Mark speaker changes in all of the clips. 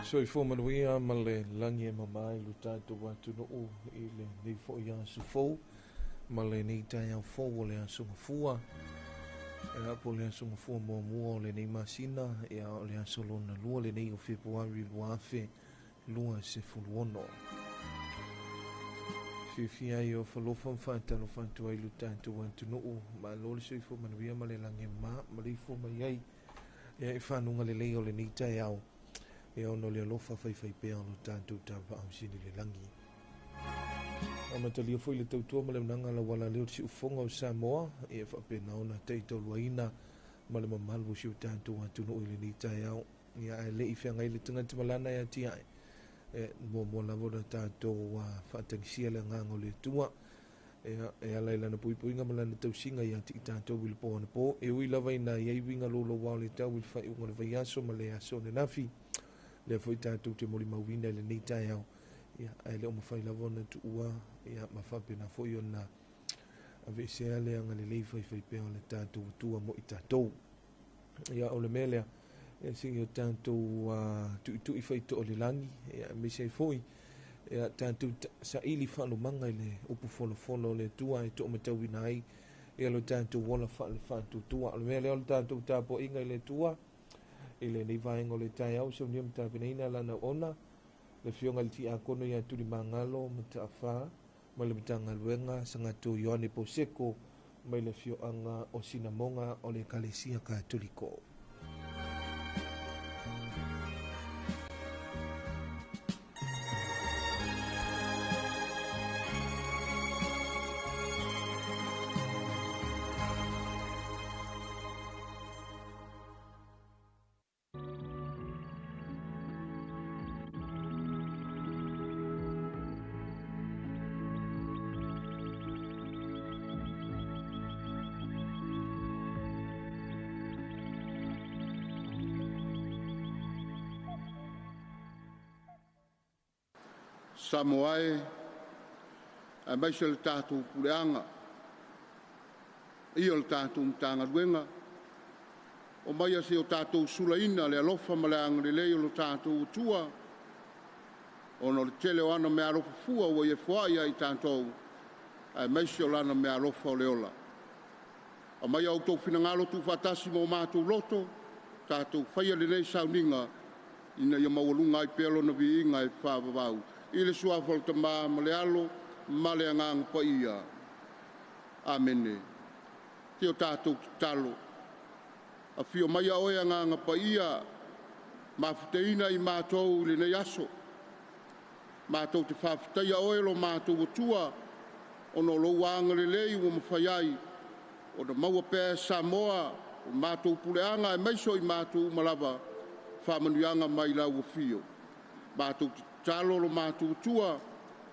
Speaker 1: Soifua manuia ma le lagi e mama i lo tatou atunuu i lenei foi aso fou ma lenei taeao fou o le aso Gafua. Ia, po o le aso Gafua muamua o lenei masina, ia, o le aso lona lua lenei o Fepuari 2026. Fiafia ai o falofa ma faatalofa atu ai lo tatou atunuu. Malo le soifua manuia ma le lagi e mama maleifua mai ai, ia, i fanuga lelei o lenei taeao, ia, ona o le alofa faifaipea o lo tatou Tapaau Sili i le lagi. Amatalia foi le tautua ma le auaunaga lauala lea o le Siufofoga o Samoa, ia faapena ona taitauluaina ma le mamalu o si o tatou atunuu i lenei taeao. Ia, ae le i feagai le tagata ma lana e atiae, e muamua lava ona tatou faatagisia le agaga o le Atua, ia, e ala i lana puipuiga ma lana tausiga ia te i tatou i le po anapo. E ui lava ina i ai uiga louloua o le tau i le faaiuga o le vaiaso ma le aso ananafi, lea foi tatou te molimauina i lenei taeao, ia, ae le o mafai lava ona tuua, ia, ma faapena foi ona aveesea le agalelei faifaipea o le tatou Atua mo i tatou. Ia, o le mea lea, ia, seia o tatou tuitui faitoa o le lagi, ia, aemaise ai foi, ia, tatou saili faalumaga i le upu folafolo o le Atua e toomatauina ai, ia, lo tatou ola faale-faatuatua. O le mea lea o le tatou tapuaiga i le Atua i lenei vaega o le taeao, saunia ma tapenaina lana auauna, le afioga i le Tiakono ia Tulimagalo Mataafa ma le Matagaluega Sagato Ioane Poseko mai le afioaga o Sinamoga o le Ekalesia Katoliko.
Speaker 2: Samoa e, aemaise le tatou puleaga, ia o le tatou Matagaluega, o mai se o tatou sulaina le alofa ma le agalelei o lo tatou Atua, ona o le tele o ana meaalofa fua ua ia foai ia i tatou, aemaise o lana meaalofa o le ola. Aumaia outou finagalo tuufaatasi ma o matou loto, tatou faia lenei sauniga ina ia maualuga ai pea lona viiga e faavavau. I le suafa o le Tama ma le Alo ma le Agaga Paia. Amene. Se o tatou tatalo. Afio maia oe Agaga Paia, mafutaina i matou i lenei aso. Matou te faafetaia oe lo matou Atua, ona o lou agalelei ua mafai ai ona maua pea e Samoa o matou puleaga aemaise o i matou uma lava faamanuiaga mai lau afio. Matou te tatalo lo matou Atua,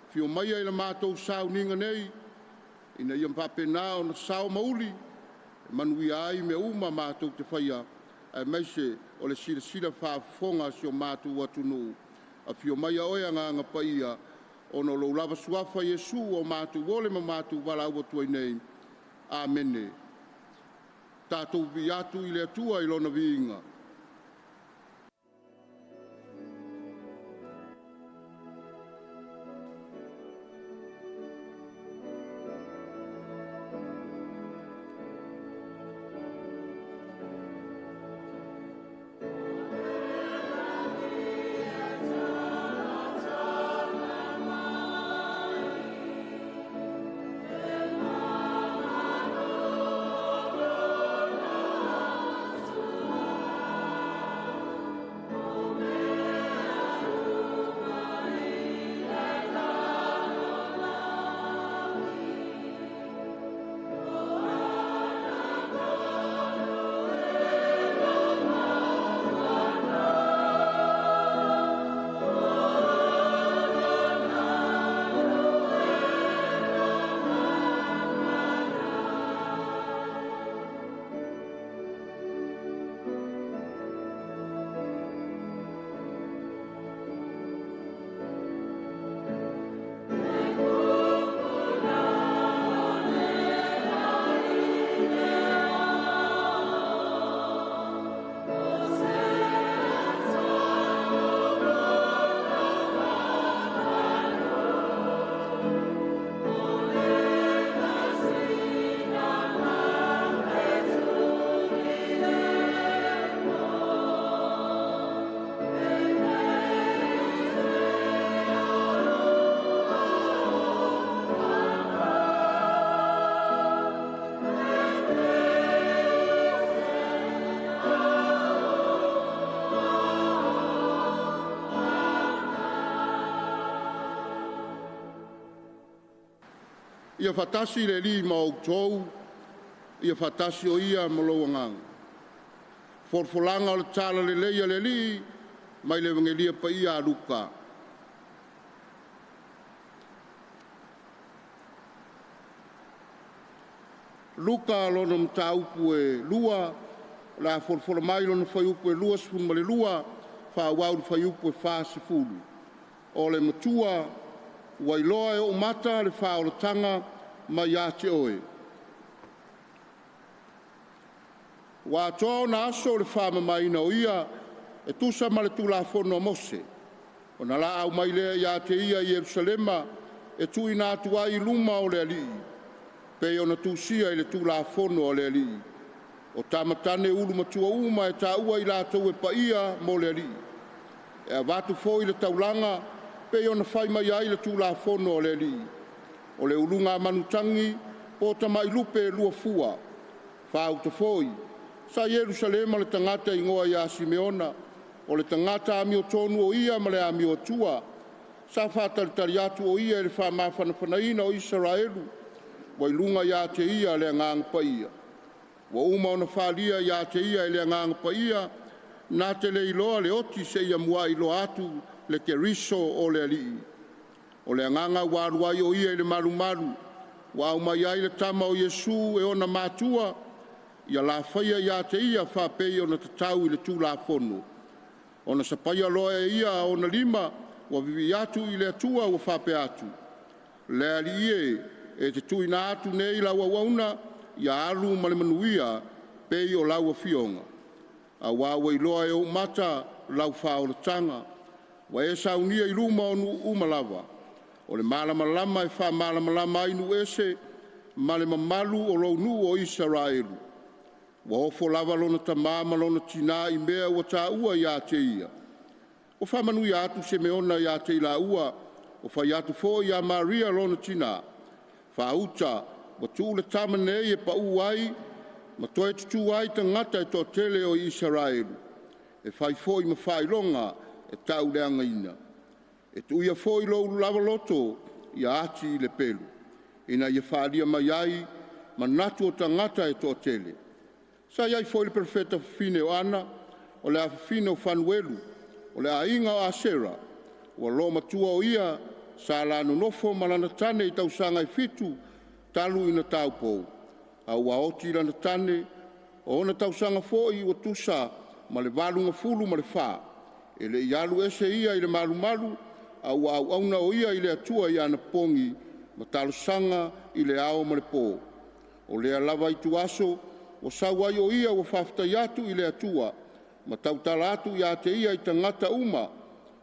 Speaker 2: afio maia i le matou sauniga nei, ina ia faapena ona sao ma uli e manuia ai mea uma matou te faia, aemaise o le silasila faafofoga a si o matou atunuu. Afio maia oe Agaga Paia, ona o lou lava suafa Iesu ua matou ole ma matou valaau atu ai nei. Amene. Tatou viia atu i le Atua i lona viiga. Ia faatasi le Alii ma outou, ia faatasi o ia ma lou agaga. Folafolaga o le Tala Lelei a le Alii mai le Evagelia Paia a Luka. Luka lona mataupu e 2, o le a folafola mai lona fuaiupu e 22, faaauau i le fuaiupu e 40. O le matua ua iloa e ou mata le faaolataga mai ia te oe. Ua atoa ona aso o le faamamaina o ia e tusa ma le Tulafono a Mose, ona laau mai lea ia te ia i Yerusalema e tuuina atu ai i luma o le Alii, pei ona tusia i le Tulafono a le Alii. O tama tane ulumatua uma e taua i latou e paia mo le Alii. E avatu foi le taulaga pei ona fai mai ai le Tulafono a le Alii, o le uluga manutagi po o tamai lupe e lua fua. Faauta foi, sa Ierusalema le tagata igoa ia Simeona, o le tagata amiotonu o ia ma le amioatua, sa faatalitali atu o ia i le faamafanafanaina o Isaraelu, ua i luga ia te ia le Agaga Paia. Ua uma ona faalia ia te ia e le Agaga Paia, na te le iloa le oti seia muai iloa atu le Keriso o le Alii. O le agaga ua alu ai o ia i le malumalu, ua aumai ai le tama o Iesu e ona matua, ia lafaia ia te ia faapei ona tatau i le Tulafono. Ona sapaia loa e ia ona lima, ua vivii atu i le Atua ua faapea atu, “Le Alii e, e te tuuina atu nei lau auauna ia alu ma le manuia pei o lau afioga, aua ua iloa e ou mata lau faaolataga, ua e saunia i luma o nuu uma lava, o le malamalama e faamalamalama ai nuu ese ma le mamalu o lou nuu o Isaraelu.” Ua ofo lava lona tama ma lona tina i mea ua taua ia te ia. Ua faamanuia atu Simeona ia te i laua, ua fai atu foi ia Maria lona tina, “Faauta, ua tuu le tama nei e pau ai ma toe tutu ai tagata e toatele o Isaraelu, e fai foi ma faailoga e tauleagaina. E tuia foi lou lava loto ia ati le pelu, ina ia faaalia mai ai manatu o tagata e toatele.” Sa i ai foi le perofeta fafine o Ana, o le afafine o Fanuelu, o le aiga o Asera. Ua loomatua o ia sa la nonofo ma lana tane i tausaga e 7 talu ina taupou, a ua oti lana tane. O ona tausaga foi ua tusa ma le 84. E le i alu ese ia i le malumalu, a ua auauna o ia i le Atua i anapogi ma talosaga i le ao ma le po. O lea lava ituaso ua sau ai o ia ua faafetai atu i le Atua ma tautala atu ia te ia i tagata uma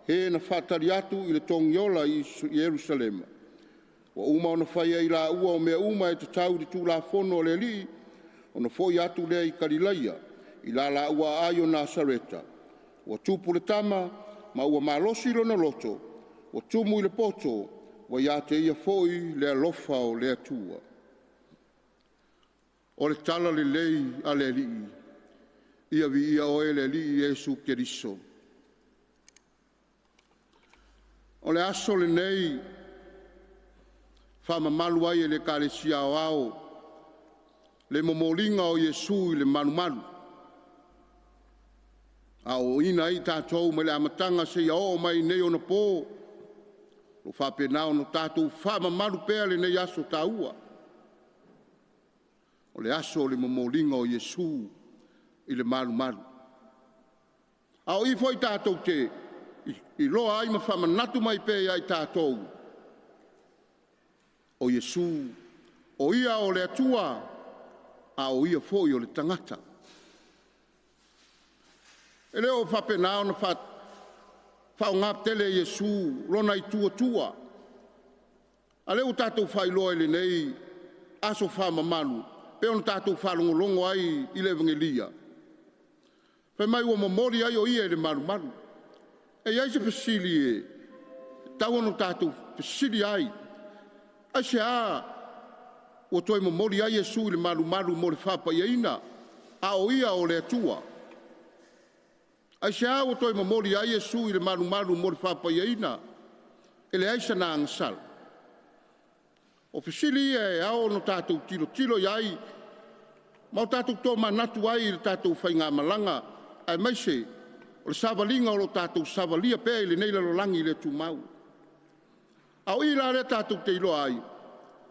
Speaker 2: e na faatali atu i le Togiola i Yerusalema. Ua uma ona fai e i laua o mea uma e tatau i le Tulafono a le Alii, ona foi atu lea i Galilaia i la laua aai o Nasareta. Ua tupu le tama ma ua malosi lona loto, ua tumu i le poto, ua ia te ia foi le alofa o le Atua. O le tala lelei a le Alii. Ia viia oe le Alii Iesu Keriso. O le aso lenei faamamalu ai e le Ekalesia Aoao le momoliga o Iesu i le malumalu, a o oina ai tatou mai le amataga seia oo mai nei ona po, ua faapena ona tatou faamamalu pea lenei aso taua. O le aso o le momoliga o Iesu i le malumalu. A o i foi tatou te iloa ai ma faamanatu mai pea ia i tatou, o Iesu, o Ia o le Atua, a o Ia foi o le tagata. E le o faapena ona faaaoga tele e Iesu lona itu Atua, a o lea ua tatou faailoa i lenei aso faamamalu, pei ona tatou faalogologo ai i le Evagelia, fai mai ua momoli ai o ia i le malumalu. E i ai se fesili e tatau ona tatou fesili ai, aisea ua toe momoli ai Iesu i le malumalu mo le faapaiaina, a o ia o le Atua? Aisea ua toe momoli ai Iesu i le malumalu mo le faapaiaina? E leai sana agasala. O fesili ia e ao ona tatou tilotilo i ai ma o tatou tomanatu ai i le tatou faigamalaga, aemaise o le savaliga o lo o tatou savalia pea i lenei lalolagi le tumau. A o i la lea tatou te iloa ai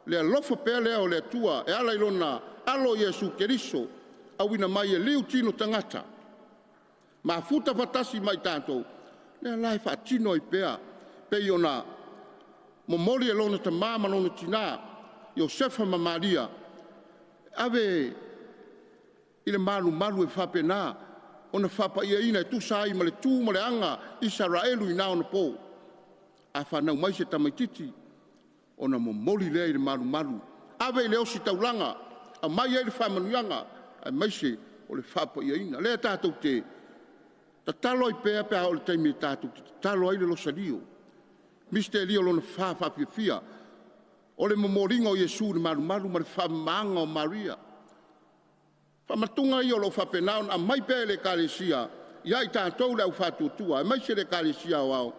Speaker 2: le alofa pea lea o le Atua e ala i lona alo Iesu Keriso, auina mai e liu tino tagata, mafuta faatasi ma i tatou, lea la e faatino ai pea, pei ona momoli e lona tama ma lona tina, Iosefa ma Maria, ave i le malumalu e faapena ona faapaiaina e tusa ai ma le tu ma le aga Isaraelu i na ona po. A fanau mai se tamaititi, ona momoli lea i le malumalu, ave i le ositaulaga, aumai ai le faamanuiaga, aemaise o le faapaiaina. Lea tatou te tatalo ai pea pe a oo i le taimi e tatou te tatalo ai le losalio. Misitelio lona fa faafiafia, o le momoliga o Iesu i le malumalu ma le faamamaaga o Maria. Faamatuga ia o lo o faapena ona aumai pea e le Ekalesia ia i tatou le aufaatuatua, aemaise le Ekalesia Aoao,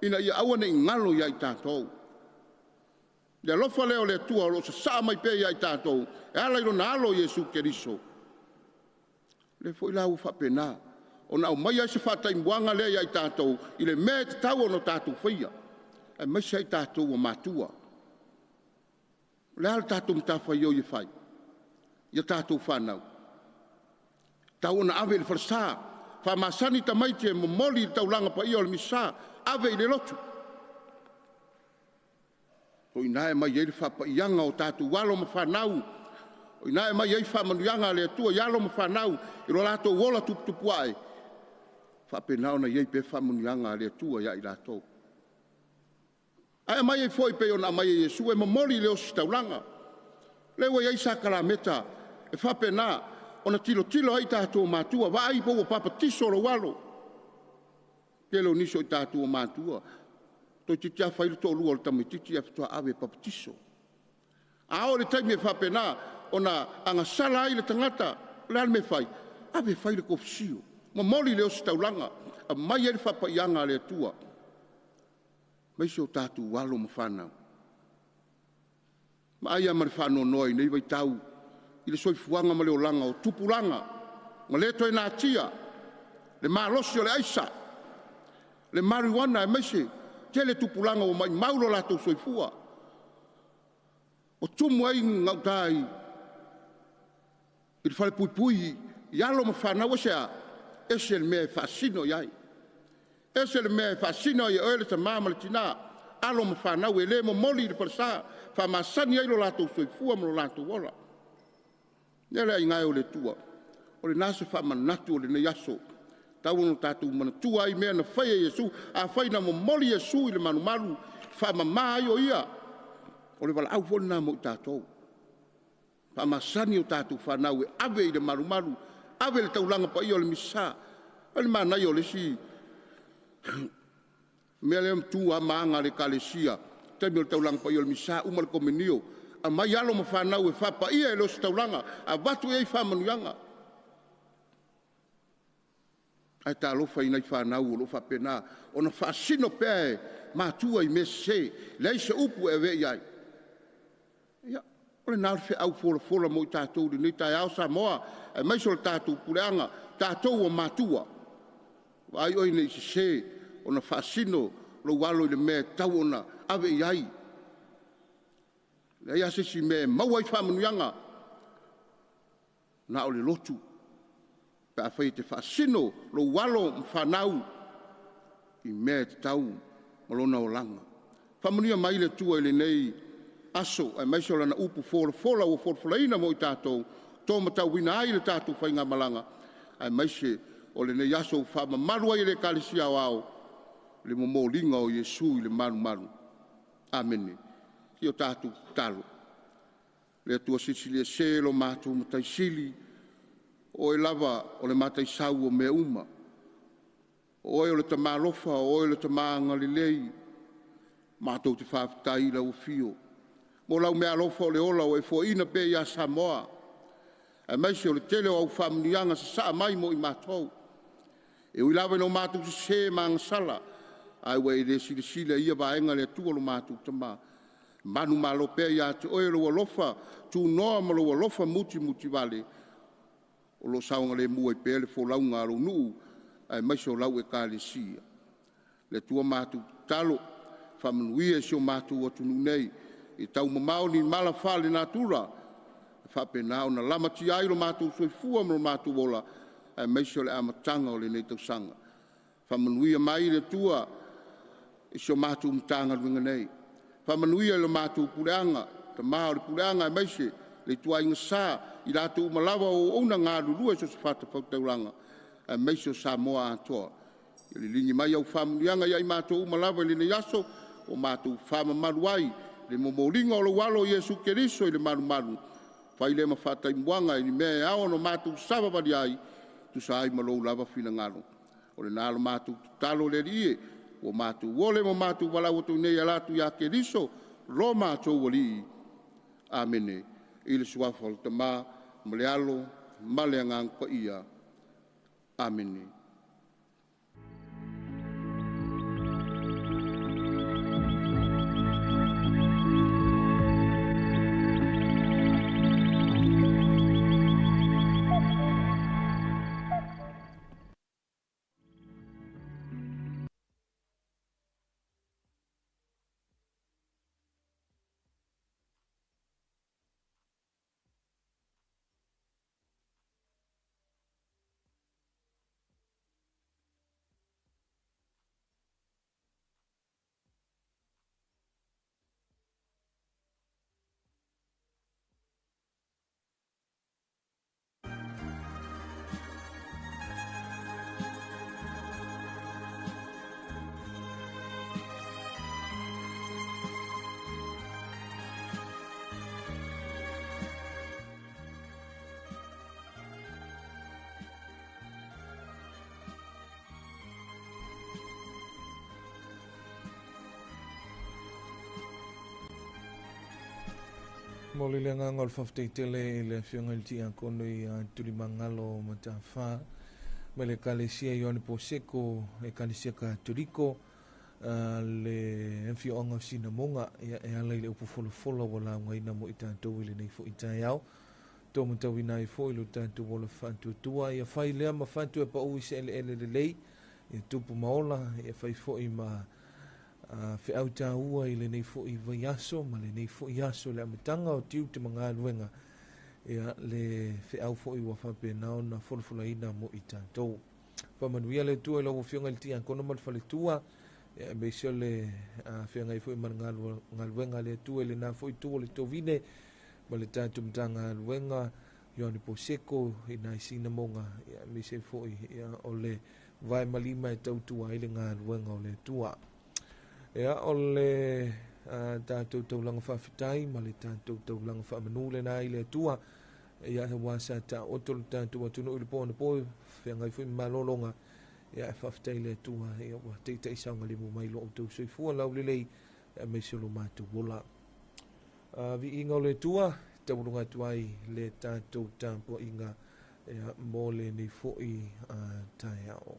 Speaker 2: ina ia aua ne i galo ia i tatou. Le alofa lea o le Atua o lo o sasaa mai pea ia i tatou, e ala i lona alo Iesu Keriso. Le foi la ua faapena ona aumai ai se faataimuaga lea ia i tatou i le mea e tatau ona tatou faia, aemaise ai tatou ua matua. O le a le tatou matafaioi e fai ia tatou fanau? Tau ona ave i le falesa, faamasani tamaiti e momoli i le taulaga paia o le misa, ave i le lotu. O ina e mai ai le faapaiaga o tatou alo ma fanau, o ina e mai ai faamanuiaga a le Atua i alo ma fanau i lo latou ola tuputupuae, faapena ona i ai pea faamanuiaga a le Atua ia i latou. Ae aumai ai foi pei ona aumai e Iesu e momoli i le ositaulaga. Lea ua i ai sakalameta e faapena ona tilotilo ai tatou matua, vaai po ua papatiso lou alo. Tele o nisi o tatou matua, toeitiiti lava fai le toalua o le tamaitiiti ae faatoa ave e papatiso. A oo i le taimi e faapena ona agasala ai le tagata, o le a le mea e fai? Ave e fai le kofisio, momoli le ositaulaga, aumai ai le faapaiaga a le Atua, aemaise o tatou alo ma fanau. Vaai lava ma le faanoanoa i nei vaitau i le soifuaga ma le olaga o tupulaga, ma le toe natia le malosi o le aisa, le marijuana, aemaise tele tupulaga ua maumau lo latou soifua, ua tumu ai gauta i le falepuipui i alo ma fanau. Ese a? Ese le mea e faasino i ai. Ese le mea e faasino ai e oe le tama ma le tina, alo ma fanau e le momoli i le falesa, faamasani ai lo latou soifua ma lo latou ola. Ia le aiga e o le Atua, o lena se faamanatu o lenei aso, tau ona tatou manatua ai mea na fai e Iesu. Afai na momoli Iesu i le malumalu, faamama ai o ia, o le valaau foi lena mo i tatou. Faamasani o tatou fanau e ave i le malumalu, ave le taulaga paia o le misa. O le manaia o le isi mea lea tu a maaga le Ekalesia, taimi o le taulaga paia o le misa, uma le komunio, aumai alo ma fanau e faapaia e le ositaulaga, avatu i ai faamanuiaga. Ae talofa i nai fanau o lo o faapena ona faasino pea e matua i mea sese, leai se upu e avea i ai. Ia, o lena le feau folafola mo i tatou i lenei taeao Samoa, aemaise o le tatou puleaga, tatou o matua. Vaai oe nei sese ona faasino lou alo i le mea e tau ona ave i ai. Leai lava se isi mea e maua ai faamanuiaga, na o le lotu, pe afai e te faasino lou alo ma fanau i mea e tatau ma lona olaga. Faamanuia mai le Atua i lenei aso, aemaise o lana upu folafola ua folafolaina mo i tatou, to matauina ai le tatou faigamalaga, aemaise o lenei aso ua faamamalu ai e le Ekalesia Aoao le momoliga o Iesu i le malumalu. Amene. I o tatou tatalo. Le Atua silisili ese lo matou Matai Sili, o oe lava o le mataisau o mea uma. O oe o le tamalofa, o oe o le tama agalelei, matou te faafetai i lau afio. Mo lau meaalofa o le ola ua e foaina pea ia Samoa, aemaise o le tele o au faamanuiaga sasaa mai mo i matou. E ui lava ina o matou sese ma agasala, ae ua e le silasila i ia vaega le Atua lo matou Tama. Manu malo pea ia te oe lou alofa tunoa ma lou alofa mutimutivale o lo o saogalemu ai pea le folauga a lou nuu aemaise o lau Ekalesia. Le Atua matou tatalo, faamanuia i si o matou atunuu nei i taumamao ni mala faalenatura e faapena ona lamatia ai lo matou soifua ma lo matou ola aemaise o le amataga o lenei tausaga. Faamanuia mai le Atua i si o matou Matagaluega nei, faamanuia i le matou puleaga, tama o le puleaga aemaise le ituaiga sa, i latou uma lava o auauna galulue i so o se fatafaitaulaga aemaise o Samoa atoa. Ia liligi mai au faamanuiaga ia i matou uma lava i lenei aso ua matou faamamalu ai le momoliga o lou alo o Iesu Keriso i le malumalu, fai lea ma faataimuaga i le mea e ao ona matou savavali ai, tusa ai ma lou lava finagalo. O lena la matou tatalo le Alii e, ua matou ole ma matou valaau atu nei e ala atu ia Keriso lo matou Alii. Amene. I le suafa o le Tama ma le Alo ma le Agaga Paia. Amene.
Speaker 1: Momoli le agaga o le faafetai tele i le Afioga i le Tiakono ia Tulimagalo Matafā mai le Ekalesia Ioane Poseko, Ekalesia Katoliko, le afioaga o Sinamoga, ia e ala i le upu folafola ua laugaina mo i tatou i lenei foi taeao. Tou matauina ai foi lo tatou ola faatuatua, ia fai lea ma fatu e pau i se eleele lelei, ia tupu ma ola, ia fai foi ma feau tāua i lenei foi vaiaso ma lenei foi aso le amataga o tiute ma galuega, ia le feau foi ua faapena ona folafolaina mo i tatou. Faamanuia le Atua i lau Afioga i le Tiakono ma le faletua, ia aemaise o le feagai foi ma le galuega a le Atua i lena foi itu o le tovine ma le tatou Matagaluega Ioane Poseko i nai Sinamoga, ia aemaise foi ia o le vae malima e tautua ai le galuega o le Atua. Ia o le tatou taulaga faafetai ma le tatou taulaga faamanu lena i le Atua, ia ua sa taoto le tatou atunuu i le po anapo feagai foi ma malologa, ia e faafetai i le Atua ia ua taitai saogalemu mai lo outou soifua laulelei aemaise o lo matou ola. Viiga o le Atua tauluga atu ai le tatou tapuaiga ia mo lenei foi taeao.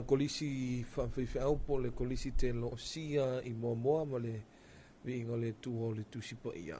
Speaker 1: Kolisi faafaifeau po o le kolisi te loosia i Moamoa ma le viiga o le Atua o le Tusi Paia.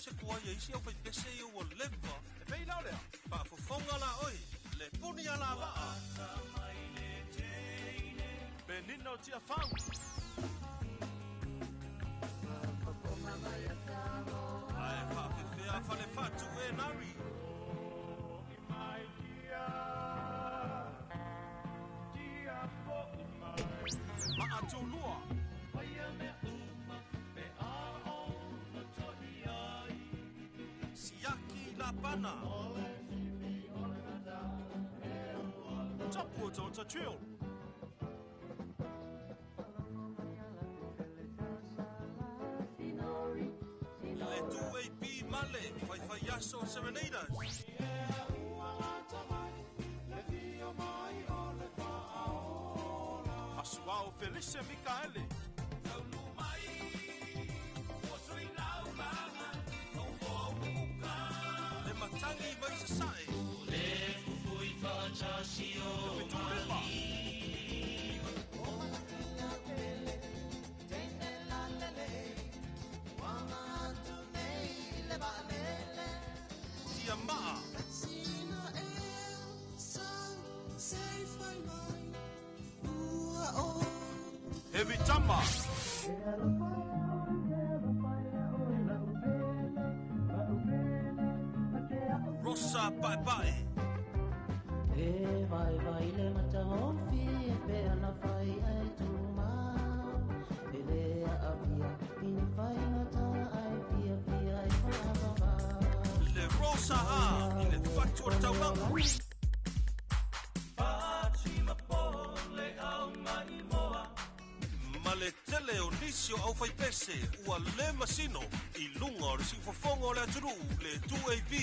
Speaker 3: se tuai a isi aufaipese ia ua leva. E pei la o lea, faafofoga la oe, le puni alavaa. Penina o Tiafau. Ae faafefea Falefatu e Nari. Le maa tulua. Siaki Lapana. Tapu o Tota Trail. Le 2AP Male, Faifaiaso Serenaders. Asuao Felice Mikaele. Le Matangi mai Sasae. Le Fetulipa. Tia Maa. Heavy Tama. Rosa Paepae.
Speaker 4: E vai vai le matahofi e pe ana fai ai tuma e le a via in fai ngata ai via via ai fa.
Speaker 3: Le Rosa A i le Fatu o le Taulaga. Ma le tele o nisi o aufaipese ua le masino i luga o le siufofoga o le atunuu le 2AB.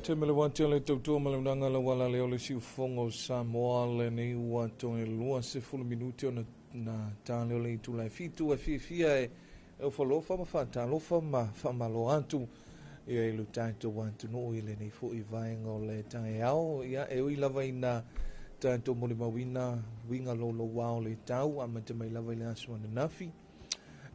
Speaker 1: Te mele wati o le tautua ma le unanga la wala le o le siufofoga o Samoa lenei ua toe 20 minute ona na tāle o le itula e 7 e fiafia e ufalofa ma faatalofa ma faamalo atu ia i lo tatou atunuu i lenei fo'i vaega o le taeao. Ia e ui lava ina tatou molimauina uiga loulouā o le tau amata mai lava i le aso ananafi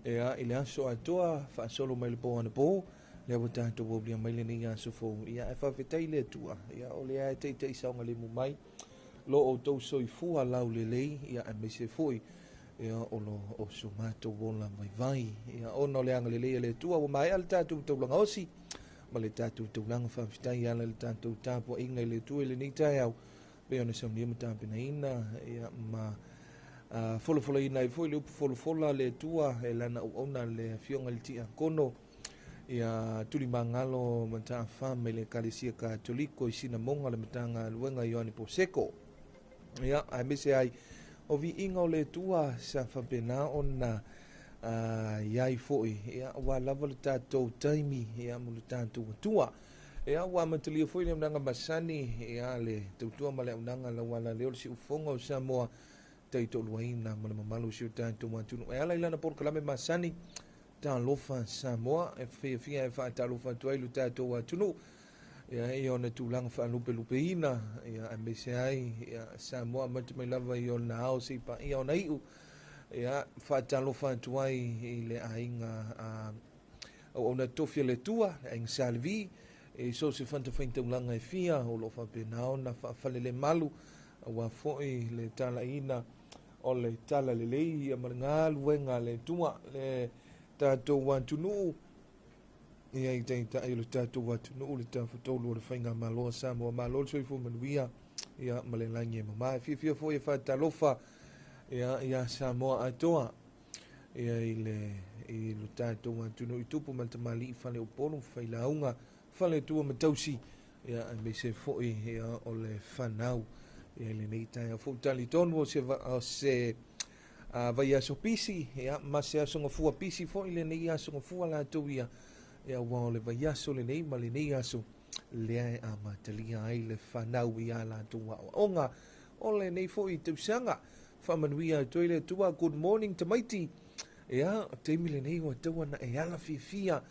Speaker 1: ia i le aso atoa faasolo mai le pō anapō lea ua tatou aulia mai lenei aso fou. Ia e faafetai le Atua ia o lea e taita'i saogalemu mai lo outou soifua laulelei ia aemaise foi ia o lo o so matou ola vaivai ia ona o le agalelei a le Atua ua maea le tatou taulaga osi ma le tatou taulaga faafetai ala i le tatou tapuaiga i le Atua i lenei taeao pei ona saunia ma tapenaina ia ma folafolaina ai foi le upu folafola a le Atua e lana auauna le afioga i le Tiakono ia Tulimagalo Mataafa mai le Ekalesia Katoliko i Sinamoga le Matagaluega Ioane Poseko. Ia aemaise ai o viiga o le Atua sa faapena ona iai foi ia ua lava le tatou taimi ia mo le tatou Atua. Ia ua amatalia foi le auaunaga masani ia le tautua ma le auaunaga lauala lea o le siufofoga o Samoa taitoaluaina ma le mamalu o si o tatou atunuu e ala i lana polokalame masani Talofa Samoa e fiafia e faatalofa atu ai lo tatou atunuu ia i ona tulaga faalupelupeina ia aemaise ai ia Samoa amata mai lava i ona ao seia paia ona iu ia faatalofa atu ai i le aiga auauna tofi a le Atua le aiga Sa Levi e so o se fatafaitaulaga e fia o loo faapena ona faafalelemalu aua foi le talaiina o le talalelei ia ma le galuega a le Atua le tatou atunuu ia i taitai o le tatou atunuu le tafatolu o le faigamalo a Samoa. Malo le soifua manuia ia ma le lagi e mamā. E fiafia foi e faatalofa ia ia Samoa atoa ia i le i lo tatou atunuu i tupu ma le tamalii faleupolu failauga faletua ma tausi ia aemaise foi ia o le fanau ia i lenei taeao fou talitonu o se o se vaiaso pisi ia ma se aso gafua pisi foi lenei aso gafua latou ia ia ua o le vaiaso lenei ma lenei aso lea e amatalia ai le fanau ia latou aoaoga o lenei foi tausaga. Faamanuia atu ai le Atua. Good morning tamaiti. Ia taimi lenei ua taua na e ala fiafia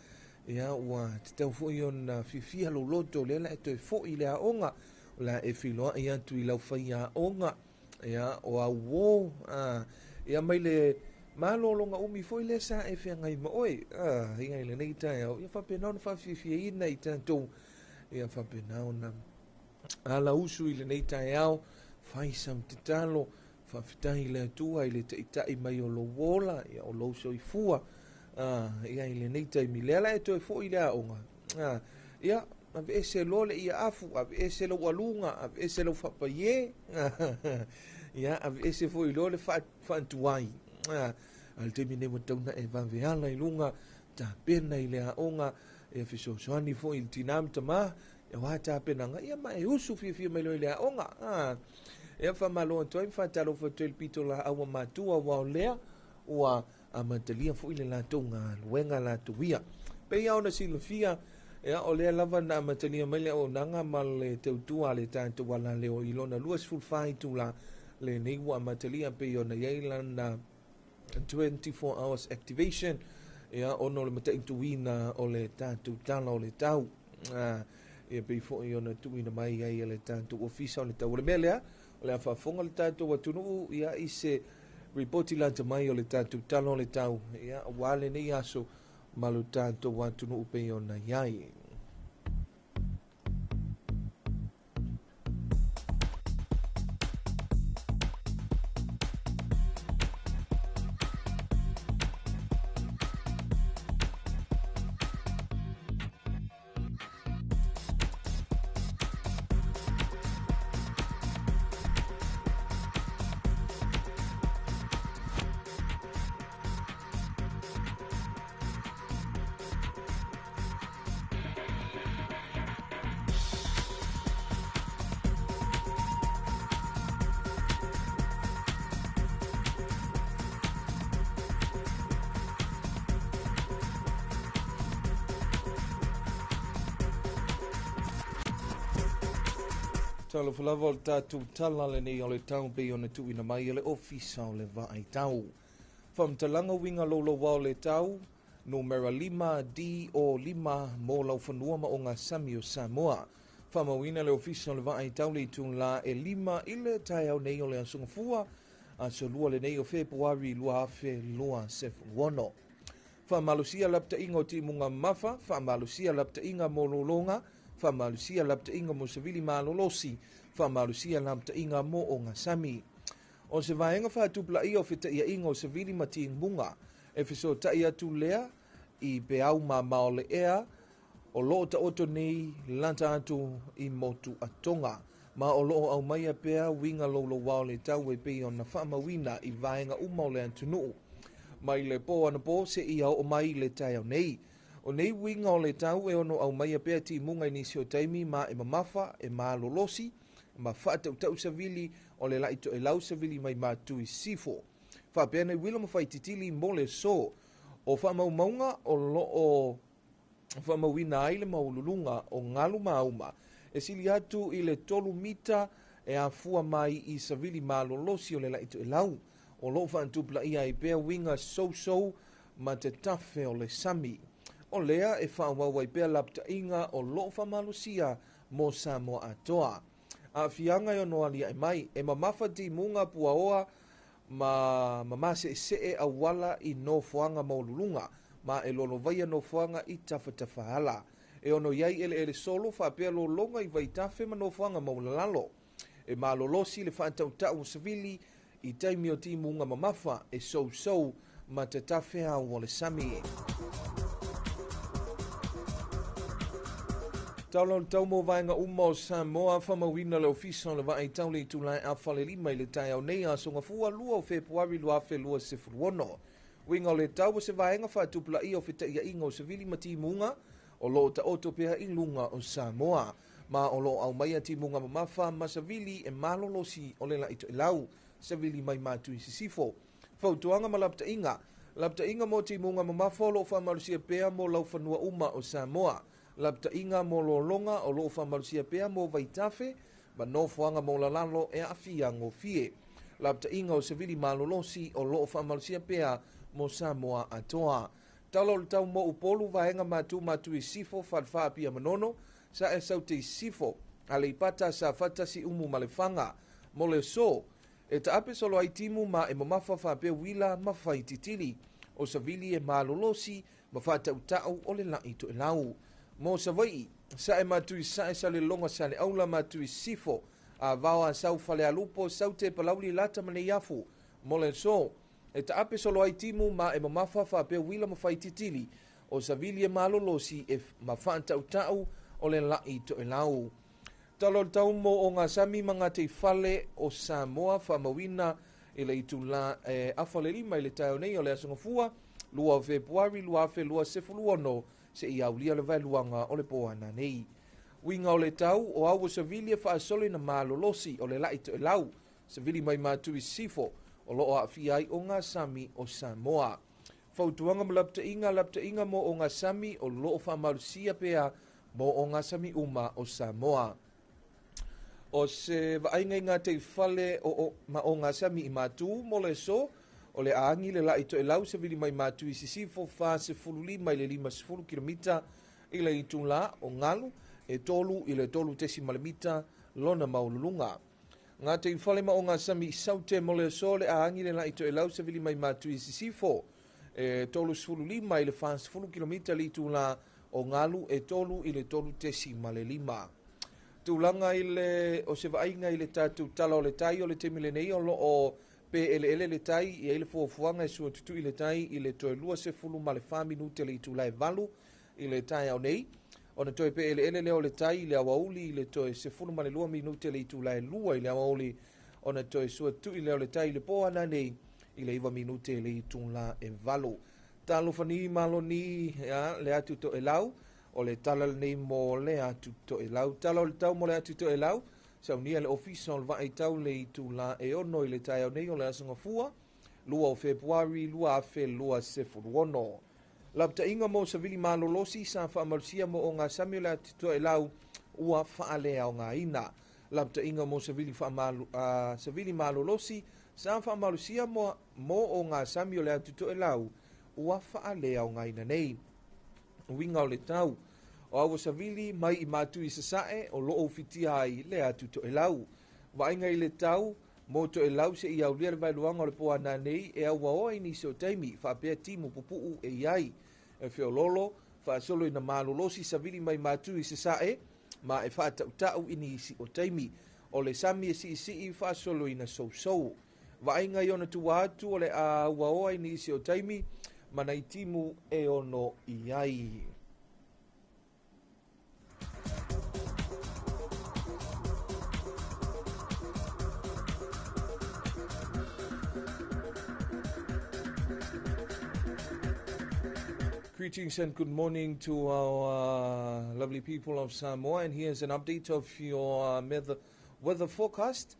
Speaker 1: Ia ua tatau foi ona fiafia lou loto lea la e toe fo'i le aoga o le a e feiloa'i atu i lau faiaoga ia o au uō ia mai le malologa umi foi lea sa e feagai ma oe ia i lenei taeao ia faapena ona faafiafiaina i tatou ia faapena ona alausu i lenei taeao fai sau tatalo faafetai i le Atua i le taita'i mai o lou ola ia o lou soifua ia i lenei taimi lea la e toe fo'i le aoga ia aveese loa le ia afu aveese lou aluga aveese lou faapaie ia aveese foi loa le faatuai a le taimi nei ua tatau ona e vave ala i luga tapena i le aoga ia fesoasoani foi i le tinā ma tamā auā tapenaga ia ma e usu fiafia mai loa i le aoga ia faamalo atu ai ma faatalofa atu ai i le pito laau a matua aua o lea ua amatalia foi le latou galuega latou ia. Pei lava ona silafia, ia, o lea lava na amatalia mai le auaunaga ma le tautua a le tatou alaleo i lona 24 itula lenei ua amatalia pei ona i ai lana 24 hours activation ia, ona o le mataituina o le tatou tala o le tau. Ia pei foi ona tuuina mai ai e le tatou ofisa o le tau. O le mea lea, o le a faafofoga le tatou atunuu ia i se ripoti lata mai o le tatou tala o le tau ia aua lenei aso ma lo tatou atunuu pei ona i ai. Talofa lava o le tatou tala lenei o le tau pei ona tuuina mai e le Ofisa o le Vaai Tau. Faamatalaga uiga louloua o le tau, numera 5 DO5 mo laufanua ma ogasami o Samoa. Faamauina le Ofisa o le Vaai Tau le itula e 5 i le taeao nei o le Aso Gafua, aso 2 lenei o Fepuari 2026. Faamalosia lapataiga o timuga mamafa, faamalosia lapataiga mo lologa, faamalosia lapataiga mo savili malolosi, faamalosia lapataiga mo ogasami. O se vaega faatupulaia o fetaiaiga o savili ma timuga, e fesoatai atu lea i peau mamao le ea o loo taoto nei lata atu i motu atoga. Ma o loo aumaia pea uiga louloua o le tau e pei ona faamauina i vaega uma o le atunuu. Mai le pō anapo seia oo mai i le taeao nei. O nei uiga o le tau e ono aumaia pea timuga i nisi o taimi ma e mamafa, e malolosi, ma faatautau savili o le lai toelau savili mai matu i sisifo. Faapea nei uila ma faititili mo le aso. O faamaumauga o loo faamauina ai le maualuluga o galu mauma e sili atu i le 3 mita e afua mai i savili malolosi o le lai toelau. O loo faatupulaia ai pea uiga sousou ma te tafe o le sami. O lea e faaauau ai pea lapataiga o loo faamalosia mo Samoa atoa. Aafiaga e ono aliae mai, e mamafa timuga puaoa ma mamaseesee auala i nofoaga maualuluga ma e lolovaia nofoaga i tafatafaala. E ono i ai eleele solo faapea lologa i vaitafe ma nofoaga maualalalo. E malolosi le faatautau o savili i taimi o timuga mamafa e sousou ma tatafe au o le sami. Tala o le tau mo vaega uma o Samoa, faamauina le Ofisa o le Vaai Tau le itula e 4:30 i le taeao nei Aso Gafua 2 o Fepuari 2026. Uiga o le tau o se vaega faatupulaia o fetaiaiga o savili ma timuga o loo taoto pea i luga o Samoa. Ma o loo aumaia timuga mamafa ma savili e malolosi o le lai toelau, savili mai matu i sisifo. Fautuaga ma lapataiga. Lapataiga mo timuga mamafa o loo faamalosia pea mo laufanua uma o Samoa. Lapataiga mo lologa o loo faamalosia pea mo vaitafe ma nofoaga maualalalo e aafia gofie. Lapataiga o savili malolosi o loo faamalosia pea mo Samoa atoa. Tala o le tau mo Upolu vaega Matu Matu i Sifo Falefa Apia Manono Sae Saute i Sifo Aleipata Safata Siumu ma Lefaga. Mo le aso, e taape solo ai timu ma e mamafa faapea uila ma faititili. O savili e malolosi ma faatautau o le la'i toelau. Mo Savaii, sae Matu i Sae Salelologa Saleaula Matu i Sifo Avao Asau Falealupo Saute Palauli Lata ma Neiafu. Mo le aso, e taape solo ai timu ma e mamafa faapea uila ma faititili. O savili e malolosi e ma faatautau o le la'i toelau. Tala o le tau mo Ogasami ma gataifale o Samoa faamauina i le itula e 4:30 i le taeao nei o le Aso Gafua 2 o Fepuari 2026 seia aulia le vaeluaga o le po a nanei. Uiga o le tau o au o savili e faasolo ina malolosi o le la'i toelau savili mai Matu i Sisifo o loo aafia ai ogasami o Samoa. Fautuaga ma lapataiga lapataiga mo ogasami o loo faamalosia pea mo ogasami uma o Samoa. O se vaaiga i gataifale o, o ma ogasami i Matu mo le aso, o le a agi le la'i toelau savili mai Matu i Sisifo 45 i le 50 kilomita i le itula o galu e 3 i le 3.5 mita lona maualuluga. Gataifale ma ogasami i Saute mo le aso le a agi le la'i toelau savili mai Matu i Sisifo e 35 i le 40 kilomita le itula o galu e 3 i le 3.5. Tulaga i le o se vaaiga i le tatou tala o le tai o le taimi lenei o loo peeleele le tai i ai le fuafuaga e suatutui le tai i le toe 24 minute le itula e 8 i le taeao nei. Ona toe peeleele lea o le tai i le aoauli i le toe 12 minute le itula e 2 i le aoauli. Ona toe suatutui lea o le tai i le po ana nei i le 9 minute le itula e 8. Talofani maloni ia, le atu toelau o le tala lenei mo le atu toelau. Tala o le tau mo le atu toelau, saunia le ofisa o le vaai tau le itula e 6 i le taeao nei o le Aso Gafua 2 o Fepuari 2026. Lapataiga mo savili malolosi sa faamalosia mo ogasami o le atu toelau ua faaleaogaina. Lapataiga mo savili, faamalu, savili malolosi sa faamalosia mo, mo ogasami o le atu toelau ua faaleaogaina nei. Uiga o le tau o au savili mai i Matu i Sasae o loo ufitia ai le atu toelau. Vaaiga i le tau mo toelau seia aulia le vaeluaga o le po ana nei e auaoa i nisi o taimi faapea timu pupuu e iai. E feololo faasolo ina malolosi savili mai Matu i Sasae ma e faatautau i nisi o taimi. O le sami e siisii faasolo ina sousou. Vaaiga i ona tua atu o le a auaoa i nisi o taimi ma nai timu e ono i ai. Greetings and good morning to our lovely people of Samoa. And here's an update of your weather forecast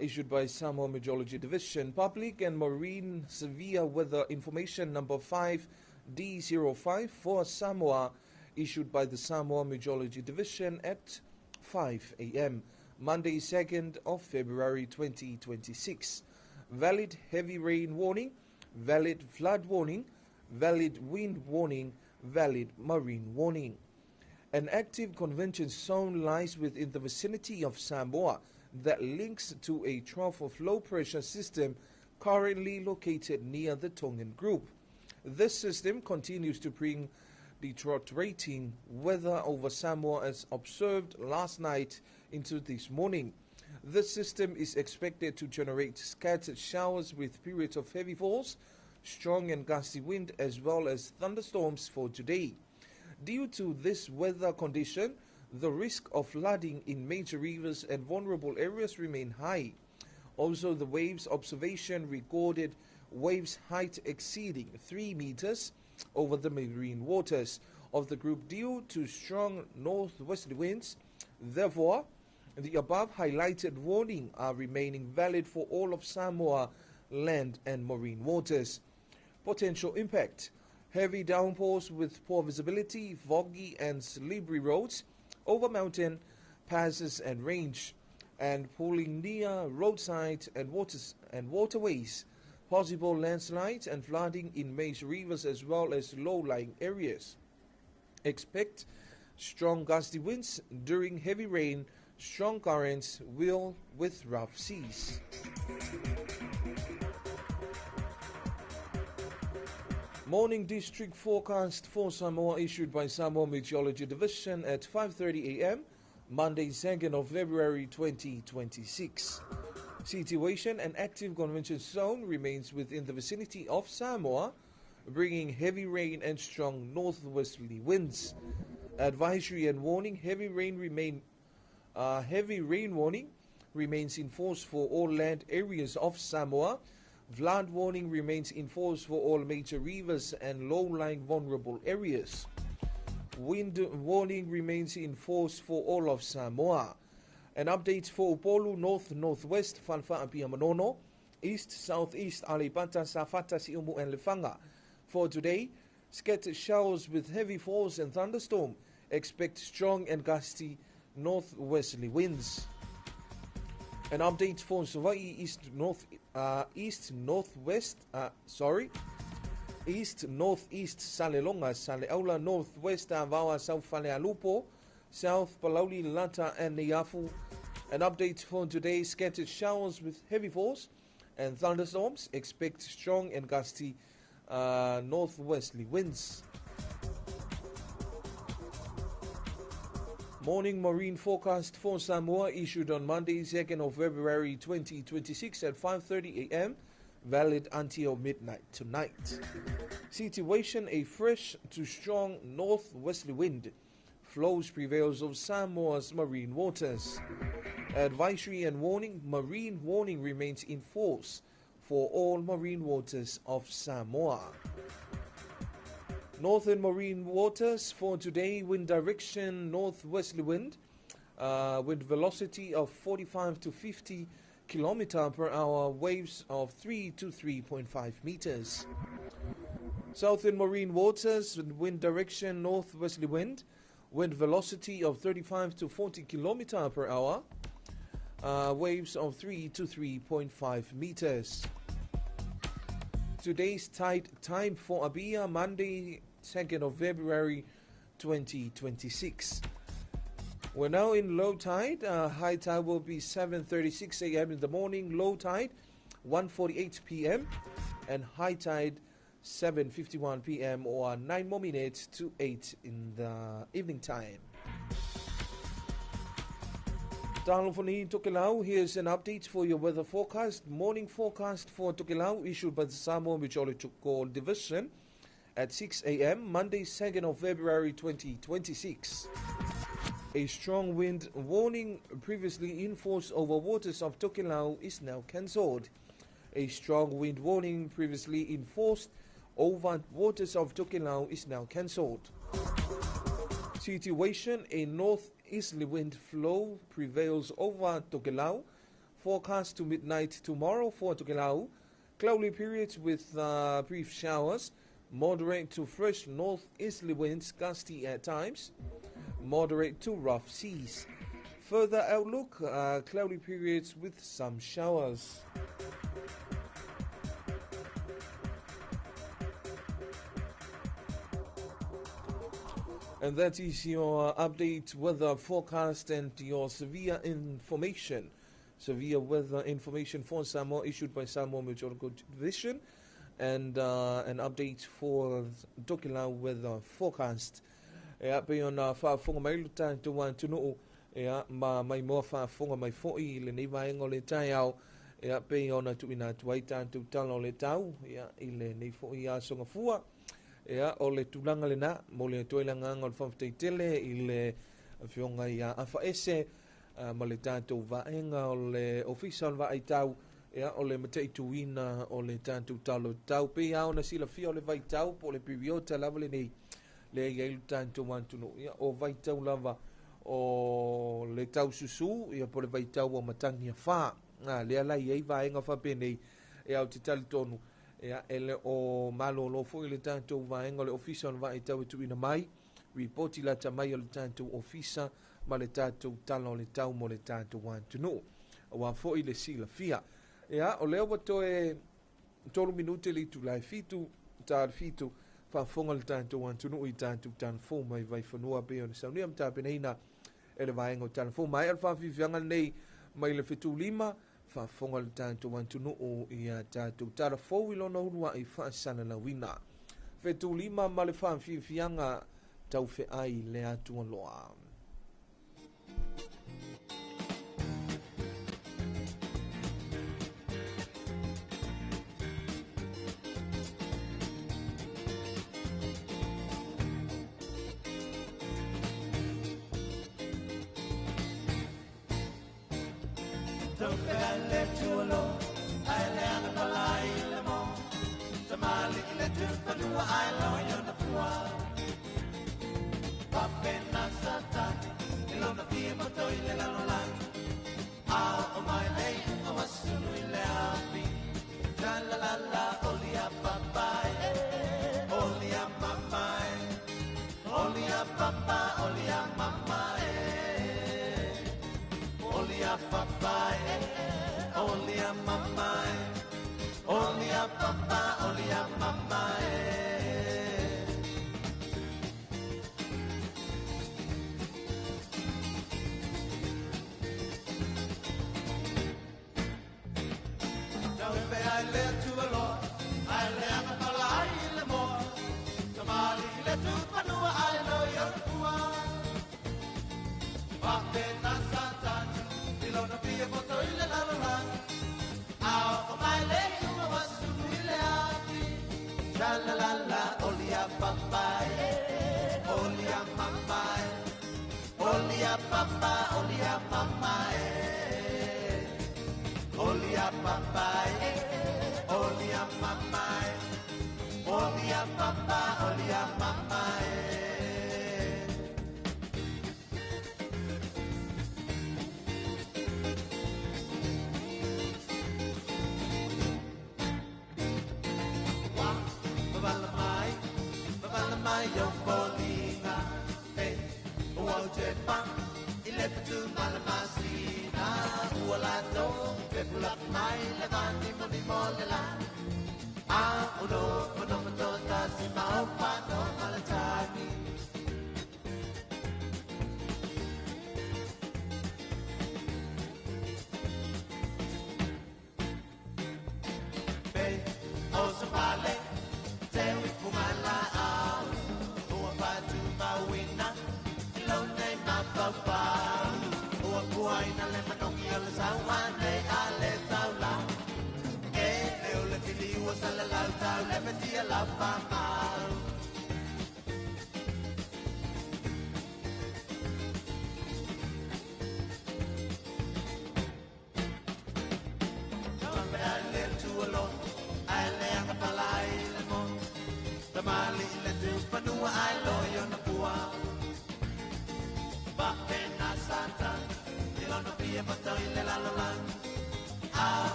Speaker 1: issued by Samoa Meteorology Division. Public and Marine Severe Weather Information number 5D05 for Samoa, issued by the Samoa Meteorology Division at 5 a.m. Monday, 2nd of February 2026. Valid heavy rain warning, valid flood warning, valid wind warning, valid marine warning. An active convention zone lies within the vicinity of Samoa that links to a trough of low pressure system currently located near the Tongan group. This system continues to bring deteriorating weather over Samoa as observed last night into this morning. This system is expected to generate scattered showers with periods of heavy falls, strong and gusty wind, as well as thunderstorms for today. Due to this weather condition, the risk of flooding in major rivers and vulnerable areas remain high. Also, the waves observation recorded waves height exceeding 3 meters over the marine waters of the group due to strong northwesterly winds. Therefore, the above highlighted warning are remaining valid for all of Samoa land and marine waters. Potential impact: heavy downpours with poor visibility, foggy and slippery roads over mountain passes and range, and pooling near roadside and waters and waterways. Possible landslides and flooding in major rivers as well as low-lying areas. Expect strong gusty winds during heavy rain, strong currents will with rough seas. Morning district forecast for Samoa issued by Samoa Meteorology Division at 5:30 a.m. Monday, 2nd of February 2026. Situation: an active convection zone remains within the vicinity of Samoa, bringing heavy rain and strong northwesterly winds. Advisory and warning: heavy rain warning remains in force for all land areas of Samoa. Flood warning remains in force for all major rivers and low-lying vulnerable areas. Wind warning remains in force for all of Samoa. An update for Upolu, North, Northwest, Fanfa, Apia, Manono, East, Southeast, Aleipata, Safata, Siumu, and Lefaga. For today, scattered showers with heavy falls and thunderstorm. Expect strong and gusty northwesterly winds. An update for Savaii, East, North, East, Northwest, East, Northeast, Salelonga, Saleaula, Northwest, Avawa, South Falealupo, South Palauli, Lata, and Neiafu. An update for today, scattered showers with heavy falls and thunderstorms. Expect strong and gusty northwesterly winds. Morning marine forecast for Samoa issued on Monday, 2nd of February 2026 at 5:30 a.m., valid until midnight tonight. Situation: a fresh to strong northwesterly wind flows prevails of Samoa's marine waters. Advisory and warning: marine warning remains in force for all marine waters of Samoa. Northern marine waters for today, wind direction northwesterly wind, wind velocity of 45 to 50 km per hour, waves of 3 to 3.5 meters. Southern marine waters, wind direction northwesterly wind, wind velocity of 35 to 40 km per hour, waves of 3 to 3.5 meters. Today's tide time for Apia, Monday, 2nd of February 2026. We're now in low tide. High tide will be 7:36 a.m. in the morning, low tide 1:48 p.m. and high tide 7:51 p.m. or 9 more minutes to 8 in the evening time. Talofoni Tokelau, here's an update for your weather forecast. Morning forecast for Tokelau issued by the Samoa Meteorological Division at 6 a.m. Monday, 2nd of February 2026. A strong wind warning previously in force over waters of Tokelau is now cancelled. A strong wind warning previously in force over waters of Tokelau is now cancelled. Situation: a northeasterly wind flow prevails over Tokelau. Forecast to midnight tomorrow for Tokelau. Cloudy periods with brief showers. Moderate to fresh northeasterly winds, gusty at times. Moderate to rough seas. Further outlook, cloudy periods with some showers. And that is your update weather forecast and your severe information. Severe weather information for Samoa issued by Samoa Meteorological Division, and an update for Tokelau weather forecast. Ia pei ona faafofoga mai lo tatou atunuu, ia ma mai moa faafofoga mai foi i lenei vaega o le taeao, ia pei ona tuuina atu ai tatou tala o le tau, ia i lenei foi aso gafua. Ia o le tulaga lena mo le atu ai le agaga o le faafetaitele i le afioga ia Afaese ma le tatou vaega o le ofisa o le vaaitau, ia o le mataituina o le tatou tala o le tau. Pei lava ona silafia o le vaitau po o le piriota lava lenei lea i ai le tatou atunuu, ia o vaitau lava o le taususu, ia po o le vaitau o matagi afa. Lea la i ai vaega faapenei, ia o te talitonu, ia e le o malolo foi le tatou vaega o le ofisa o le vaaitau e tuuina mai ripoti lata mai o le tatou ofisa ma le tatou tala o le tau mo le tatou atunuu, aua foi le silafia. Ia o lea ua toe 3 minute le itula e 7 ta le 7 faafofoga le tatou atunuu i tatou talafou mai Vaifanua pei ona saunia ma tapenaina e le vaega o talafou. Maea le faafiafiaga lenei mai le 75 faafofoga le tatou atunuu ia tatou talafou i lona uluai faasalalauina. 75 ma le faafiafiaga taufeai le atualoa.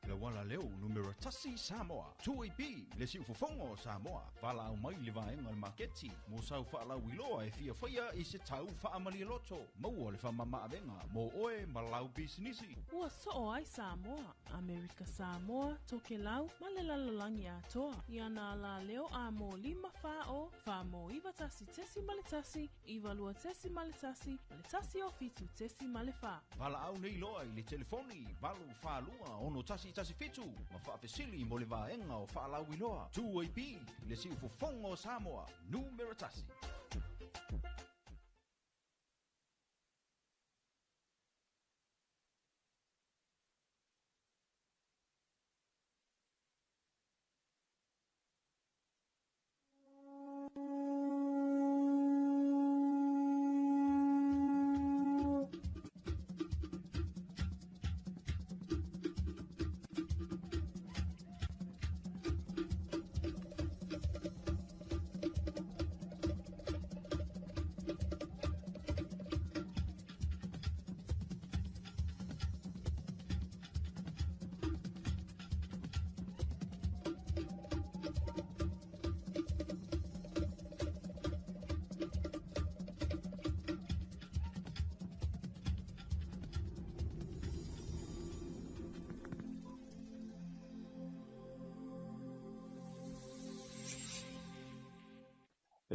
Speaker 5: Le wala leo numero tasi Samoa 2AB le siufofoga o Samoa valaau mai le vaega o le maketi mo sau faalauiloa e fiafaia i se tau faamalialoto maua le faamamaavega mo oe ma lau pisinisi.
Speaker 6: Ua soo ai Samoa, Amerika Samoa, Tokelau ma le lalolagi atoa. Ia nā la leo a mō 5 whā o, whā mō 91.1, 92.1, ma le 1 o 7.4.
Speaker 5: Valaau nei loa i le telefoni 8 42 6 1 7 ma faafesili mo le vaega o faalauiloa 2AB le siufofoga o Samoa numero tasi.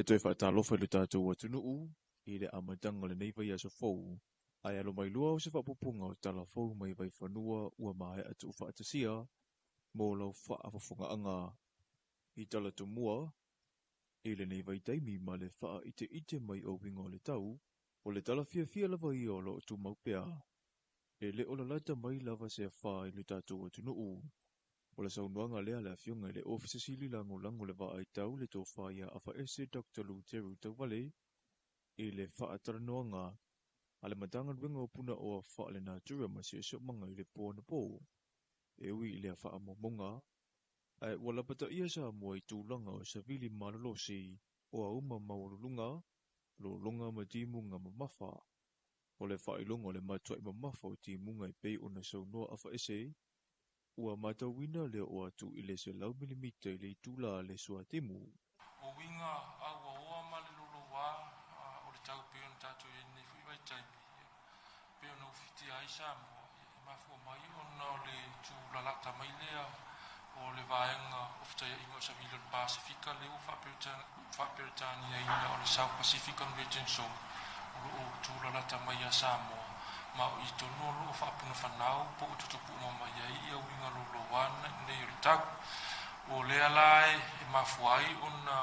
Speaker 7: E toe faatalofa i lo tatou atunuu i le amataga o lenei vaiaso fou, ae alo mai loa o se faaopoopoga o tala fou mai Vaifanua ua maea tuufaatasia mo lau faafofogaaga. I tala tomua, i lenei vaitaimi ma le faaiteite mai o uiga o le tau, o le tala fiafia lava ia o lo o tumau pea. E le o lalata mai lava se afa i lo tatou atunuu. O le saunoaga lea a le Afioga i le Ofisa Sili Lagolago o le Vaai Tau le Tofa ia Afaese Dr. Luteru Tauvale i le faatalanoaga a le Matagaluega o Punaoa Faalenatura ma Siosiomaga i le po anapo. E ui i lea faamaumauga, ae ua lapataia Samoa i tulaga o savili malolosi o auma maualuluga, lologa ma timuga mamafa. O le faailoga o le matuai mamafa o timuga e pei ona saunoa Afaese, ua matauina le oo atu i le 100 milimita i le itula le suatimu.
Speaker 8: O uiga auaoa ma le lolouā o le tau pei ona tatou i ai i lenei foi vaitaimi, pei ona ufitia ai Samoa, e mafua mai ona o le tūlalata mai lea o le vaega o fetaiaiga o savili o le Pasefika lea ua faaperetaniaina o le South Pacific Convergence Zone o lo o tūlalata mai ia Samoa, ma o i tonu o lo o faapunafanau po o tutupu uma mai ai ia uiga louloua nei o le tau. O lea la e mafua ai ona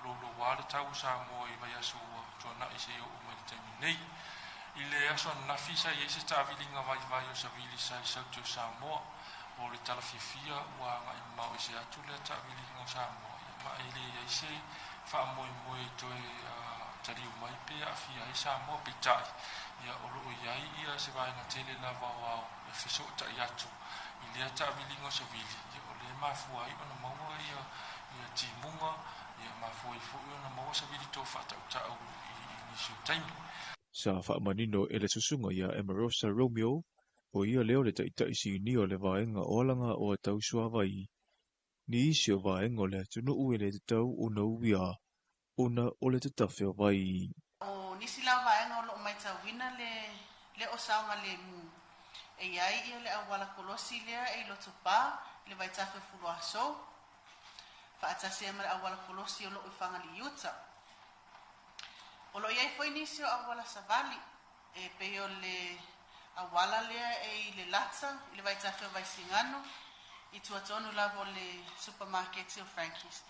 Speaker 8: louloua le tau o Samoa i vaiaso ua tuanai seia oo mai le taimi nei. I le aso ananafi sa i ai se taaviliga vaivai o savili sa i saute o Samoa. O le tala fiafia ua agai mamao ese atu lea taaviliga o Samoa, ma e leai se faamoemoe e toe taliu mai pe aafia ai Samoa. Peitai, o lo o i ai ia se vaega tele lava o ao e fesootai atu i lea taaviliga o savili, o lea e mafua ai ona maua ia timuga, mafua ai foi ona maua savili to faatautau i nisi o taimi.
Speaker 7: Sa faamanino e le susuga ia Emarosa Romeo, o ia lea o le taitai sinia o le vaega o alagaoa tau suavai, ni isi o vaega o le atunuu e le tatau ona uia ona o le tatafe o vai.
Speaker 9: O nisi la vaega o loo matauina le le o saogalemu e iai ia le auala kolosi lea e i Lotopa i le vaitafe o Fuluasou faatasi ai ma le auala kolosi o loo i Fagaliuta. O loo iai foi nisi o auala savali e pei o le auala lea e i Lelata i le vaitafe o Vaisigano i tua tonu lava o le supamaketi o Frankie's.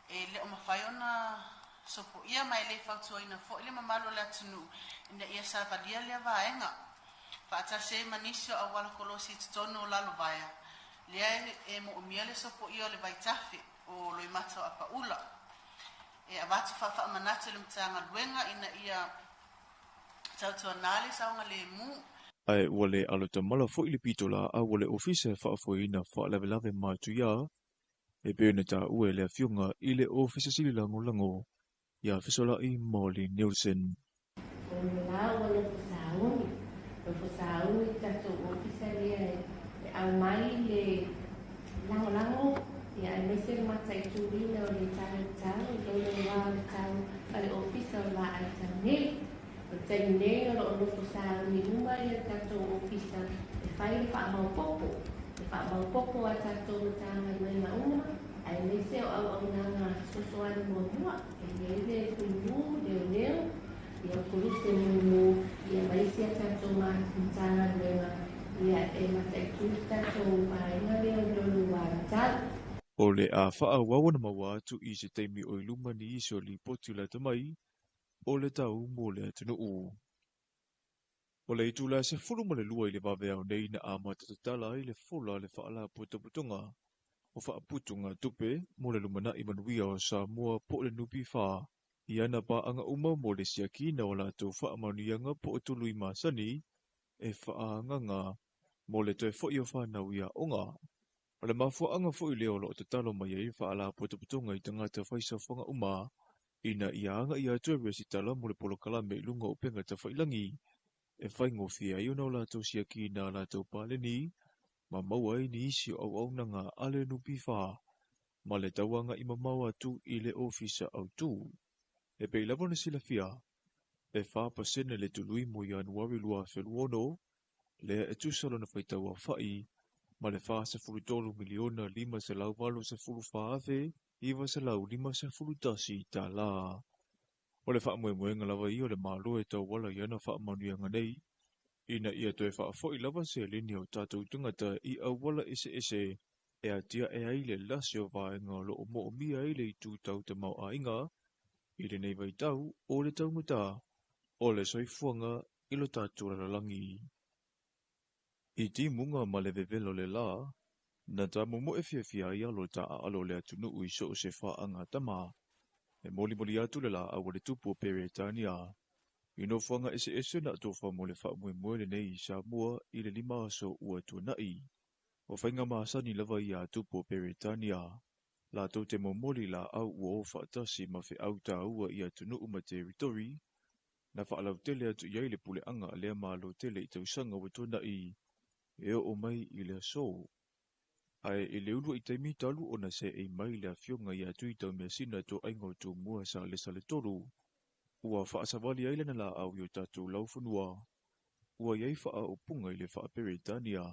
Speaker 9: E le o mafai ona sopoia ma e le fautuaina foi le mamalu o le atunuu ina ia savalia lea vaega faatasi ai ma nisi o auala kolosi i totonu o Lalovaea lea e moomia le sopoia o le vaitafe o Loimata o Apaula. E avatu faafaamanatu e le Matagaluega ina ia tautuana le saogalemu.
Speaker 7: Ae ua le alotamala foi le pitolaau a le Ofisa e Faafoeina Faalavelave Matuia, e pei ona taua e le Afioga i le Ofisa Sili Lagolago ia Fesolai Molly Nielsen.
Speaker 10: O le la ua nofo sauni, nofo sauni le tatou ofisa lea e aumai le lagolago ia aemaise le mataituina o le tala o le tau i lou wā o le tau a le ofisa o vaai tau nei. O le taimi nei o lo o nofo sauni uma ia tatou ofisa e fai le faamaopoopo, le faamaopoopo a tatou Matagaluega uma, aemaise o auaunaga fesoasoani muamua e i ai le fuimu, leoleo, ia poluse mumu, ia ma isi a tatou Matagaluega ia e mataitu le tatou vaega lea o le wā o le tau.
Speaker 7: O le a faaauau ona maua atu i se taimi o i luma nisi o lipoti lata mai o le tau mo le atunuu. O le itula 12 i le vaveao nei na amata tatala ai le fola a le Faalapotopotoga o Faaputuga Tupe mo le Lumanai Manuia o Samoa po o le NPF i ana paaga uma mo le siakiina o latou faamanuiaga po o tului masani e faaagaga mo le toe foi o fanau i aoga. O le mafuaaga foi lea o lo o tatalo mai ai le Faalapotopotoga i tagata faisaofaga uma ina ia aga'i atu e resitala mo le polokalame i luga o upega tafailagi e faigofie ai ona o latou siakiina a latou paleni ma maua ai nisi o auaunaga a le NPF ma le tauaga'i mamao atu i le ofisa autū. E pei lava ona silafia, e 4% le tului mo Ianuari 2026, lea e tusa lona faitau aofa'i ma le $43,584,951. O le faamoemoega lava ia o le Malo e tauala i ana faamanuiaga nei, ina ia toe faafo'i lava seleni a o tatou tagata i auala eseese e atia'e ai le lasi o vaega o loo moomia ai le itu tau tamaoaiga i lenei vaitau o le taugata o le soifuaga i lo tatou lalolagi. I timuga ma le vevela o le lā, na tamomoe fiafia ai alo taaalo o le atunuu i so o se faagatama. E molimoli atu le laau a le tupu o Peretania. I nofoaga eseese na atofa mo le faamoemoe lenei i Samoa i le 5 aso ua tuanai. O faiga masani lava ia a tupu o Peretania. Latou te momoli laau ua o faatasi ma feau taua i atunuu ma teritori, na faalautele atu i ai le puleaga a lea Malo tele i tausaga ua tuanai e oo mai i le aso. Ae i le uluai taimi talu ona seei mai le afioga ia Tui Taumeasina toaiga o Tumua sa Lesaletolu, ua faasavali ai lana laau i o tatou laufanua. Ua i ai faaaupuga i le faaperetania,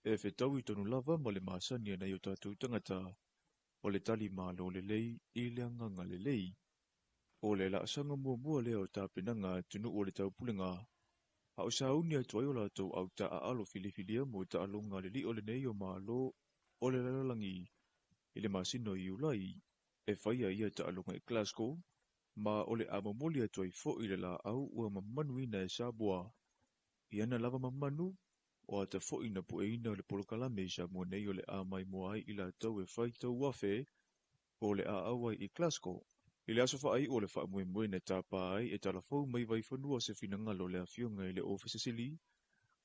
Speaker 7: e fetaui tonu lava ma le masani a nai o tatou tagata, o le tali malo lelei i le agaga lelei. O le laasaga muamua lea o tapenaga a atunuu o le taupulega, a o sauni atu ai o latou au taaalo filifilia mo taaloga a le lio lenei o Malo o le lalolagi i le masina o Iulai, e faia ia taaloga i Glasgow, ma o le a momoli atu ai fo'i le laau ua mamanuina e Samoa. I ana lava mamanu, o ata fo'i na pueina o le polokalame i Samoa nei o le a maimoa ai i latou e fai tauafe o le a au ai i Glasgow. I le aso faaiu o le faamoemoe na tapa ai e talafou mai Vaifanua se finagalo o le afioga i le Ofisa Sili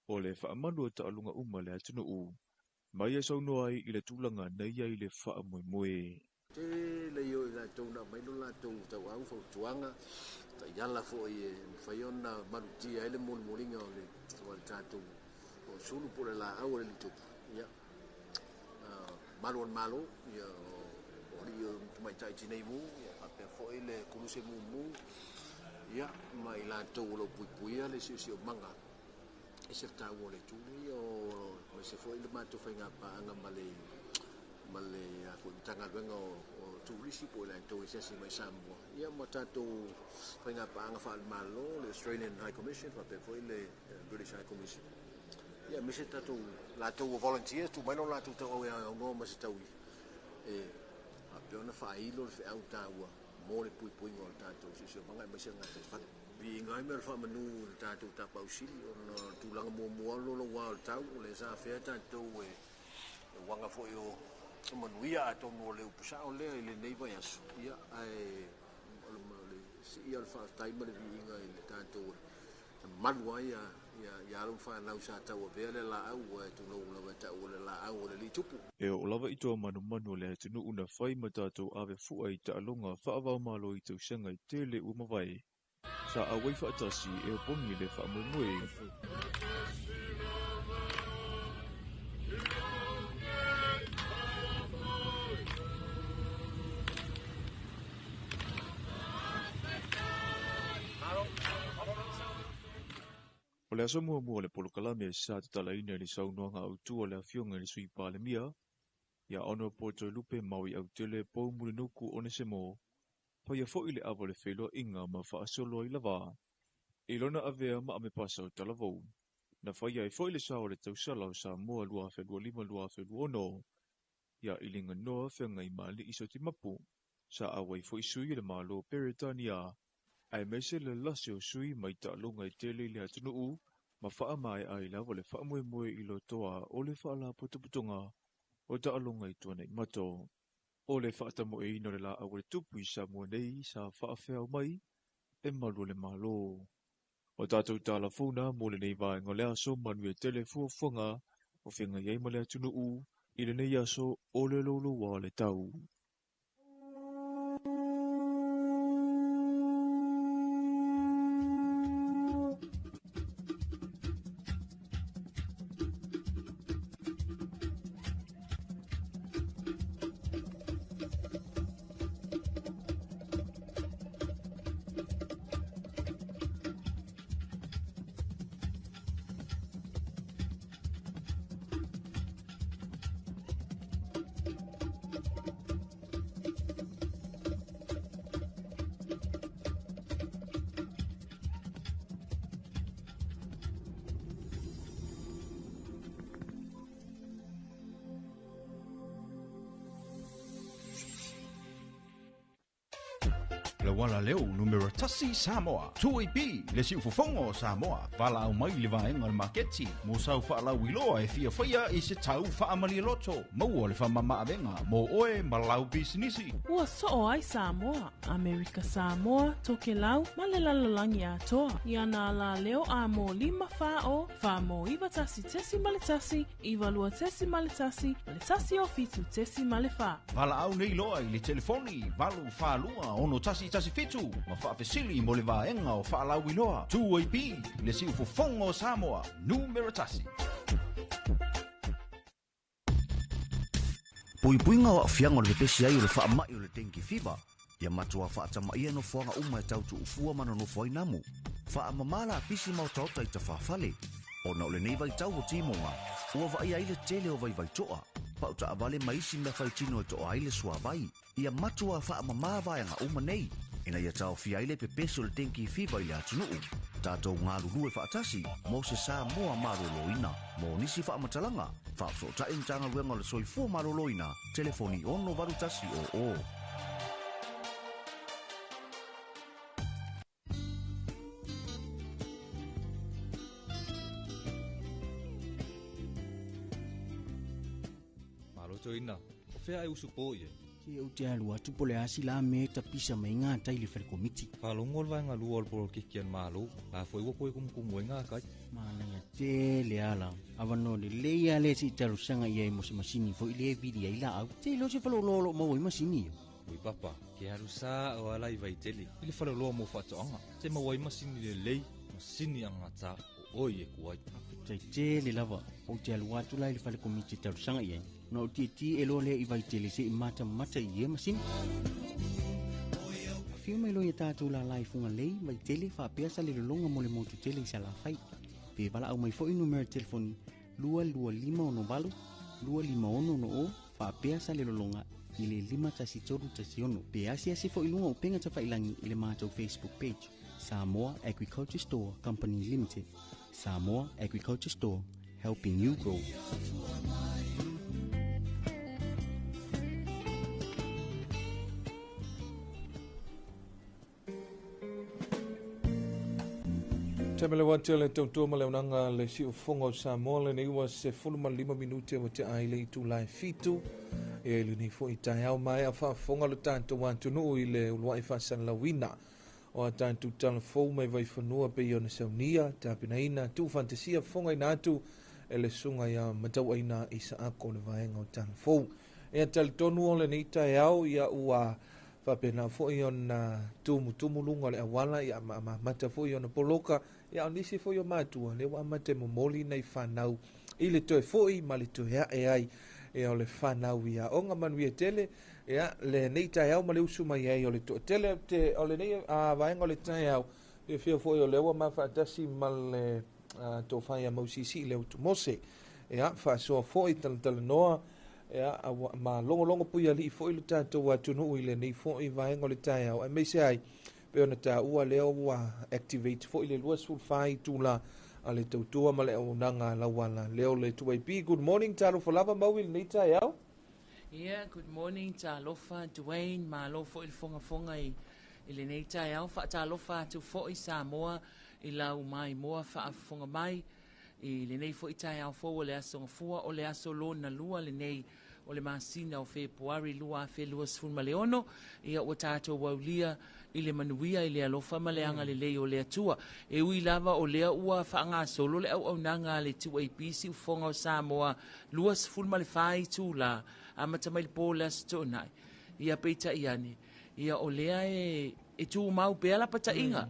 Speaker 7: o le faamalu o taaloga uma le atunuu, ma ia saunoa ai i le tulaga na ia i le faamoemoe.
Speaker 11: Tele ia o i latou na aumai lo latou tauau fautuaga taiala foi e mafai ona malutia ai le molimoliga o le tatou o sulu po o le laau a le litupu. Ia, malu o le Malo, ia, o alii o tamaitai tinei mu, ia, faapea foi le koluse mumu, ia, ma i latou o lo o puipuia le siosiomaga e se taua o le itu lenei, o aemaise foi le matou faigapaaga ma le foi Matagaluega o Turisi po o i latou e asiasi mai Samoa, ia, ma tatou faigapaaga faale-Malo, le Australian High Commission, faapea foi le British High Commission. Ia, aemaise tatou latou o volunteers, tuu mai lo latou tauau e aunoa ma se taui, e faapea ona faailo le feau taua mo le puipuiga o le tatou siosiomaga aemaise le gataifale. Viiga ai mea o le faamanu i le tatou tapausili, ona o le tulaga muamua loloua o le tau, o lea sa afea tatou e uaga foi o manuia atonu o le upu sao lea i lenei vaiaso. Ia, ae o le siia o le faafetai ma le viiga i le tatou malu ai ia alo ma fanau sa tauavea le laau, ua e tulou lava e taua le laau o le litupu.
Speaker 7: E oo lava i toa manumanu o le atunuu na fai ma tatou ave fua i taaloga faavaomalo i tausaga i tele ua mavae. Sa auai faatasi e opogi le faamoemoe. O le aso muamua o le polokalame sa tatalaina i le saunoaga autu a le afioga i le Sui Palemia, ia Honourable Toelupe Maui Autele Pou Mulinuku Onesemo, paia fo'i le ava o le feiloaiga ma faasolo ai lava. I lona avea ma amepasa o talavou, na faia ai fo'i le sao o le tausala o Samoa 2025-2026, ia iliganoa feagai ma alii Sotimapu, sa auai fo'i sui o le Malo o Peretania, aemaise le lasi o sui mai taaloga e tele i le atunuu, ma faamaea ai lava le faamoemoe i lotoa o le faalapotopotoga o taaloga i Tuanaimato. O le faatamoeina o le laau a le tupu i Samoa nei sa faafeao mai e malu o le Malo. O tatou talafou mo lenei vaega o le aso manuia tele fuafuaga o feagai ai ma le atunuu i lenei aso o le louloua o le tau.
Speaker 5: Le auala leo numera tasi Samoa. 2AB le siufofoga o Samoa. Valaau mai i le vaega o le maketi mo sau faalauiloa e fiafaia i se tau faamalialoto. Maua le faamamaavega mo oe ma lau pisinisi.
Speaker 6: Ua soo ai Samoa, Amerika Samoa, Tokelau ma le lalolagi atoa. I ana la leo a mo 5 4 o 4 mo 91.1, 92.1, ma le 1 o 7.4.
Speaker 5: Valaau nei loa i le telefoni 842 6117 ma faafesili mo le vaega o faalauiloa. 2AB le siufofoga o Samoa, numera tasi.
Speaker 12: Puipuiga o aafiaga o le pepesi ai o le faamai o le dengue fever. Ia matua faatamaia nofoaga uma e tau tuufua ma nonofo ai namu. Faamamā lapisi ma otaota i tafafale. Ona o lenei vaitau o timoga, ua vaai ai le tele o vaivaitoa. Pau taavale ma isi mea faitino e toa ai le suavai. Ia matua faamamā vaega uma nei. Ina ia taofia ai le pepesi o le dengue fever i le atunuu. Tatou galulue faatasi mo se Samoa maloloina. Mo nisi faamatalaga, faafesootai Matagaluega o le Soifua Maloloina, telefoni 68100.
Speaker 7: Malo toina. O fea ai usu po ie.
Speaker 13: Se ou te alu atu po le asi la me tapisa mai ngā tai le whare komiti.
Speaker 7: Whalongo le vaenga lua o le polokiki an malo. La foi ua koe kumukumu e ngā kai.
Speaker 13: Mana te le ala. Awa no le leia le si talusanga ia i mo se masini fo i le vili ai la au. Te ilo se whalololo mau i masini.
Speaker 7: Ui papa, ke haru sa o ala i vaitele. I le whaloloa mo whaatoanga. Te mawai masini le lei, masini angata o oi e kuai.
Speaker 13: Tai te le lava. O te alu atu la i le whare komiti talusanga ia. No te ti e lo le i vaitele se i mata mata i e masini. Whio mai lo ia tātou la lai funga lei, vaitele, whaapea sa le lolonga mo le motu tele i sa la whai. Pe wala au mai foi numero telefoni 225 68 256 o whaapea sa le lolonga i le 51316. Pe asi asi foi lunga o penga tawhailangi i le mātou Facebook page. Samoa Agriculture Store Company Limited. Samoa Agriculture Store, helping you grow.
Speaker 1: Temele wa tele tautua ma le unanga le siufofoga o Samoa lenei ua 15 minute ua te ai le itula e 7. E lenei foi taeao maea faafofoga le tatou atunuu i le uluai faasalalauina o a tatou talafou mai vaifanua pei ona saunia tapenaina tuufantasia fofogaina atu e le susuga ia matauaina Isaako o le vaega o talafou. E talitonu o lenei taeao ia ua faapena foi ona tumutumu luga o le auala ia maamamata foi ona poloka ia o nisi foi o matua le ua amata e momoli nai fanau i le toe foi ma le toe ae ai ia o le fanau ia onga manuia tele ia lenei taeao ma le usu mai ai o le toatele te o lenei vaega o le taeao fiafia foi o lea ua mafaatasi ma le tofai a Mausisi le Utumose ia faasoa foi talatalanoa ia ma logologo puialii foi le tatou atunuu i lenei foi vaega o le taeao aemaise ai pe ona taua lea ua activate foi le 24 itula a le tautua ma le auaunaga lauala leo le 2AP. Good morning, talofa lava mau i lenei taeao.
Speaker 14: Yeah, good morning, talofa Dwayne, malo foi le fogafoga i lenei taeao, faatalofa atu foi Samoa i lau mai moa faafofoga mai i lenei foi taeao fou o le aso Gafua o le aso lona lua lenei o le masina o Fepuari 2026. Ia ua tatou aulia i le manuia i le alofa ma le agalelei o le Atua. E ui lava o lea ua faagasolo le auaunaga a le 2AP siufofoga o Samoa 24 itula amata mai le po le aso Toonai. Ia peitai ane, ia o lea e tumau pea lapataiga.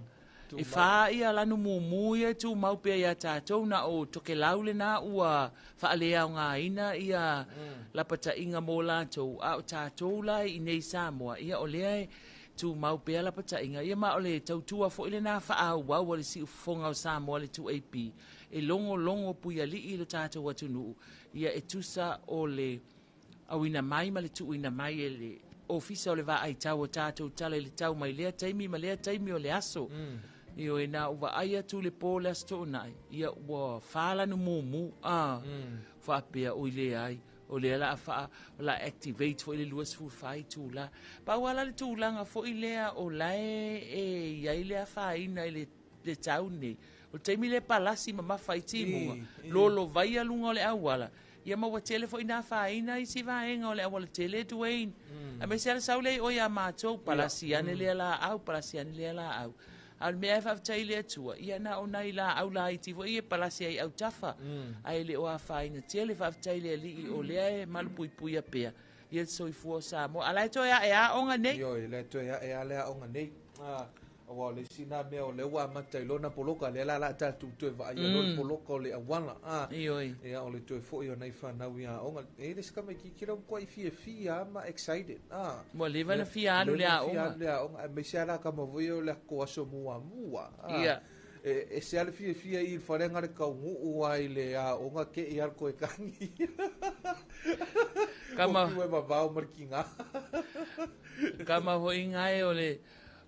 Speaker 14: E wha ia lanu mumu ia tumau pea ia tātou na o Tokelau le nā ua whaalea o ngā ina ia lapataiga mō lātou. A o tātou la i nei Samoa, ia o lea e tumau pea lapataiga. Ia ma o le tautua foi le nā whaau au le siufofoga o Samoa le 2AP. E longo longo puialii le tātou atunuu. Ia e tusa o le auina mai ma le tuuina mai e le ofisa o le vaai tau o tātou tala i le tau mai lea taimi ma lea taimi o le aso. Io e nā ua ai atu le pō le aso toonai. Ia ua whālanu mumu. Whaapea o i le ai. O lea la a faa, o la activate foi le 24 itula. Pau lava la le tulaga foi lea o la e i ai le afaina i le tau nei. O le taimi lea e palasi mamafa ai timuga, lolovaia luga o le auala, ia ma ua tele foi ina afaina isi vaega o le auala tele Dwayne. Aemaise lava le sau lea i o ia matou, palasi ane lea laau, palasi ane lea laau. A o le mea e faafetai i le Atua, ia na o nai laau laiti foi ia e palasi ai i autafa, ae le o afaina tele. Faafetai i le Alii o lea e malupuipuia pea ia le soifua o Samoa. A o la e toe ae lava aoga nei.
Speaker 1: Ioe, o la e toe ae lava le aoga nei. Aua o le isi lena mea o lea ua amata ai loa ona poloka, lea la o le a tatou toe vaaia loa le poloka o le auala.
Speaker 14: Ioe.
Speaker 1: Ia, o le toe foi o nai fanau i aoga. E i ai le isi tamaitiiti lea ua matuai fiafia lava ma excited.
Speaker 14: Ua leva ona fia alu i le aoga.
Speaker 1: Leva ona fia alu i le aoga, aemaise lava la tama foi ia o le latou aso muamua. E ese lava le fiafia i le fale na o le taunuu lava i le aoga te i lava le toe tagi.
Speaker 14: Kama.
Speaker 1: Ua fiu e vavao ma le tiga.
Speaker 14: Kama foi gae o le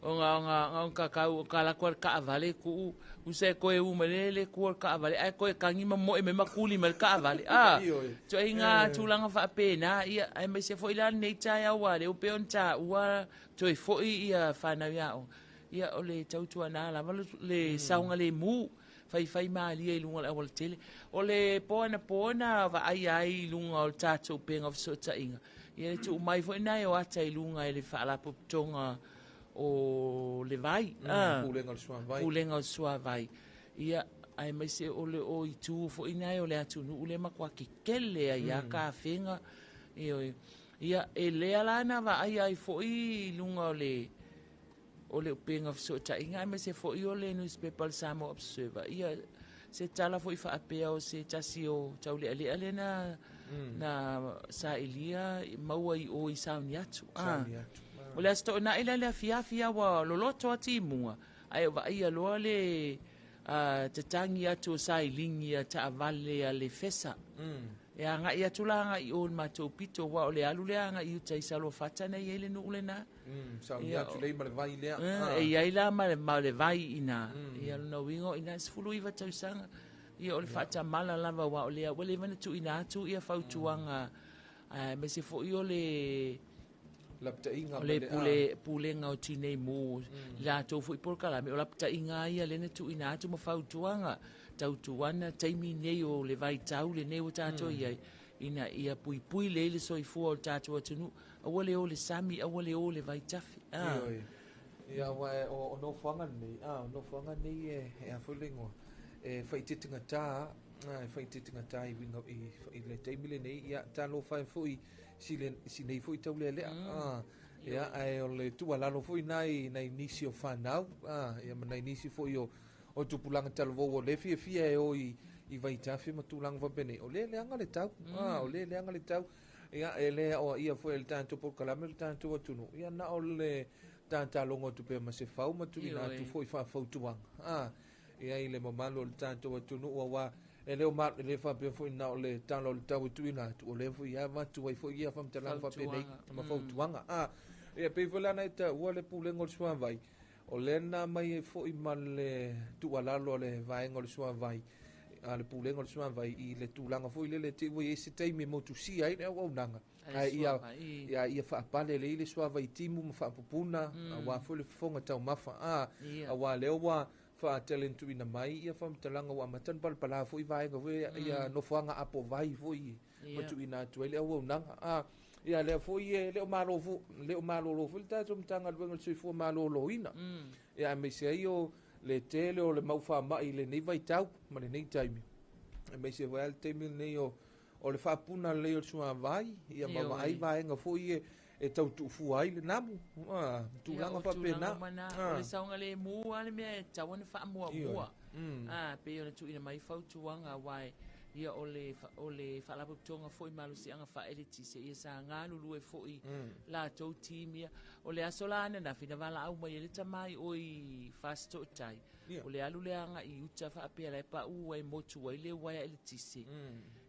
Speaker 14: o ga o ga o ga kakau o ka latou a le taavale tuu usa e toe u mai le le tua o le taavale ae toe tagi ma moe mai ma tuli mai le taavale a ituaiga tulaga faapena ia aemaise foi la lenei taeao aua lea ua pei ona taua toe foi ia fanau i aoga ia o le tautuana lava le saogalemu faifai malie i luga o le aualatele. O le po anapo na vaaia ai i luga o le tatou upega o fesootaiga, ia le tuu mai foi lena e o ata i luga e le Faalapotopotoga o le Vai,
Speaker 1: Pulega o le Suavai.
Speaker 14: Pulega o le Suavai. Ia, aemaise o le o itu foi lena o le atunuu lea e matua kekele ai lava tafega. Ioe. Ia, e lea la na vaaia ai foi i luga o le o le upega o fesootaiga aemaise foi o le nusipepa o le Samoa Observer, ia se tala foi faapea o se tasi o taulealea lea na na sailia maua i o i Sauniatu.
Speaker 1: Sauniatu.
Speaker 14: O le Aso Toonai la le afiafi a ua loloto a timuga, ae o vaaia loa le tatagi atu o sailigi a taavale a le Fesa. E agai atu la agai i o i le matou pito, aua o le alu lea agai i uta i Saluafata na i ai le nuu lena.
Speaker 1: Sauni atu lea ma le vai lea.
Speaker 14: E i ai la ma le vai i ina. Ia lona uiga o i ina e 19 tausaga. Ia o le faatamala lava aua o lea ua leva ona tuuina atu ia fautuaga aemaise foi o le
Speaker 1: lapataiga
Speaker 14: o le pulega o Tinei Mu, latou foi polokalame, o lapataiga ia lea na tuuina atu ma fautuaga tautuana taimi nei o le vaitau lenei ua tatou i ai, ina ia puipui lelei le soifua o le tatou atunuu, aua le o le sami, aua le o le vaitafe.
Speaker 1: Ioe. Ia, aua o nofoaga nei, o nofoaga nei e a foi le igoa, e faaitiitigata, e faaitiitigata i uiga i le taimi lenei, ia talofa ai foi si nei foi taulealea. Ia, ae o le tuualalo foi nai nisi o fanau, ia ma nai nisi foi o tupulaga talavou o le fiafia e o i vaitafe ma tulaga faapenei, o lea leaga le tau, o lea leaga le tau. Ia, e le aoaia foi e le tatou polokalame le tatou atunuu, ia na o le tatalogo atu pea ma se fau ma tuuina atu foi faafautuaga. Ia i le mamalu o le tatou atunuu, aua e le faapea foi na o le tala o le tau e tuuina atu, o lea foi ia avatu ai foi ia faamatalaga faapenei ma fautuaga. Ia pei foi la na e taua le pulega o le suavai, o lea na mai ai foi ma le tuualalo a le vaega o le suavai, a le pulega o le suavai i le tulaga foi lele te ua i ai se taimi e motusia ai le auaunaga. Ae ia ia faapale lelei le suavai timu ma faapupuna, aua foi le fofoga taumafa. Aua lea ua faatalentuina mai ia faamatalaga ua amata ona palapala foi vaega foi ia nofoaga apovai foi ma tuuina atu ai le auaunaga. Ia lea foi e le o malolo foi le tatou Matagaluega o le Soifua Maloloina. Ia aemaise ai o le tele o le mau faamai i lenei vaitau ma lenei taimi. Aemaise foi le taimi lenei o le faapuna lelei o le suavai, ia ma vaai vaega foi e tau tuufua ai le namu, tulaga faapena.
Speaker 14: O le saogalemu lava le mea e tatau ona faamuamua. Pei ona tuuina mai fautuaga aua ia o le faalapotopotoga foi malosiaga faaeletise, ia sa galulue foi latou timia. O le aso la ananafi na valaau mai ai le tamai o i Fasitootai, o le alu le agai i uta faapea la e pau ai motu ai le uaea eletise.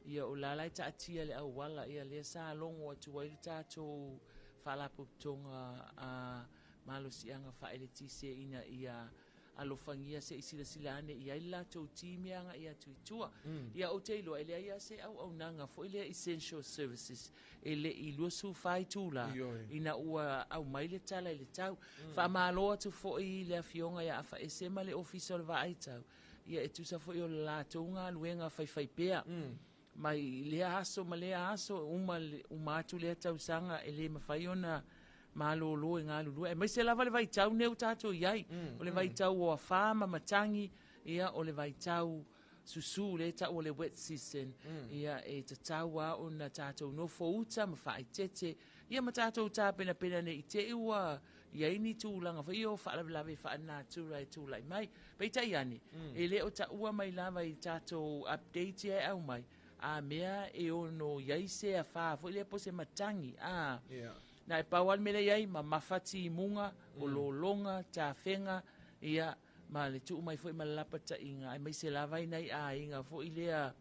Speaker 14: Ia o la la e taatia le auala, ia lea sa logo atu ai le tatou faalapotopotoga malosiaga faaeletise ina ia alofagia se'i silasila ane i ai le latou timi aga'i atu i tua. Ia ou te iloa e leai a se auaunaga foi lea essential services e le'i 24 itulā ina ua aumai le tala i le tau. Faamālō atu foi i le afioga iā Afaese ma le Ofisa o le Vaai Tau, ia e tusa foi o le latou galuega faifaipea mai lea aso ma lea aso, uma uma atu lea tausaga, e lē mafai ona malōlō e galulue, aemaise lava le vaitau nei ua tatou i ai, o le vaitau o afā ma matagi, ia o le vaitau susū lea e ta'u o le wet season. Ia e tatau a ona tatou nofo uta ma faaitete, ia ma tatou tapenapena nei i te'i ua i ai ni tulaga foi o faalavelave faalenatura e tula'i mai. Peitai ane, e lē o taʻua mai lava i tatou update ia e aumai, a mea e ono i ai se afā foi lea po se matagi a na e pau a le mea lea i ai, mamafa timuga, o lologa tafega, ia ma le tuu mai foi ma le lapataʻiga, aemaise lava i nai aiga foi lea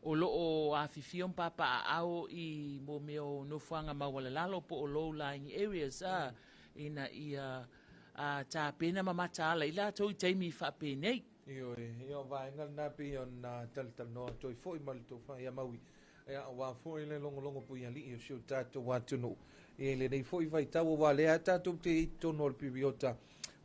Speaker 14: o loo afifio ma papaaao i mo mea o nofoaga maualalalo po o low lying areas a, ina ia tapena ma mataala i latou i taimi faapenei.
Speaker 1: Ioe, ia o vaega lena pei ona talatalanoa atu ai foi ma le tofa ia Maui, ia aua foi le logologo puialii o si o tatou atunuu i lenei foi vaitau, aua lea tatou te i totonu o le piriota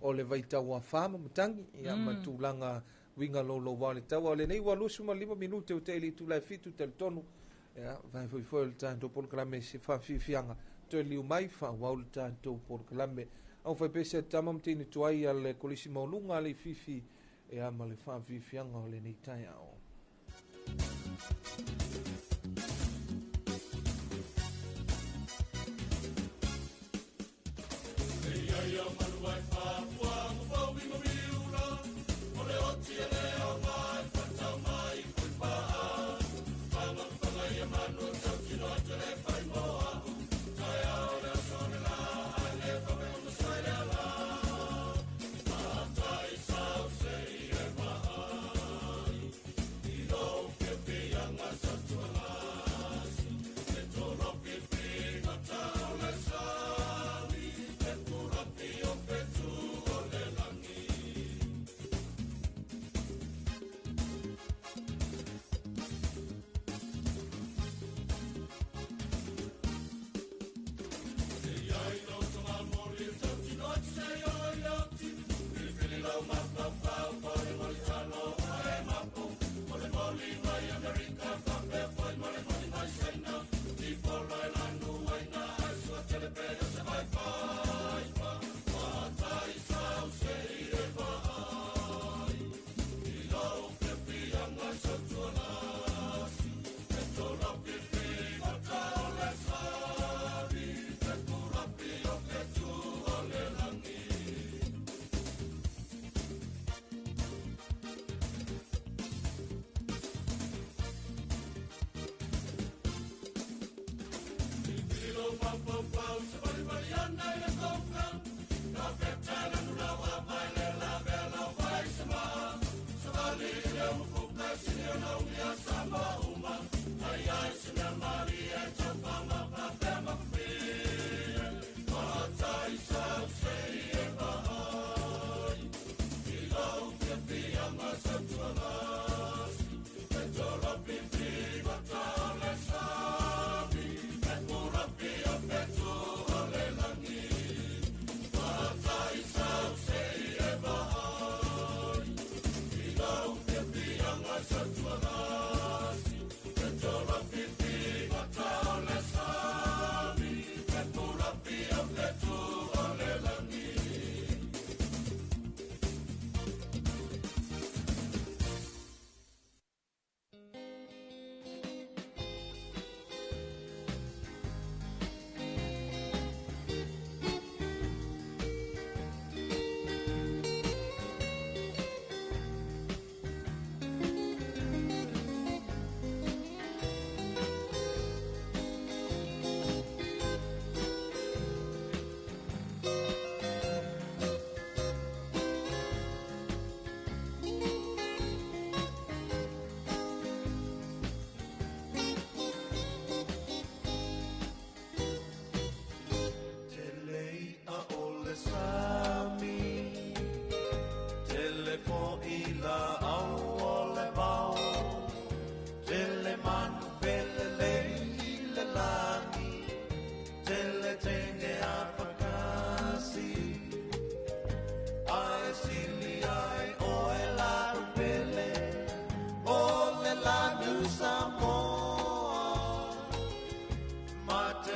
Speaker 1: o le vaitau afā ma matagi, ia ma tulaga uiga louloua o le tau. A o lenei ua 25 minute o te i le itula e 7, talitonu ia vai foi foi o le tatou polokalame se faafiafiaga toe liu mai faaauau le tatou polokalame. Au fai pese tama ma teine tuai a le Kolisi Maualuga a Leififi, ia ma le faafiafiaga o lenei taeao.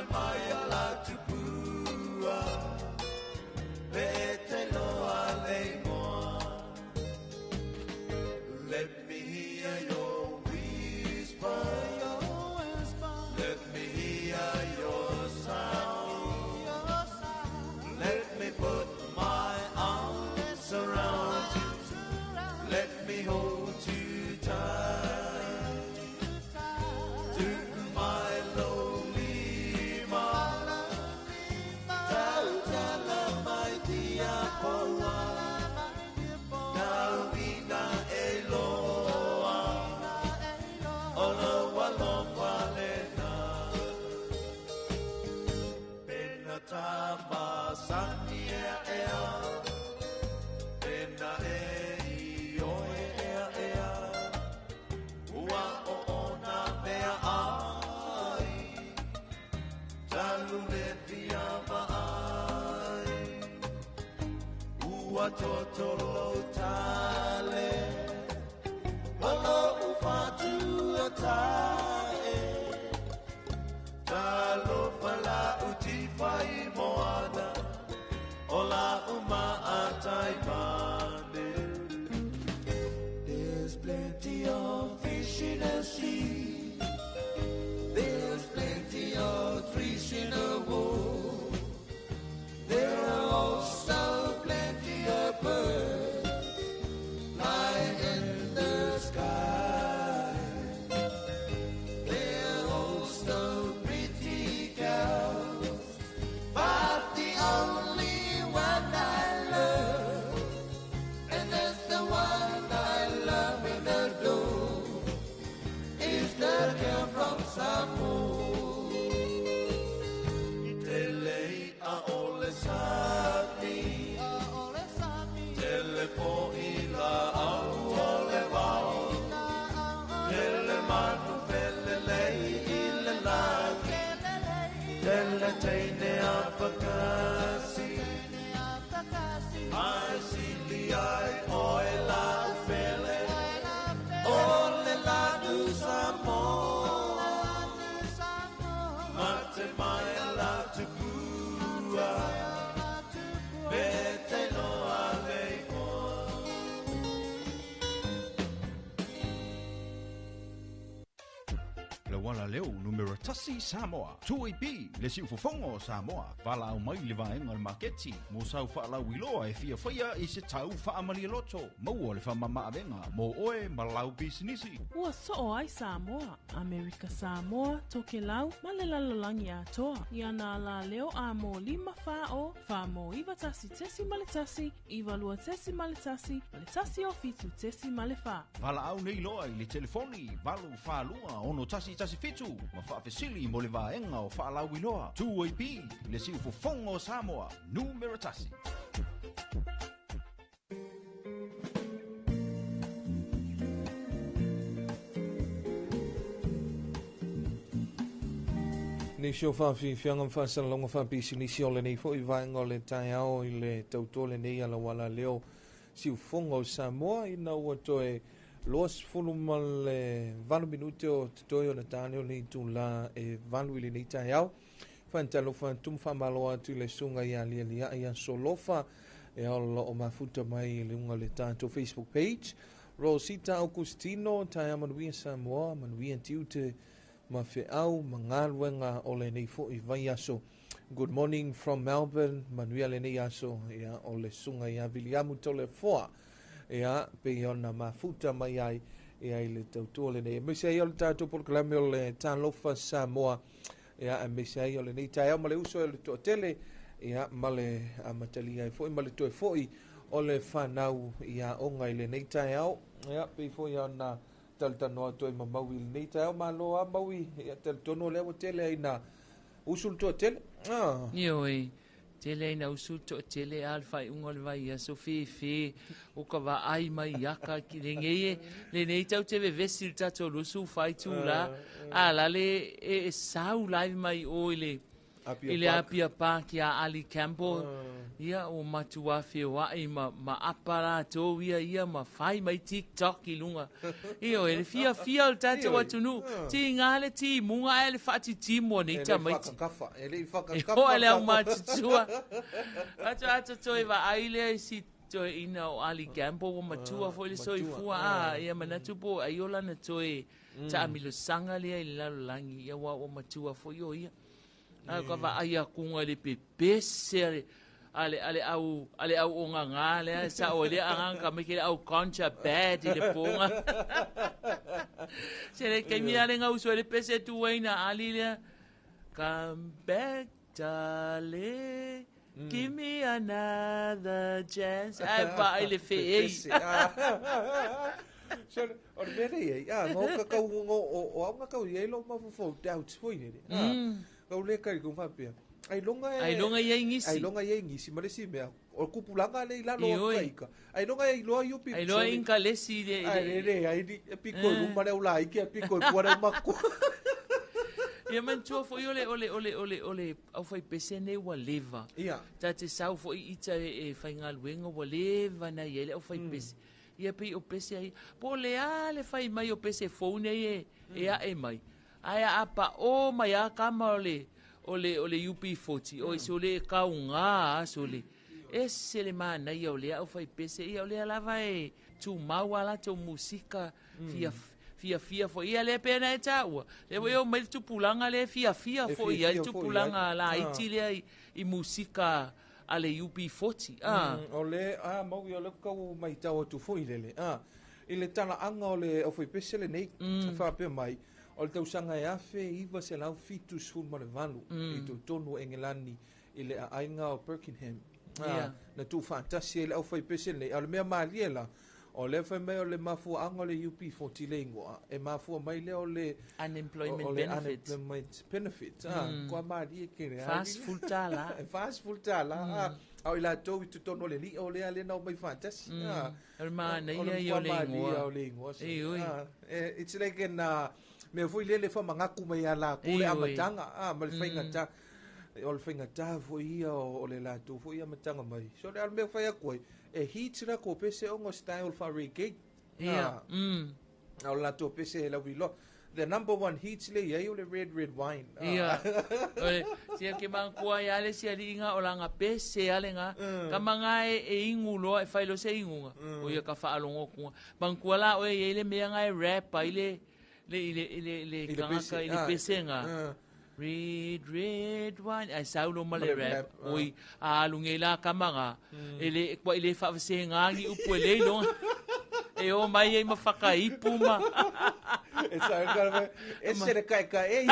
Speaker 15: Mate mai ala tupua Pe te loa le moa Let me hear your whisper Let me hear your sound Let me put my arms around you Let me hold you tight To my lonely ma Tautala mai tia poa Kauina e loa O lo alofa lena Pena tama sani ea ea Pena e i oe ea ea Ua o ona mea ai Talu le fia vaai Ua totolo tale O lo ufatu o tae Talofa la uti fai moana O la uma atai mane There's plenty of fish in the sea There's plenty of trees in the wood There are also plenty of birds flying in the sky. There are also pretty girls, but the only one I love, and that's the one I love in the door, is the girl from Samoa. Te lei a ole sami Tele po i la au o le vao Tele manu fele lei i le lagi Tele teine a pakasi Ai sili ai oe la ufele O le lanu Samoa Mate mai la tupua Pe te loa le imoa
Speaker 5: Le wala leo numero tasi Samoa. 2AB le siufofoga o Samoa. Valaau mai le vaega o le maketi mo sau faalauiloa e fiafaia i se tau faamalialoto. Maua le faamamaavega mo oe ma lau pisinisi.
Speaker 6: Ua soo ai Samoa, Amerika Samoa, Tokelau ma le lalolagi atoa. I ana alā leo a mō 5 4 0 4 mō 9 1 1 9 2 1 1 o 7 4.
Speaker 5: Valaau nei loa i le telefoni 8 4 2 6 1 1 7 ma faafesili mo le vaega o faalauiloa. 2AB le siufofoga o Samoa, numero tasi.
Speaker 1: Nisi o faafiafiaga ma faasalalauga faapisinisi o lenei foʻi vaega o le taeao i le tautua lenei alauala leo siufoga o Samoa ina ua toe 28 minute o totoe o le tane o le itulā e 8 i lenei taeao. Faatalofa atu ma faamalo atu i le susuga ia Lialiai ia Solofa e o mafuta mai i luga o le tatou Facebook page. Rosita Augustino, taeao manuia Samoa, manuia tiute ma feau ma galuega o lenei foʻi vaiaso. Good morning from Melbourne, manuia lenei aso ia o le susuga ia Viliamu Tolefoa ia pe ona mafuta mai ai ia i le tautua lenei. E maise ai o le tatou polokalame o le Talofa Samoa ia e maise ai o lenei taeao ma le uso e le toatele ia ma le amatalia ai foi ma le toe foi o le whanau ia onga i lenei taeao ia pe foi ona talatanoa toe ma maui i lenei taeao malo a maui ia talitonu lea ua tele ai na usu le toatele. Ah.
Speaker 14: Ioe, tele ai na usu toatele a le faaiuga o le vaiaso fefe o ka vaai mai aka ki lenei e lenei tau te vevesi le tatou 24 itulā a la le e sau live mai o i le
Speaker 1: Apia
Speaker 14: I le
Speaker 1: Park.
Speaker 14: Apia Park iā Ali Campbell, ia ua matuā feoaʻi ma, ma apa latou ia ia ma fai mai TikTok i luga. Ioe, le fiafia o le tatou
Speaker 1: Ioe.
Speaker 14: atunuu, tiga le timuga ae le faatitimu a nei
Speaker 1: E le
Speaker 14: tamaiti.
Speaker 1: faakakafa, e le i
Speaker 14: E
Speaker 1: faakakafa
Speaker 14: oo le
Speaker 1: tatou.
Speaker 14: aumatutua. Faatoa toe vaai lea i si toeaina o Ali Campbell ua matua foi le
Speaker 1: matua,
Speaker 14: soifua, a, ia manatu po o ai o lana toe taamilosaga lea i le lalolagi, ia aua ua matua foi o ia. A ka vaai akuga i le pepese a le a le a le au a le au ogagā lea e sao ai le agaga ka mai ke le au concha bad i le poga. Se le kaimi a le gauso ai le pese tu ai na Ali lea. Come back, darling. Give me another chance. Ai vaai le feei.
Speaker 1: Pepese, ah. So, o le mea lea i ai, ah, ngo ka kau ngo o o au nga kau i ai lo mafaufau doubts foi lele. Ah, kau le kai ku faapea. Ai longa e
Speaker 14: Ai longa i ai ngisi.
Speaker 1: Ai longa i ai ngisi ma le isi mea. O le kupulaga le i lalo o
Speaker 14: Ioi.
Speaker 1: kaika. Ai longa e iloa i upi.
Speaker 14: Ai loa inga lesi le
Speaker 1: Ai le le ai ni e piko i luma le au laiki, e piko i pua le au makua.
Speaker 14: Ia manatua foi o le o le o le o le o le aufaipese nei ua leva.
Speaker 1: Ia.
Speaker 14: Ta te sau foi ita e faigaluega ua leva na i ai le aufaipese. Ia pei o pese ai. Po o le a le fai mai o pese fou nei e e ae mai. Ae a paʻō mai a kama o le o le o le UB40 oi sole e kaugā a sole. Ese le manaia o lea aufaipese ia o lea lava e tumau a latou musika fia fiafia foi. Ia lea pea na e taua. Lea foi e omai le tupulaga lea e fiafia
Speaker 1: E
Speaker 14: foi ai
Speaker 1: fiafia foi ai.
Speaker 14: tupulaga laiti lea i, i musika a le UB40. Ah.
Speaker 1: O le a mau ia o le kau maitau atu foi lele. Ah, i le talaaga o le aufaipese lenei, faapea mai, o le tausaga e 1978 i totonu o Engelani i le aaiga o Birkenham. Ah,
Speaker 14: Ia.
Speaker 1: na tuufaatasi ai le aufaipese lenei. A o le mea malie la, o lea fai mai o le mafuaaga o le UB40 le igoa, e mafua mai lea o le
Speaker 14: Unemployment
Speaker 1: o le
Speaker 14: benefit.
Speaker 1: unemployment benefit. Ah, kua malie ke le
Speaker 14: Fast full tālā.
Speaker 1: E fast tālā. Ah, a o i latou i totonu o le liʻa o lea lea na omai faatasi. Ah,
Speaker 14: O le manaia
Speaker 1: o le
Speaker 14: ia o le
Speaker 1: matua malie
Speaker 14: igoa.
Speaker 1: o le igoa. so,
Speaker 14: Ei, oi.
Speaker 1: ah, it's like an mea foi lea le faamagaku mai ia lakou le
Speaker 14: Ei, oi.
Speaker 1: amataga ah, ma le faigatā o le faigatā foi ia o le latou foi amataga mai. So le a le mea fai atu ai, e hit la ko pese ongo style fa reggae.
Speaker 14: Ia.
Speaker 1: Ah, a o le latou pese e lauiloa. The number one hit le iai o le red red wine. Ah.
Speaker 14: Ia. O le sia ke manatua ai a le sia aliʻi o laga pese a lega. Kamaga e e igu loa e fai loa se iguga. O ia ka faalogo akuga. Manatua la oe e iai le mea ga e rap ai le le i le i le le
Speaker 1: I le
Speaker 14: tagata
Speaker 1: pese,
Speaker 14: i le
Speaker 1: ah,
Speaker 14: pesega.
Speaker 1: ah.
Speaker 14: Red, red wine. Ai sau lo ma
Speaker 1: Ma
Speaker 14: le
Speaker 1: le
Speaker 14: rap.
Speaker 1: rap, ah.
Speaker 14: Oi, a alu la kamaga. E le kua i le faavasegagi upu e le iloga. E o mai ai ma fakaipu ma.
Speaker 1: E sa ka e se le kai kai e.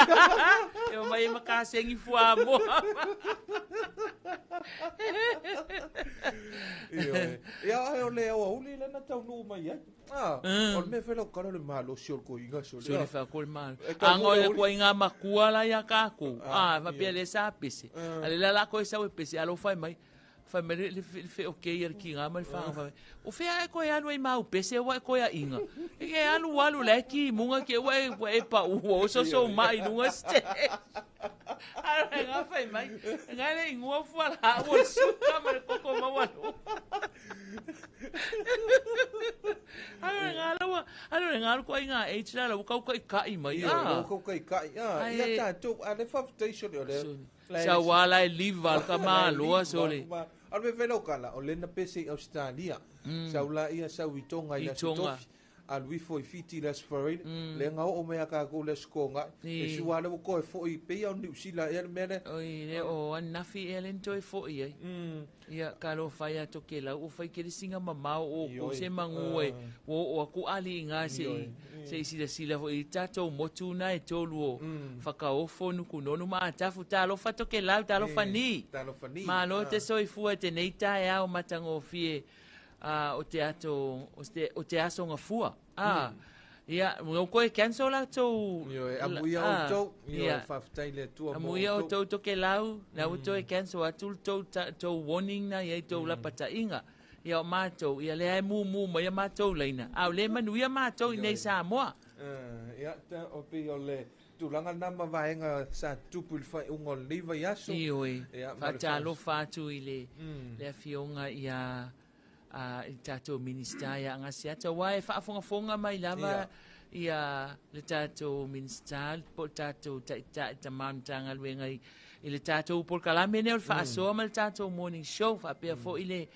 Speaker 14: E o mai ai ma kasegi fuamoa.
Speaker 1: Ioe. Ia ai o le au auli le na taunuu mai ai. Ah, o le mea fai lau kala o le malosi o le koiga sole.
Speaker 14: Sole fa ko le malo.
Speaker 1: E tau
Speaker 14: Anga o
Speaker 1: le
Speaker 14: le
Speaker 1: auli.
Speaker 14: kua inga makua la ia kākou.
Speaker 1: Ah,
Speaker 14: Ah, faapea
Speaker 1: ia.
Speaker 14: le sa pese. A le la la koe sau e pese, alo fai mai. Fai mai le le fe o kei le kinga ma le whanga fai mai. O fea e koe alu ai mau pese wa e koe a inga. E ke alu alu le ki munga ke wa e wa e pa ua o so so mai lunga ste. Alo e ngā fai mai. Ngā le ingua fua la ua suka ma le koko ma walu. Alo e ngā laua, alo e ngā koe ngā age la lau kau kai kai mai.
Speaker 1: Ioe,
Speaker 14: Ah.
Speaker 1: lau kau kai kai. Ah,
Speaker 14: Ai,
Speaker 1: ia tātou, a le faafetai sole o le.
Speaker 14: Sole. Sa wala e liva al ka maloa sole.
Speaker 1: A le mea fai lau kala, o le na pese i Australia. Sau la ia sau i Tonga i
Speaker 14: I
Speaker 1: le aso
Speaker 14: Tonga.
Speaker 1: tofi. Alu ifo i Fiti i le aso Faraile. Le nga oo mai a kākou le aso Konga. E
Speaker 14: I.
Speaker 1: sua le ua koe foi pei au New Zealand ia le mea lea.
Speaker 14: Oi, le o anafi e le toe foi ai. Ia ka lo fai ato ke lau o fai ke le singa mamao o ko
Speaker 1: Ioi.
Speaker 14: se mangu e o o aku ali inga se i se i sila sila foi i tatou motu na e tolu o whakaofo nuku nonu ma atafu talofa to ke lau talofa ni.
Speaker 1: Talofa ni.
Speaker 14: Malo te
Speaker 1: Ah.
Speaker 14: soifua te nei taeao matagofie o te ato o te aso gafua. Ah. Ia, mo koe cancel la tou.
Speaker 1: Ioe, amuia outou. Ioe, faafetai le Atua mo
Speaker 14: Amuia
Speaker 1: outou.
Speaker 14: outou to ke lau, na ua toe cancel atu le tou tou warning na ia i tou lapataʻiga. Ia o matou, ia lea e mumu mai ia matou laina. A o le manuia matou i nei Samoa.
Speaker 1: Ah, ia, ta, o pei o le tulaga lena ma vaega sa tupu i le faaiuga o lenei vaiaso.
Speaker 14: Ioe,
Speaker 1: Ia, ma le
Speaker 14: faatalofa atu i le le afioga ia i le tatou Minisita ia Agaseata, aua e faafogafoga mai lava ia le tatou Minisita po o le tatou Taitai Tama o le Matagaluega i le tatou polokalame lenei o le Faasoa ma le tatou Morning Show, faapea foi le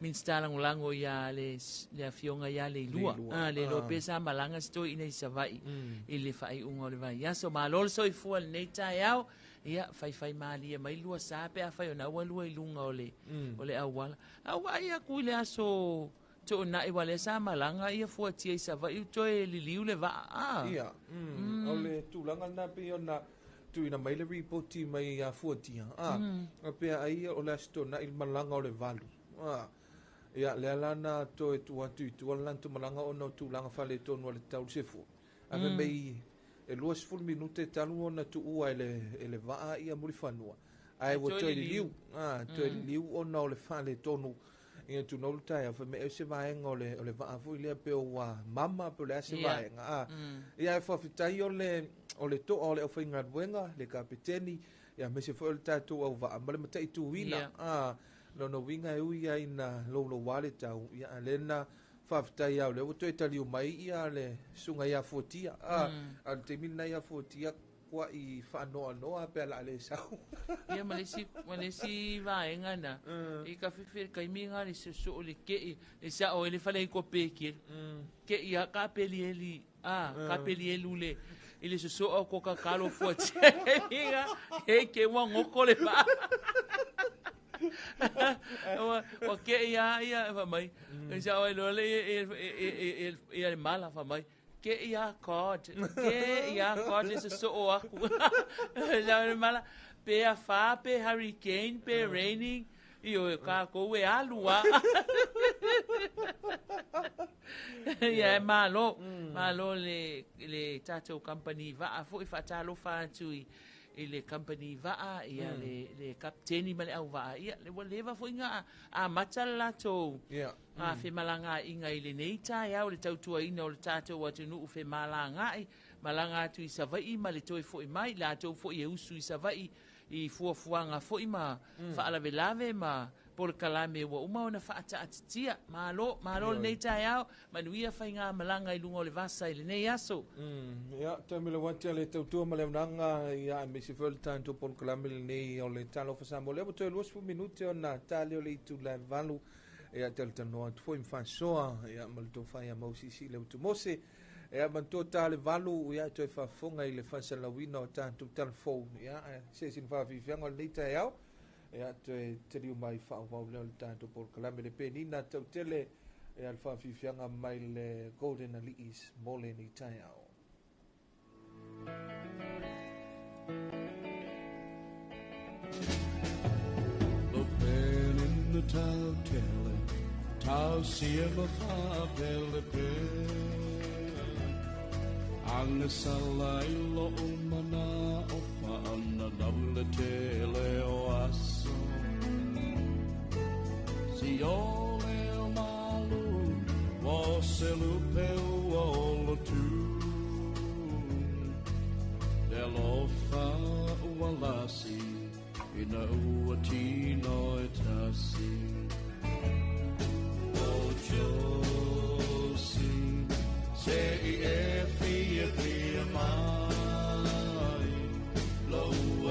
Speaker 14: Minisita Lagolago ia le Afioga ia Leilua. Le iloa pe sa malaga se toeaina i Savaii i le faaiuga o le vaiaso. Malo le soifua i lenei taeao. Ia, faifaimalie mai lua sa pe afai o na ua lua i luga o le, o le auala. A ua vaai atu i le aso Toonai aua lea sa malaga ia fuatia i Savaii ua toe liliu le vaa. A.
Speaker 1: Ia, o le tulaga lena pei ona tuuina mai le ripoti mai ia Fuatia, a, pea ai o le Aso Toonai le malaga o le 8, a, ia, lea la na toe tuu atu i tua le latou malaga ona o tulaga faaletonu a le tau i le sefua. Ae fai mai e 20 minute talu ona tuua e le vaa ia Mulifanua, ae ua toe liliu, a, toe liliu ona o le faaletonu. Ia tunou le taeao, fai mai e se vaega o le vaa foi lea pe ua mama pe o le a se vaega. A, ia e faafetai o le toa o le aufaigaluega, le kapeteni, ia aemaise foi o le tatou auvaa ma le mataituina. A, lona uiga e ui ai ina louloua le tau, ia a lea na faafetai lava o lea ua toe taliu mai ia le susuga ia Fuatia. A, a o le taimi lena ia Fuatia kuai faanoanoa pe a la le sau.
Speaker 14: Ia ma le isi vaega na, i ka fefe le taimi lena le soosoo le kei, le sao ai le faleaito pekeli. Kei lava ka pelieli, a, ka pelielu le, i le soosoo o ko kakalo fuatia. E ke ua goto le vaa. Ua kei lava ia fai mai. E sao ai loa le ia le mala fai mai. Ke ia God, ke ia God le soosoo aku. Sao le mala, pe afa, pe hurricane, pe raining, ioe kākou e alu lava. Ia e malo, malo le tatou company vaa foi faatalofa atu i le company vaa, ia le kapiteni ma le auvaa, ia le ua leva foi na amata le latou femalagaaiga i lenei taeao le tautuaina o le tatou atunuu femalagaai, malaga atu i Savaii ma le toe foi mai, latou foi e usu i Savaii i fuafuaga foi ma faalavelave ma polokalame ua uma ona faataatitia. Malo, malo lenei taeao, manuia faigamalaga i luga o le vasa i lenei aso.
Speaker 1: Ia, toe le wati le tautua ma le auaunaga, ia, aemaise foi o le tatou polokalame lenei o le Talofa Samoa. Lea ua toe 20 minute ona tali o le itula e 8, ia, talatalanoa atu foi ma faasoa, ia, ma le tofa ia Mausisi le Utumose. Ia, manatua ta le 8, ia, toe faafofoga i le faasalauina o tatou talafou, ia, se sina faafiafiaga o lenei taeao. Ia, toe taliu mai faaauau lea o le tatou polokalame le penina tautele, ia, le faafiafiaga mai le Golden Aliis mo lenei taeao.
Speaker 15: Lo pen in the tau tele, tau sia ma fa pele pe. Anga sala i lo mana o fa ana nau le tele o aso. Si o le o malu, o se lupe o lo tu. Le alofa ua lasi, ina ua tino e tasi. O Josi, se i e fia fia mai, lo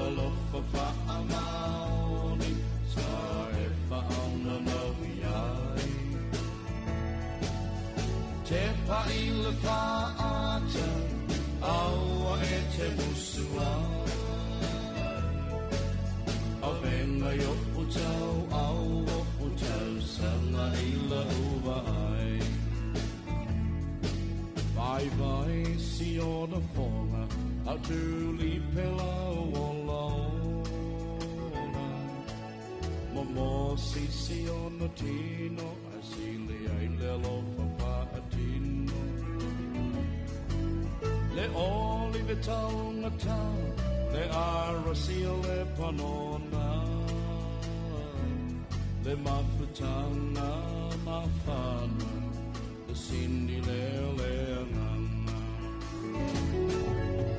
Speaker 15: alofa faamaoni, sa e faona nau iai. Te pa'i le fa'ata, aua e te musuai. Au venga i o tau, au o tau, sanga i la uvaai. Vai vai si ona fonga, au tuli pela o laona. Mo si si ona tino, a si le ai le alofa fa'atino. Le oli ve taungata, le arasia le panona. Le mafutanga mafana, le sini le le anganga.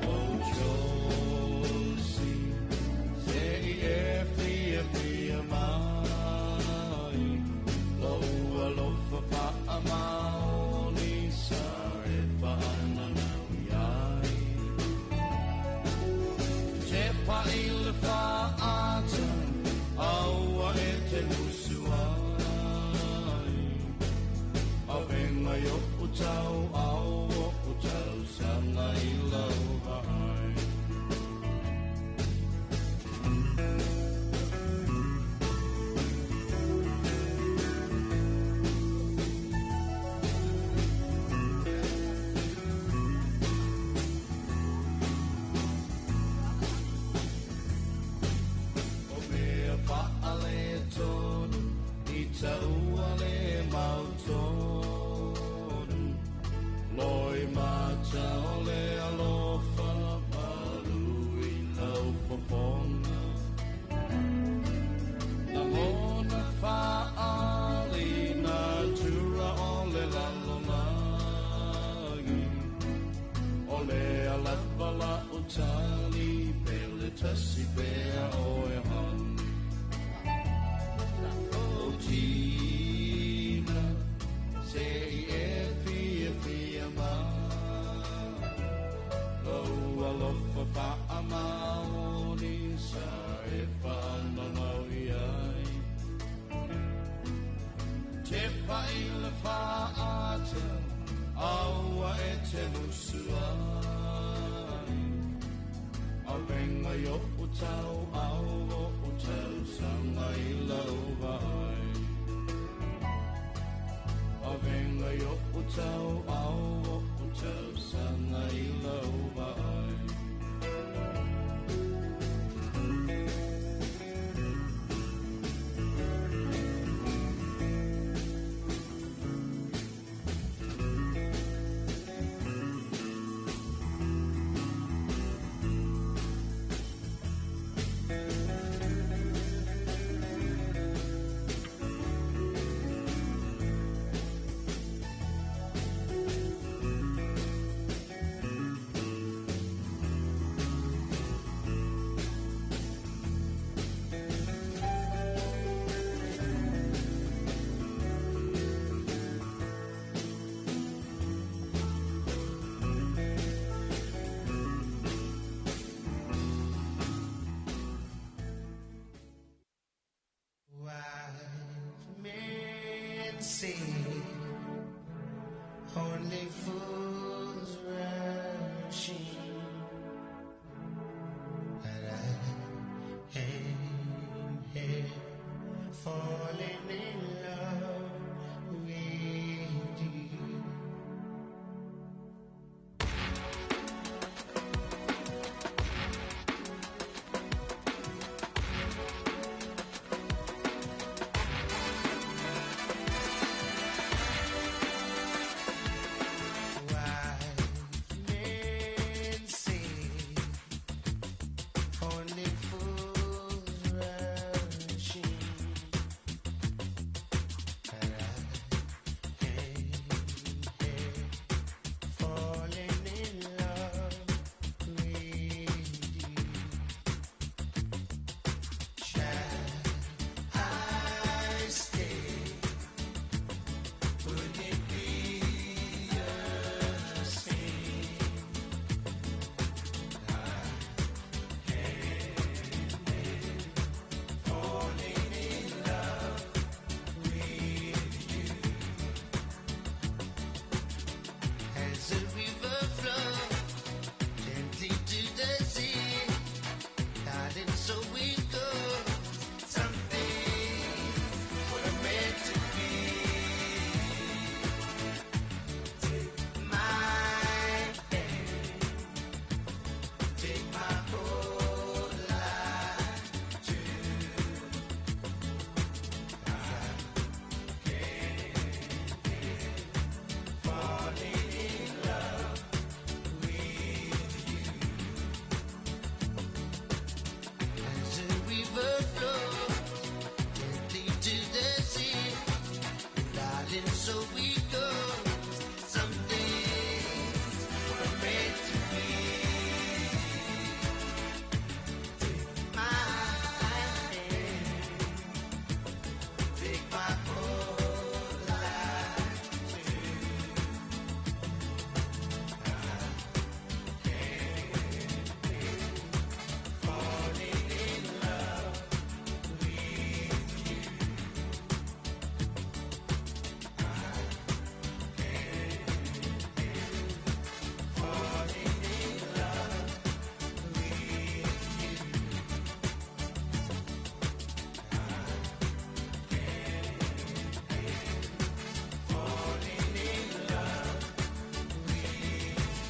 Speaker 15: O say only fools rush in, but I can't help falling in love with you. Wise men say only fools rush in, but I can't help falling in love with you. Shall I stay? Would it be a sin? I can't help falling in love with you. As the river flows gently to the sea, darling, so it goes. Some things were meant to be. Take my hand, take my whole life too. I can't help falling in love with you. As the river flows gently to the sea, darling, so we go. Some things were meant to be. Take my hand, take my whole life too. I can't help falling in love with you. I can't help falling in love with you. I can't help falling in love with you. I can't help falling in love with you.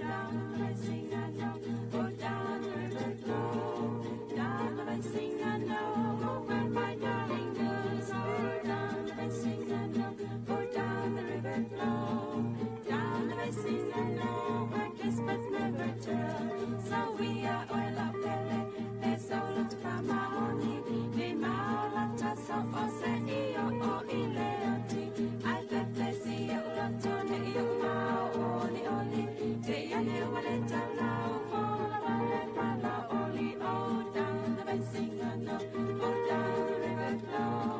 Speaker 16: Down the racing I know, oh down the river flow. Down the racing I know, oh where my darling goes. Oh down the racing I know, oh down the river flow. Down the racing I know, where kiss but never tell. So we are oil up pele, there's all to pamaoni. Ni maolata so o se io o ileoti. Ai pepe si o lotone io mao oli oli. Te ane wale tau for la wale pala oli. Oh down the racing I know, oh down the river flow.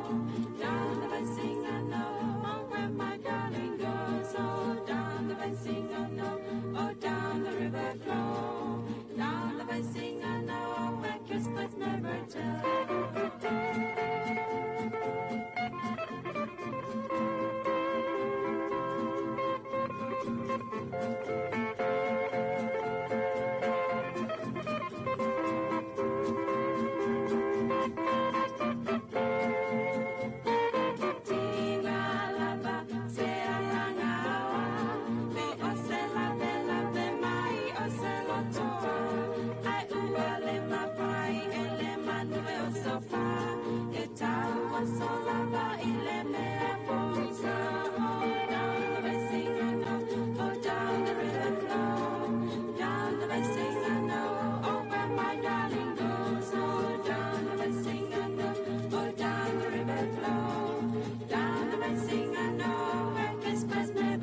Speaker 16: Down the racing I know, oh where my darling goes.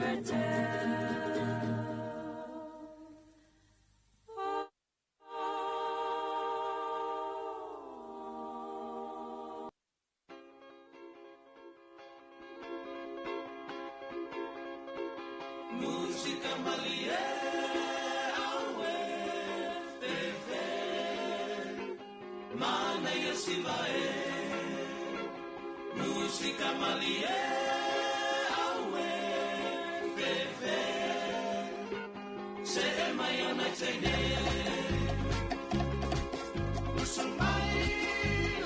Speaker 16: ever tell.
Speaker 15: Musika malie awe fefe mana ia sivae. Musika malie awe fefe se e mai ona teine. Usu mai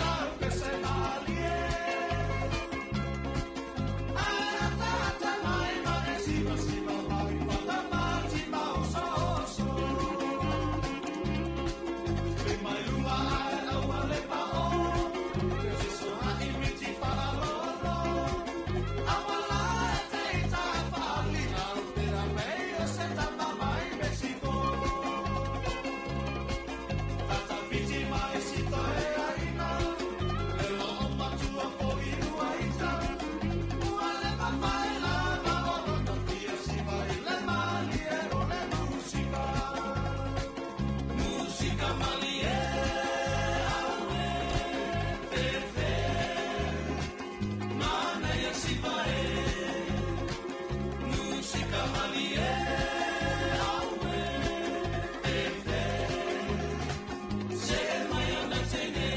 Speaker 15: lau pe se malie. Ara tata mai ma e siva siva mai fata mati ma oso oso. Te mai lunga ai lau le pa o. Te so ha i miti fala lolo. Awala e te ita fali lau te ra mei o se tapa mai Mexico. Tata fiti mai sito e aina. Le lo o matua fo i rua ita. Ua le papai la ma o lo ta fia siva i le malie o le musika. Musika malie awe fefe mana ia siva e. Musika malie awe fefe se e mai ona teine.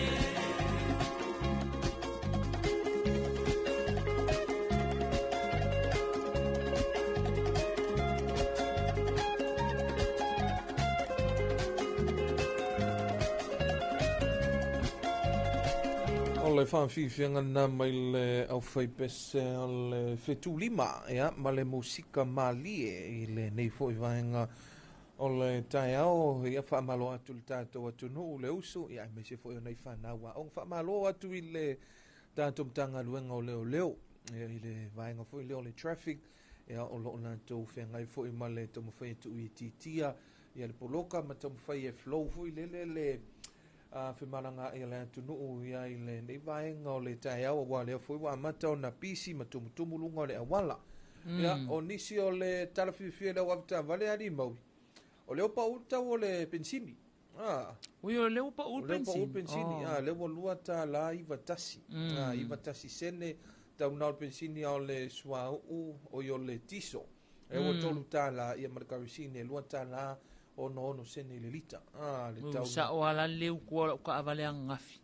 Speaker 1: O le faafiafiaga lena mai le aufaipese o le fetulima ia ma le musika malie i lenei fo'i vaega o le taeao ia faamalo atu le tatou atunuu le usu ia aemaise fo'i o nai fanau aoga faamalo atu i le tatou Matagaluega o Leoleo ia i le vaega fo'i lea o le traffic ia o loo latou feagai fo'i ma le taumafai e tuuitiitia ia le poloka ma taumafai e flow fo'i lele le femalagaai a le atunuu ia i lenei vaega o le taeao auā lea foi ua amata ona pisi ma tumutumu luga o le auala. Ia o nisi o le tala fiafia i le au avetaavale alii maui o lea ua pau le tau o le penisini.
Speaker 14: Ui, o lea ua pau le
Speaker 1: O lea ua pau le
Speaker 14: penisini.
Speaker 1: penisini.
Speaker 14: Oh.
Speaker 1: Lea ua $2.91. 91 sene tau na o le penisini a o le suauu o i o le tiso. E ua $3 ia ma le karosini e $2.66 i le lita. Le
Speaker 14: Ui,
Speaker 1: tau.
Speaker 14: Sao ala le ukua lau ka avale angafi.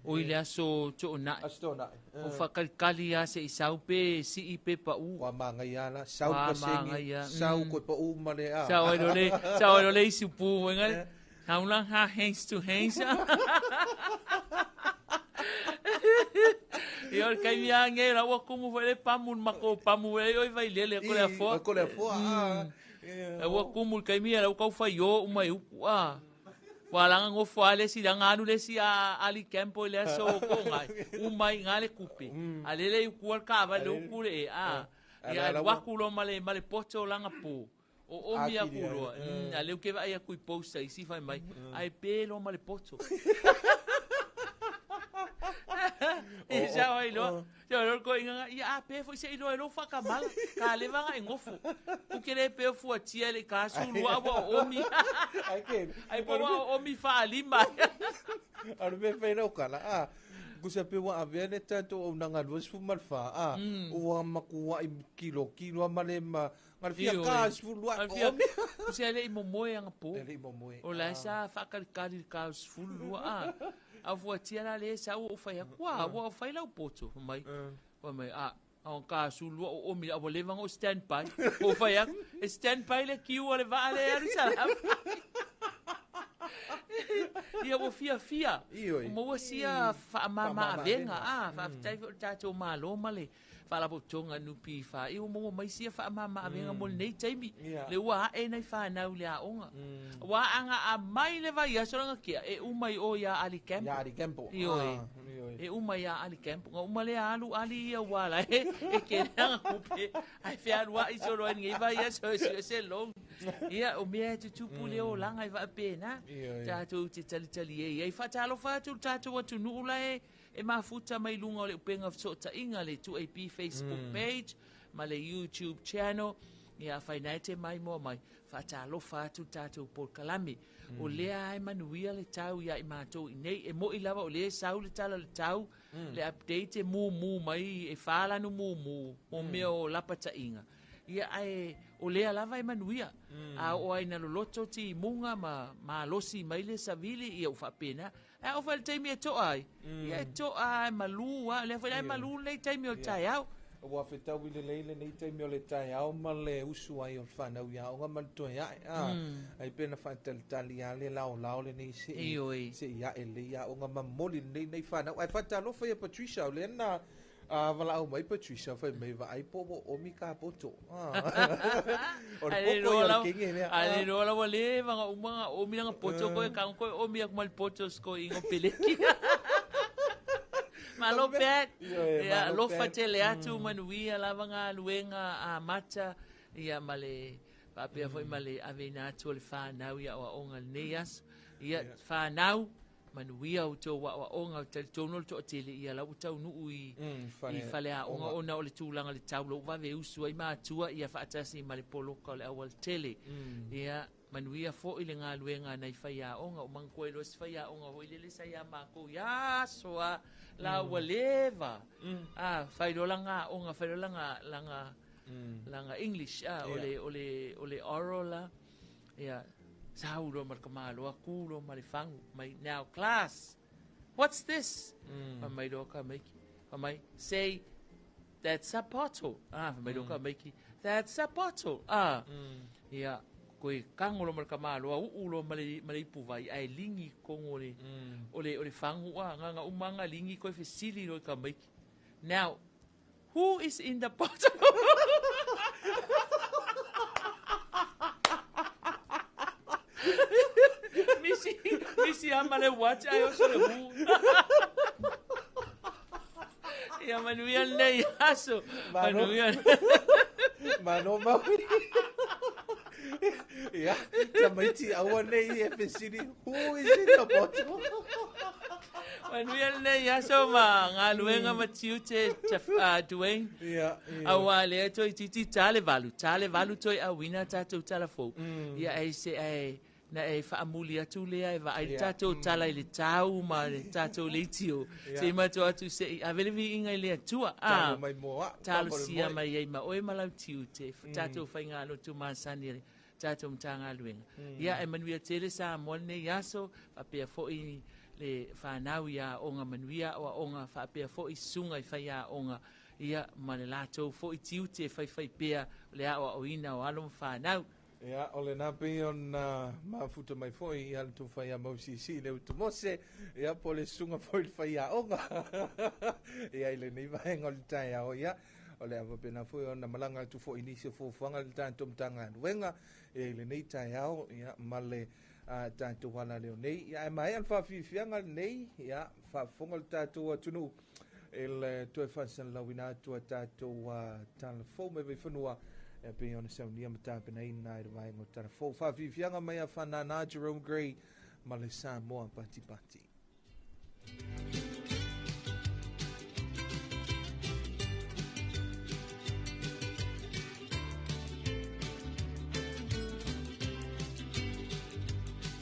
Speaker 14: O i le aso toonai.
Speaker 1: Aso toonai.
Speaker 14: O whakalikali a se i sau pe, si i pe pa u.
Speaker 1: Wa maangai ala, sau
Speaker 14: Wa
Speaker 1: pasengi,
Speaker 14: maangai a,
Speaker 1: sau koe pa u ma le a.
Speaker 14: Sau ai lole, sau ai lole isi pu, wenga. Hau lang ha hands to hands. Ia o le kaimi a nge la ua kumu foi le pamu mako pamu e oi vai lele ko le afoa.
Speaker 1: Ko le afoa.
Speaker 14: E ua kumu le kaimi a la ua kau fai o uma i upu a. Wa langa ngofo a le si langa anu le si a Ali Campo i le aso o ko ngai. Uma i ngā le kupe. A lele i uku al ka va le uku le e a. Ia
Speaker 1: Ala
Speaker 14: al waku lo male poto langa po. O o mi
Speaker 1: Akili
Speaker 14: aku loa.
Speaker 1: ai.
Speaker 14: A leu ke vai aku i posta i si fai mai. Ai pe lo male poto. E sa ai loa. Sa lo ko inga ia a pe foi se i loa lo whakamala. Ka le vanga e ngofo. U ke le pe fua tia le ka su lua wa o omi.
Speaker 1: Ai ke.
Speaker 14: Ai po wa o omi wha lima.
Speaker 1: Aru me whaina o kala. Kusa pe wa avea le tātou au nanga lua sifu malfa. Ua makua i kilo kilo a male ma. Ngā fia
Speaker 14: Io,
Speaker 1: ka
Speaker 14: eh.
Speaker 1: sifu lua
Speaker 14: Ngā
Speaker 1: o
Speaker 14: fia-
Speaker 1: omi.
Speaker 14: Kusa le i momoe anga po.
Speaker 1: Le i momoe.
Speaker 14: O la sa whakalikali le ka sifu lua. A fua tia la le sa ua o whai aku. Ua, ua o whai lau poto. Mai. Ua mai, a, o ka su lua o omi, a ua levanga o stand by. O whai aku. E stand by le kiu o le vaa le aru sa la. Ia ua fia fia.
Speaker 1: Ioi.
Speaker 14: O maua sia whaamama
Speaker 1: Whaamama
Speaker 14: avenga. Whaaftai o tātou malo ma le whaalapotoga nupi wha. I o maua mai sia whaamama avenga mo le nei taimi. Le ua hae nei whanau le aonga. Wa anga a mai le vai aso langa kia. E umai o ia Ali Campo.
Speaker 1: Ia Ali Campo.
Speaker 14: Ioi.
Speaker 1: Ioi.
Speaker 14: E uma ia Ali Campo. Nga uma le alu ali ia wala. E, e ke nanga kupe. Ai fe alu a iso roa ngi vai aso se se long. Ia o mea e tutupu le o langa i vaapena.
Speaker 1: Ioi.
Speaker 14: Tātou te talitali e ia. I whatalo whātu tātou atu nuula e. E mafuta mai lunga o le upenga sotainga le 2AP Facebook page. ma le YouTube channel. Ia afai na e te maimoa mai, faatalofa atu le tatou polokalame. O lea lava e manuia le tau ia i matou i inei. E mo'i lava o lea e sau le tala o le tau, le update e mumu mai, e fa lanu mumu, mo mea o lapataiga. Ia ae o lea lava e manuia. A oo ai ina loloto timuga ma malosi mai le savili, ia ua faapena. Ae oo foi i le taimi e to'a ai, ia e to'a lava e malu lava. O lea foi la e malu lenei taimi o le taeao.
Speaker 1: Ua fetaui lelei lenei taimi o le taeao ma le usu ai o le fanau i aoga ma le toe ae. Ai pe na faatalitali lava le laolao lenei se'i se'i ae lelei aoga ma momoli lelei nei fanau. Ae faatalofa ia Patricia, o lea na valaau mai Patricia fai mai vaai po ua omi ka poto. O le popo ia o le kenge lea.
Speaker 14: Ae le iloa la ua leva ona uma ona omi lana poto koe kago koe omi atu ma le poto o si toeaina o Peleki. Malo Pat. Ia alofa tele atu manuia lava galuega amata ia ma le faapea foi ma le aveina atu o le fanau i aoaoga i lenei aso. Ia fanau manuia outou aoaoga, ou te talitonu o le toatele ia la ua taunuu i i faleaoga ona o le tulaga o le tau lou vave usu ai matua ia faatasi ma le poloka o le aualatele. Ia manuia foi le galuega a nai faiaoga, ua manatua ai loa si faiaoga foi lele sa ia matou i aso a la ua leva a fai loa lana aoga, fai loa lana lana lana English a o le o le o le oral la. Ia, sau loa ma le tamaloa, tu loa ma le fagu, mai, now class, what's this? Fai mai loa tamaiti, fai mai, say, that's a bottle. Ah, fai mai loa tamaiti, that's a bottle. Ah, ia, toe tago loa ma le tamaloa, uu loa ma le, ma le ipuvai, ae ligi i totonu o le, o le, o le fagu, ah, na ona uma lava ona ligi toe fesili loa i tamaiti. Now, who is in the bottle? Misi, misi lava ma le what ae oso le who. Ia manuia lenei aso. Manuia.
Speaker 1: Malo Maui. Ia, tamaiti aua nei e fesili, who is in the bottle?
Speaker 14: Manuia lenei aso ma galuega ma tiute Dwayne.
Speaker 1: Ia, ia.
Speaker 14: Auā lea toeitiiti ta le 8, ta le 8 toe auina tatou tala fou. Ia ai se ae na e faamuli atu lea e vaai le tatou tala i le tau ma le tatou leitio. Se i matou atu se i ave le viiga i le Atua.
Speaker 1: Talo mai mo au.
Speaker 14: Talosia mai ai ma oe ma lau tiute, tatou faigalotu masani a le tatou Matagaluega. Ia, ae manuia tele Samoa lenei aso, faapea foi le fanau i aoga manuia aoaoga, faapea foi susuga i faiaoga, ia, ma le latou foi tiute e faifaipea o le aoaoina o alo ma fanau.
Speaker 1: Ia, o lena pei ona mafuta mai foi ia le tou faiamau siisii le utu Mose, ia, po o le susuga foi i le faiaoga, ia, i lenei vaega o le taeao, ia, o le a faapena foi ona malaga atu foi i nisi o fuafuaga a le tatou Matagaluega, ia, i lenei taeao, ia, ma le tatou alaleo nei. Ia, ae maea le faafiafiaga lenei, ia, faafofoga le tatou atunuu i le toe faasalalauina atu a tatou tala fou mai Vaifanua, e pei ona saunia ma tapenaina i le vaega o tala fou. Faafiafiaga mai a Fanana Jerome Gray ma le Samoa Patipati.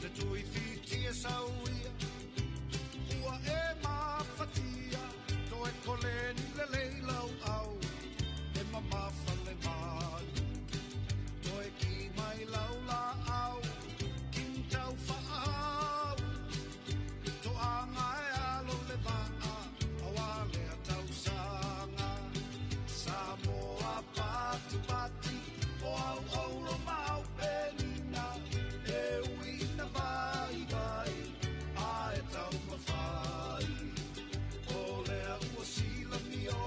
Speaker 15: Le tuifitia sauia, ua e mafatia, toe koleni le lei lau au, e mamafa le malu. Toe ki mai lau la au, king tau whaahau, to anga e alo le vaa, awa lea tausanga. Samoa pati pati, o au auro mau penina, e uina vai vai, a e tau mawhai. O lea ua sila mio,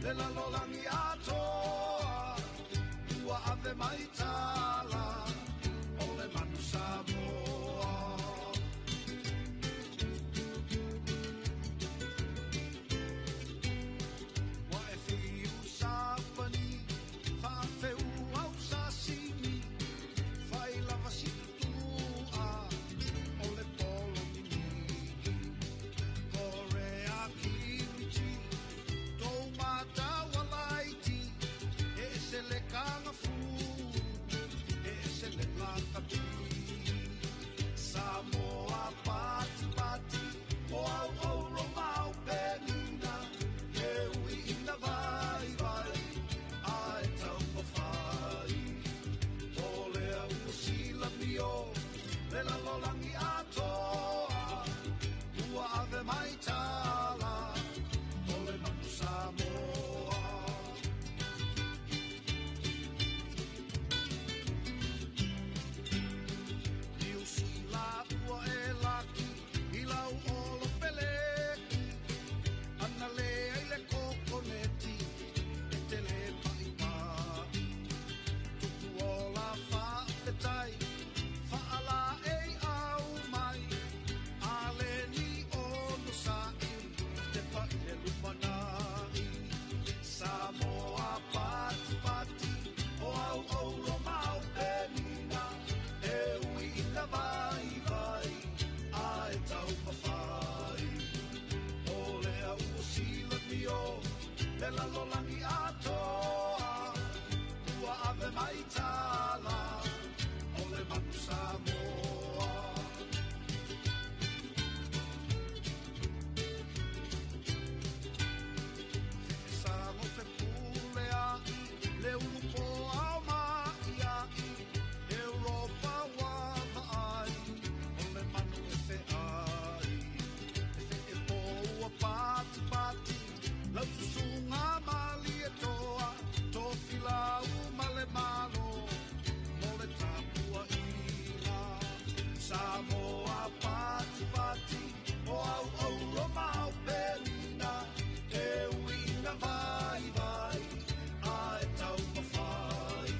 Speaker 15: le lalolangi atoa, ua ave mai tala, o le manu Samoa. Wa e whiu sapani, whaawheu au sasimi, whai lava si tutua, o le polo mimii. Korea kiwiti, tō mātau alaiti, Le lalolagi atoa ua ave mai tala o le manu Samoa. Feesago fepulea'i le ulu poao ma'ia'i Europa ua va'ai o le manu e fe'ai. E fe'epo ua patipati laususuga malietoa tofilau ma le malo mo le tapua'iga. Samoa patipati o au ouro ma au pelina e uiga vaivai ae taumafai.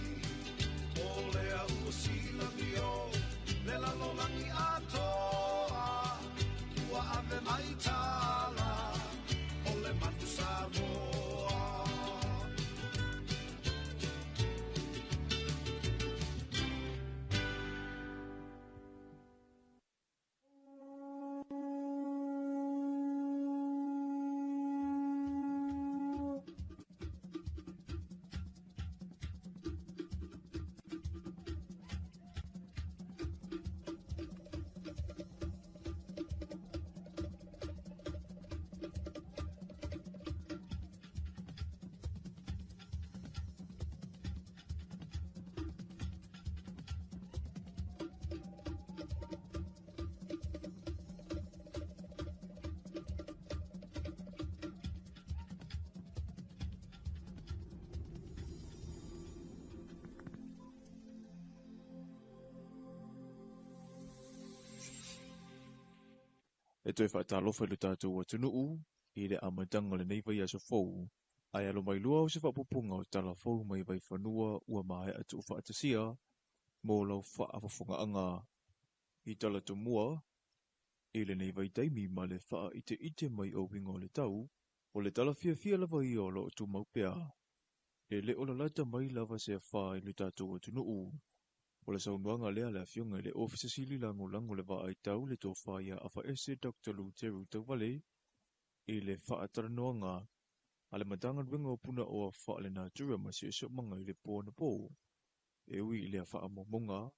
Speaker 15: O lea ua silamio le lalolagi atoa ua ave mai tala o le manu Samoa.
Speaker 7: E toe faatalofa i lo tatou atunuu i le amataga o lenei vaiaso fou, ae alo mai loa o se faapupuga o tala fou mai Vaifanua ua maea tuufaatasia mo lau faafofogaaga i tala tomua i lenei vaitaimi ma le faaiteite mai o uiga o le tau, o le tala fiafia lava ia o loo tumau pea. E le o lalata mai lava se afā i lo tatou atunuu. O le saunoaga lea a le Afioga i le Ofisa Sili Lagolago le Vaai Tau le Tofa ia Afaese Dr. Luteru Tauvale i le faatalanoaga a le Matagaluega o Punaoa Faalenatura ma Siosiomaga i le po anapo. E ui i lea faamaumauga,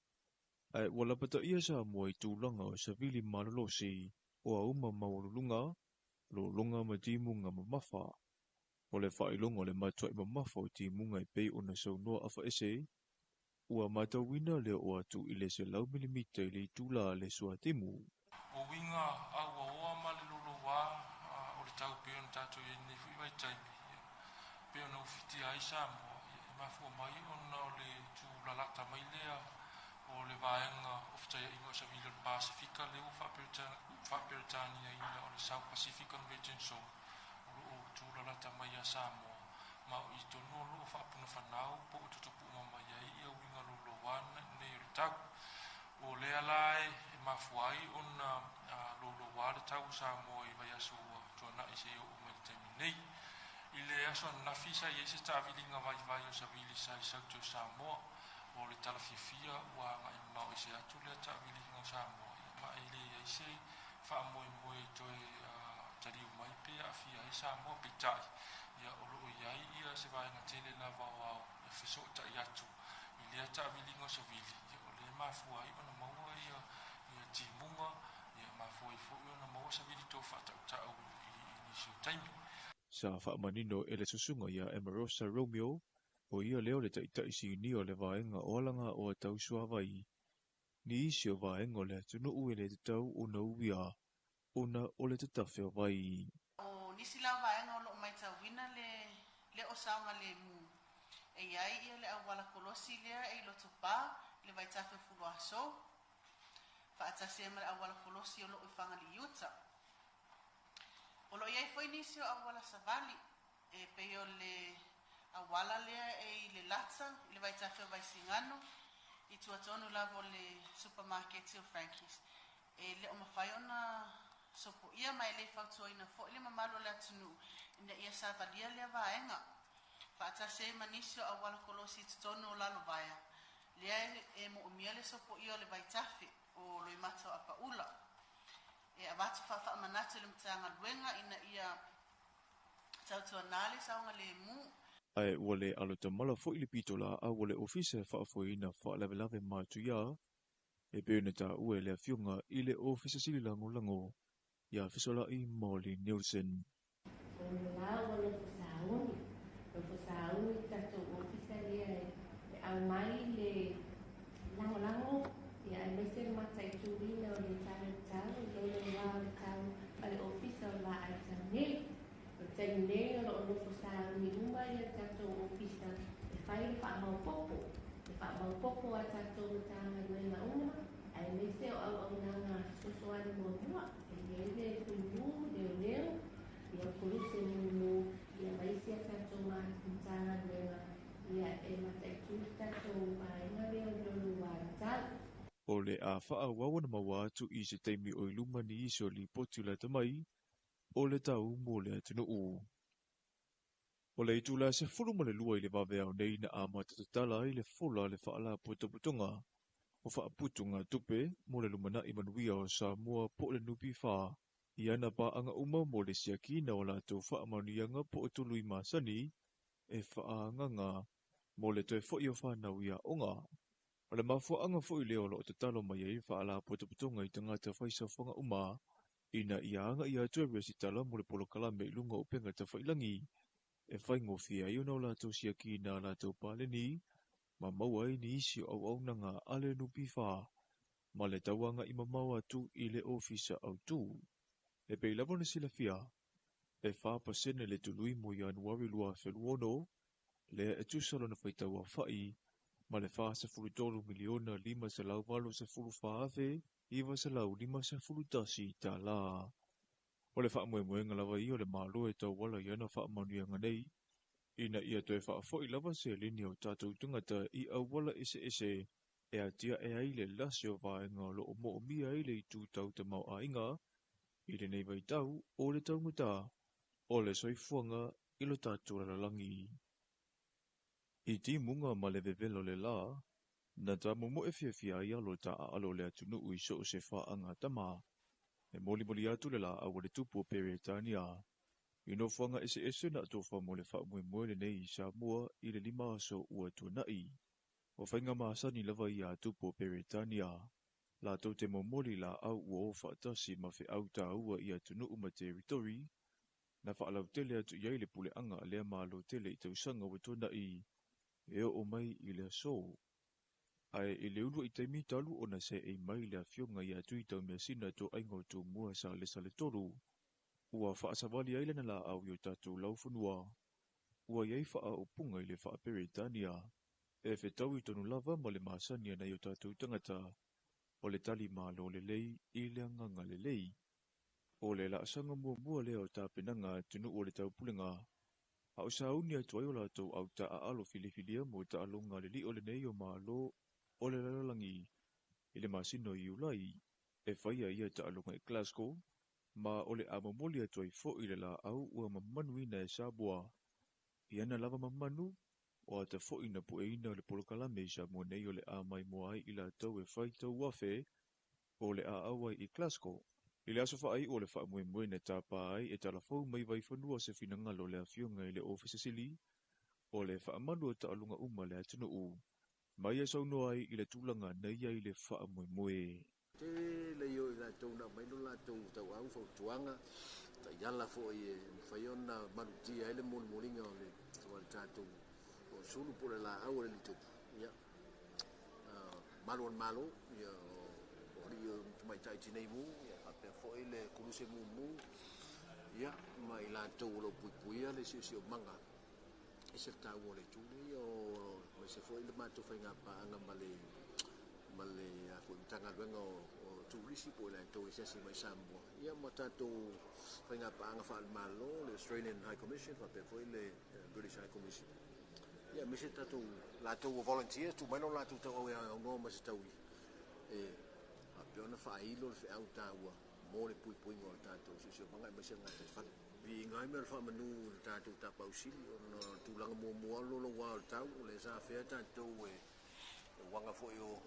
Speaker 7: ae ua lapataia Samoa i tulaga o savili malolosi o auma maualuluga, lologa ma timuga mamafa. O le faailoga o le matua'i mamafa o timuga e pei ona saunoa Afaese, ua matauina le oo atu i le 100 milimita i le itula le suatimu.
Speaker 8: O uiga auaoa ma le louloua o le tau pei ona tatou i ai i lenei foi vaitaimi, pei ona ufitia ai Samoa, e mafua mai ona o le tūlalata mai lea o le vaega o fetaiaiga o savili o le Pasefika lea ua faaperetaniaina o le South Pacific Convergence Zone o loo tūlalata mai ia Samoa ma o i tonu o loo faapunafanau po o tutupuuma mai ai ia uiga louloua nei o le tau. O lea la e mafua ai ona louloua le tau o Samoa i vaiaso ua tuana'i seia oo mai le taimi nei. I le aso ananafi sa i ai se taaviliga vaivai o savili sa i sauti o Samoa. O le tala fiafia ua aga'i mamao ese atu lea taaviliga o Samoa ma e leai se faamoemoe e toe taliu mai pe aafia ai Samoa. Peitai ia o loo i ai ia se vaega tele lava o ao e fesootai atu i lea taaviliga o savili ia o lea mafua ai ona maua ia timuga ia mafua ai foi ona maua savili tou faatautau i nisi o taimi.
Speaker 7: Sa faamanino e le susuga ia Emarosa Romeo, o ia lea o le taʻitaʻi sinia o le vaega o alagaoa tau suavai, ni isi o vaega o le atunuu e le tatau ona uia ona o le tatafe o vai.
Speaker 9: O nisi la vaega o loo matauina le le o saogalemu e i ai ia le auala kolosi lea e i Lotopa i le vaitafe o Fuluasou faatasi ai ma le auala kolosi o loo i Fagaliuta. O loo i ai foi nisi o auala savali e pei o le auala lea e i Lelata i le vaitafe o Vaisigano i tua tonu lava o le supamaketi o Frankie's. E le o mafai ona sopoia ma e le fautuaina foi le mamalu o le atunuu ina ia savalia lea vaega faatasi ai ma nisi o auala kolosi i totonu o Lalovaea lea e moomia le sopoia o le vaitafe o Loimata o Apaula. E avatu faafaamanatu i le Matagaluega ina ia Tautuanā le saogalemu.
Speaker 7: Ae ua le alotamala fo'i le pitolaau a le Ofisa e faafoeina faalavelave matuiā e pei ona taua e le Afioga i le Ofisa Sili Lagolago ia Fesola'i Molly Nielsen.
Speaker 10: O le la ua nofo sauni, nofo sauni le tatou ofisa lea e aumai le lagolago ia aemaise le mataituina o le tala o le tau, i lo le va o le tau ma le ofisa o laau taunei. O le taimi nei o lo o nofo sauni uma ia tatou ofisa e fai le faamaopoopo, le faamaopoopo a tatou Matagaluega uma, aemaise o auaunaga fesoasoani muamua, e i ai le fuimu, leoleo, ia koluse mumu, ia ma isi a tatou Matagaluega, ia e mataitu le tatou vaega lea o le lua tau.
Speaker 7: O le a faaauau ona maua atu i se taimi o i luma nisi o lipoti lata mai o le tau mo le atunuu. O le itula 12 i le vaveao nei na amata tatala ai le fola a le Faalapotopotoga o Faaputuga Tupe mo le Lumanai Manuia o Samoa po o le NPF i ana paaga uma mo le siakiina o latou faamanuiaga po o tului masani e faaagaga mo le toe fo'i o fanau i aoga. O le mafuaaga fo'i lea o lo o tatalo mai ai le Faalapotopotoga i tagata faisaofaga uma ina ia aga'i atu e resitala mo le polokalame i luga o upega tafailagi e faigofie ai ona o latou siakiina a latou paleni ma maua ai nisi o auaunaga a le NPF ma le tauaga'i mamao atu i le ofisa autū. E pei lava ona silafia, e 4% le tului mo Ianuari 2026, lea e tusa lona faitau aofa'i ma le $43,584,951. O le faamoemoega lava ia o le Malo e tauala i ana faamanuiaga nei, ina ia toe faafo'i lava seleni a o tatou tagata i auala eseese e atia'e ai le lasi o vaega o lo o moomia ai le itu tau tamaoaiga i lenei vaitau o le taugata o le soifuaga i lo tatou lalolagi. I timuga ma le vevela o le lā, na tamomoe fiafia ai alo taaalo o le atunuu i so o se faagatama. E molimoli atu le laau a le tupu o Peretania. I nofoaga eseese na atofa mo le faamoemoe lenei i Samoa i le 5 aso ua tuana'i. O faiga masani lava ia a tupu o Peretania. Latou te momoli laau ua o faatasi ma feau taua i atunuu ma teritori, na faalautele atu i ai le puleaga a lea Malo tele i tausaga ua tuana'i e oo mai i le aso. Ae i le uluai taimi talu ona seei mai le afioga ia Tui Taumeasina toaiga o Tumua sa Lesaletolu, ua faasavali ai lana laau i o tatou laufanua. Ua i ai faaaupuga i le faa-Peretania, e fetaui tonu lava ma le masani a nai o tatou tagata, o le tali malo lelei i le agaga lelei. O le laasaga muamua lea o tapenaga a atunuu o le taupulega, a o sauni atu ai o latou au taaalo filifilia mo taaloga a le lio lenei o Malo o le lalolagi i le masina o Iulai, e faia ia taaloga i Glasgow, ma o le a momoli atu ai fo'i le laau ua mamanuina e Samoa. I ana lava mamanu, o ata fo'i na pueina o le polokalame i Samoa nei o le a maimoa ai i latou e faitau afe o le a au ai i Glasgow. I le aso faaiu o le faamoemoe na tapā ai e talafou mai Vaifanua se finagalo o le afioga i le Ofisa Sili o le faamalu o taaloga uma a le atunuu, ma ia saunoa ai i le tulaga na i ai le faamoemoe.
Speaker 11: Tele ia o i latou na aumai lo latou tauau fautuaga, taiala foi e mafai ona malutia ai le molimoliga o le tatou sulu po o le laau a le alii tupu. Ia, malu o le Malo, ia, o alii o tamaitai tinei mu, ia, faapea foi le koluse mumu, ia, ma i latou o lo o puipuia le siosiomaga. E se le taua o le itu lea, o aemaise foi le matou faigapaaga ma le foi Matagaluega o Turisi po o i latou e asiasi mai Samoa, ia, ma tatou faigapaaga faale-Malo, le Australian High Commission faapea foi le British High Commission. Ia, aemaise tatou latou o volunteers, tuu mai lo latou tauau e aunoa ma se taui e faapea ona faailo le feau taua mo le puipuiga o le tatou siosiomaga aemaise le gataifale. Viiga ai mea o le faamanu i le tatou tapausili ona o le tulaga muamua lo ua o le tau, o lea sa afea tatou e uaga foi o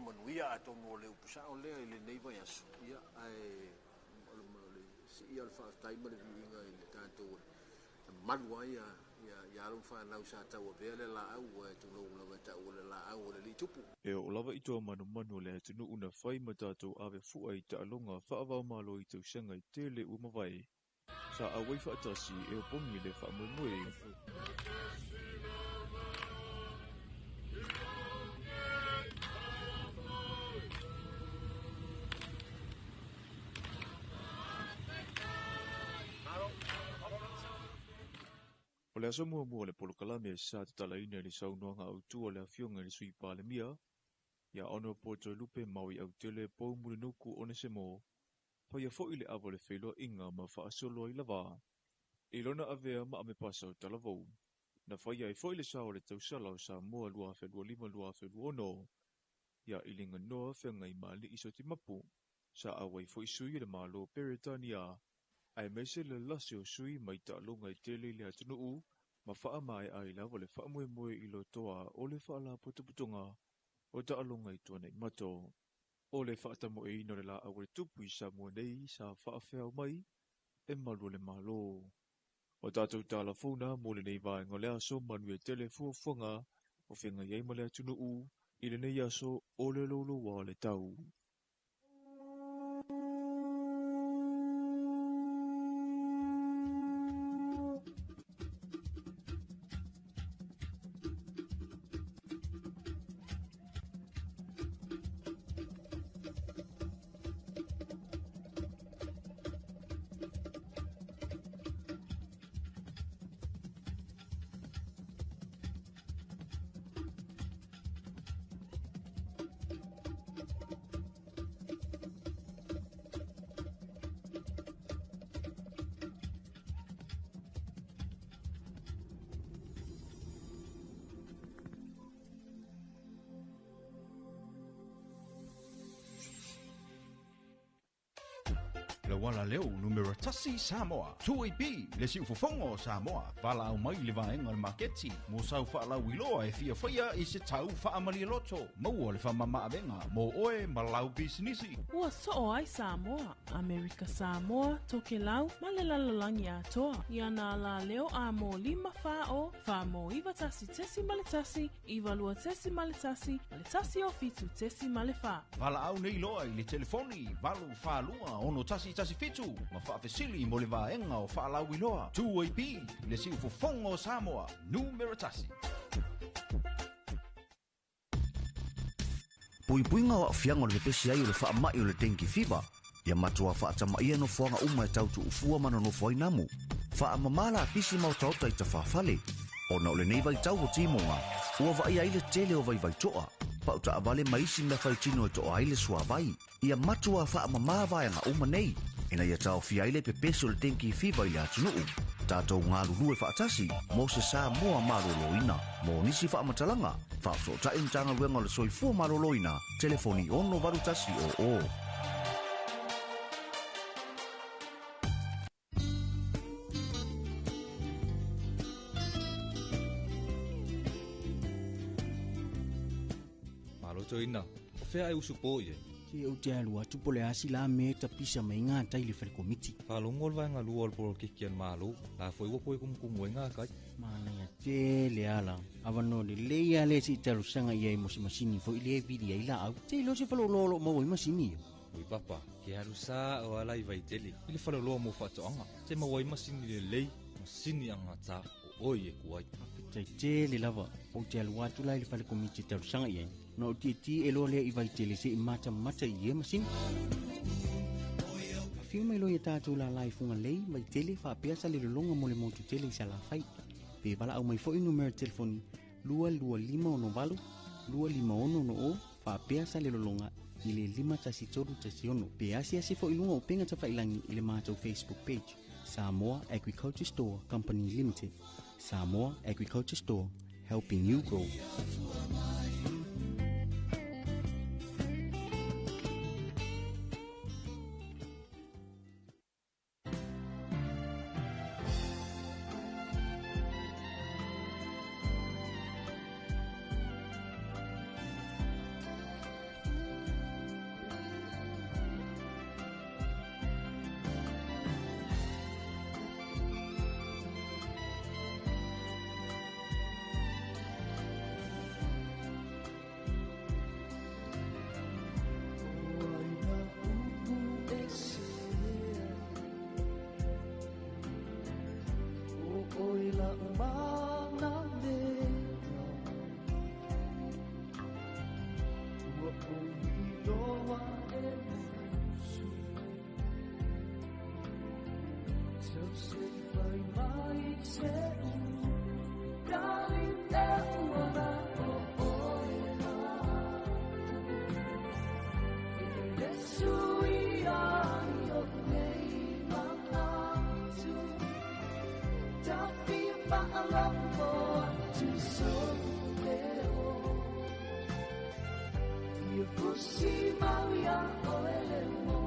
Speaker 11: manuia atonu o le upu sao lea i lenei vaiaso. Ia, ae o le siia o le faafetai ma le viiga i le tatou Malu ai ia alo ma fanau sa tauavea le laau ua e tulou lava e taua le laau o le alii tupu.
Speaker 7: E oo lava i toa manumanu o le atunuu na fai ma tatou ave fua i taaloga faava-o-Malo i tausaga i tele ua mavae. Sa auai faatasi e opogi le faamoemoe. O le aso muamua o le polokalame sa tatalaina i le saunoaga autu a le afioga i le Sui Palemia, ia Honourable Toelupe Maui Autele Pou Mulinuku Onesemo, faia foi le ava o le feiloaiga ma faasolo ai lava. I lona avea ma amepasa o Talavou, na faia ai foi le sao o le tausala o Samoa 2025-2026, ia Iliganoa Feagaimali'i Sotimapu, sa auai foi sui o le Malo o Peretania, aemaise le lasi o sui mai taaloga e tele i le atunuu ma faamaea ai lava le faamoemoe i lotoa o le faalapotopotoga o taaloga i Tuanaimato. O le faatamoeina o le laau a le tupu i Samoa nei sa faafeao mai e malu o le Malo. O tatou tala fou na mo lenei vaega o le aso manuia tele fuafuaga o feagai ai ma le atunuu i lenei aso o le louloua o le tau.
Speaker 5: Le uala leo numera tasi Samoa. 2AB, le siufofoga o Samoa. Valaau mai i le vaega o le maketi mo sau faalauiloa e fia faia i se tau faamalialoto. Maua le faamamaavega mo oe ma lau pisinisi.
Speaker 6: Ua soo ai Samoa, Amerika Samoa, Tokelau ma le lalolagi atoa. I ana alaleo a mo 5 4 0 4 9 1.1 9 2.1 ma le 1 o 7.4.
Speaker 5: Valaau nei loa i le telefoni 842 6117 ma faafesili mo le vaega o faalauiloa. 2AB, le siufofoga o Samoa, numera tasi.
Speaker 12: Puipuiga o aafiaga o le pepesi ai o le faama'i o le dengue fever. Ia matua faatamaia nofoaga uma e tau tuufua ma nonofo ai namu. Faamamā lapisi ma otaota i tafafale. Ona o lenei vaitau o timoga, ua vaaia ai le tele o vaivaitoa. Pau taavale ma isi mea faitino e toa ai le suavai. Ia matua faamamā vaega uma nei. Ina ia taofia ai le pepesi o le dengue fever i le atunuu. Tatou galulue faatasi mo se Samoa maloloina. Mo nisi faamatalaga, faafesootai Matagaluega o le Soifua Maloloina, telefoni 68100.
Speaker 17: Malo toeaina, o fea e usu po i ai?
Speaker 13: Se ou te alu atu po o le a sila mea e tapisa mai gā tai i le fale komiti.
Speaker 17: Faalogo le vaega lua o le polokiki a le Malo, la foi ua poe kumukumu ai ngā kai.
Speaker 13: Manaia tele ala. Avanoa lelei lava lea se i talosaga i ai mo se masini foi lea e vili ai laau. Se iloa se faleoloa o loo maua ai masini ia.
Speaker 17: Ui papa, ke alu sa o ala i Vaitele, i le faleoloa mo faatoaga, te maua ai masini lelei, masini agata o oi e ku ai.
Speaker 13: Faafetai tele lava, ou te alu atu la i le fale komiti e talosaga i ai. Na ou tietie e loa lea i Vaitele se i matamata i ia masini. Afio mai loa ia tatou lala i Fugalei, Vaitele, faapea sa le lologa mo le motu tele i Salafai. Pe valaau mai foi numera telefoni 225 68 256 60 faapea sa le lologa i le 51316. Pe asiasi foi i luga o upega tafailagi i le matou Facebook page. Samoa Agriculture Store Company Limited. Samoa Agriculture Store, helping you grow.
Speaker 15: Ua ou iloa e musu Tau se fai mai se u Darling e ua na o oe ma E le sui ai o nei manatu Ta fia faalogo atu sou leo Fia fusi mau ia oe le uo.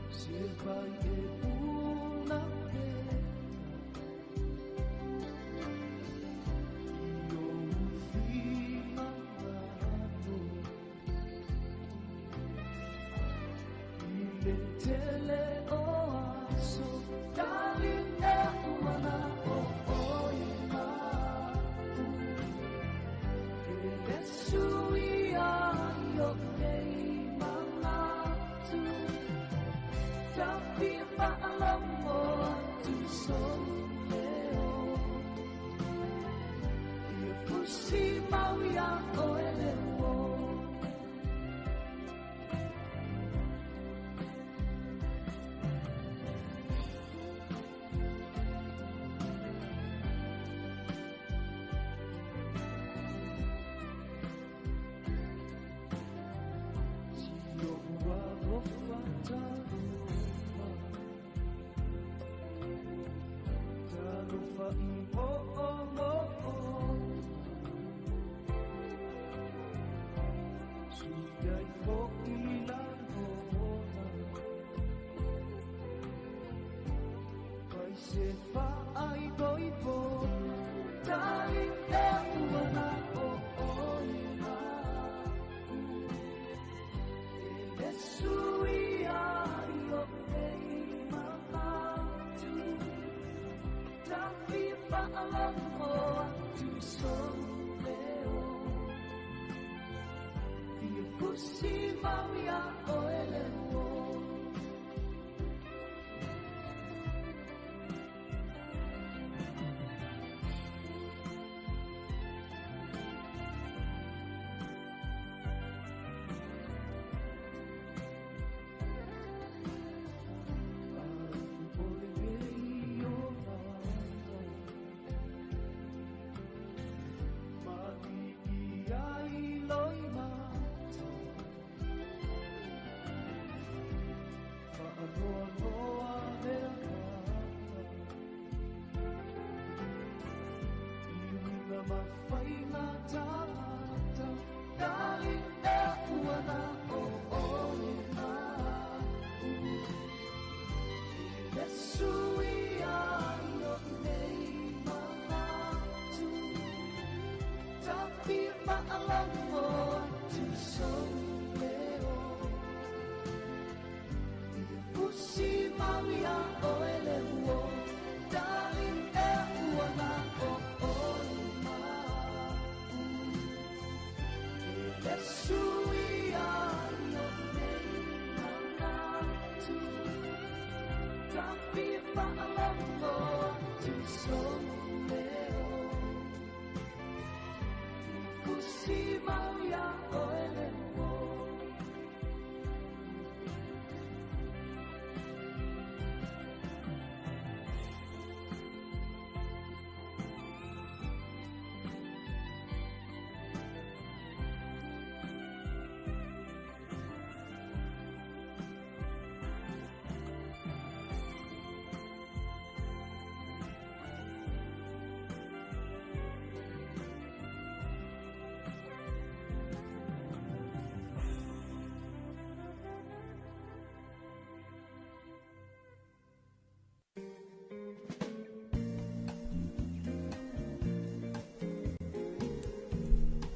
Speaker 15: Se vai e una pena Io fingangato I le tele o aso Darling e uana o oe ma'u E le sui ai o nei manatu Ta fia faalogo atu sou leo Fia fusi mau ia oe le uo. Si o'u alofa talofa Talofa i o'o Sui ai fo'i lagona Fai se fa'aipoipo Darling e ua na o oe ma'u E le sui ai o nei manatu Ta fia faalogo atu sou leo Fia fusi mau ia oe le uo. Ai o lenei olaga Maligi ai loimata Faanoanoa le agaga I uiga mafaiga tagata Darling e ua na o oe ma'u E le sui ai o nei manatu Ta fia faalogo atu sou leo Fia fusi mau ia oe le uo Darling e ua na o oe ma'u E le sui ai o nei manatu Ta fia faalogo atu sou leo Fia fusi mau ia oe le uo.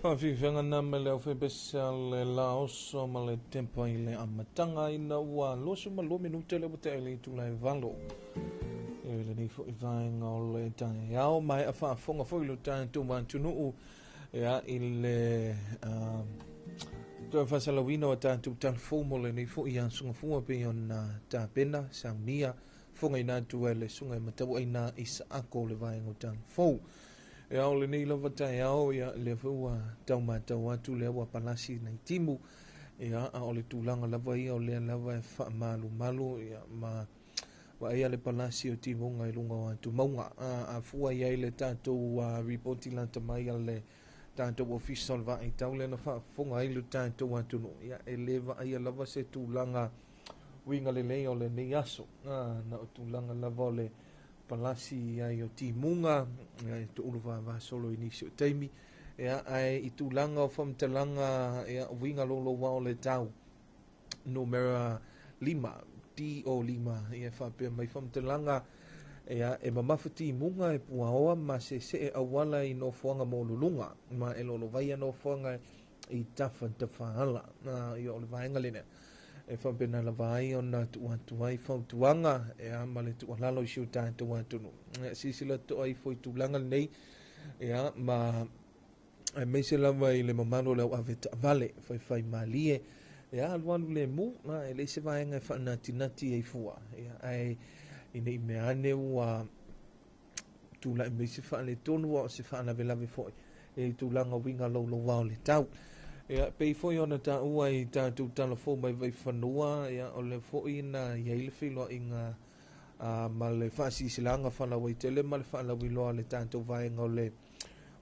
Speaker 1: Faafiafiaga na me le aufaipisinisi le laoso ma le tepa i le amataga ina ua 22 minute le ua tea i le itula e 8. E lenei fo'i vaega o le taeao maea faafofoga foi lo tatou atunuu ia i le toe faasalauina o tatou talafou mo lenei fo'i aso gafua pei ona tapena saunia fofogaina atu e le susuga e matauaina Isaako o le vaega o talafou. Ia o lenei lava taeao ia lea foi ua tau matau atu lea ua palasi nai timu ia a o le tulaga lava ia o lea lava e faamalumalu ia ma vaaia le palasi o timuga i luga o atumauga. A fua i ai le tatou ripoti lata mai a le tatou ofisa o le vaaitau lea na faafofoga ai le tatou atunuu ia e lē vaaia lava se tulaga uiga lelei o lenei aso na o tulaga lava o le palasi ai o timuga ia e toulu vavasolo i nisi o taimi ia ae i tulaga o faamatalaga ia uiga louloua o le tau numera 5 DO5 ia faapea mai faamatalaga ia e mamafa timuga e puaoa ma sese'e auala i nofoaga mōluluga ma e lolovaia nofoaga i tafatafāala ia o le vaega lena e faapena lava ai ona tuu atu ai fautuaga ia ma le tuualalo i si o tatou atunuu ia silasila toto'a ifo i tulaga lenei ia ma aemaise lava i le mamalu o le auave taavale faifai malie ia alualu lemu e leai se vaega e faanatinati ai fua ia ae ina i mea ane ua tula'i mai se faaletonu a o se faalavelave fo'i i tulaga uiga louloua o le tau. Ia pei foi ona taua i tatou talafou mai Vaifanua ia o le foi na iai le feiloaiga ma le faasilasila faalauaitele ma le faalauiloa a le tatou vaega o le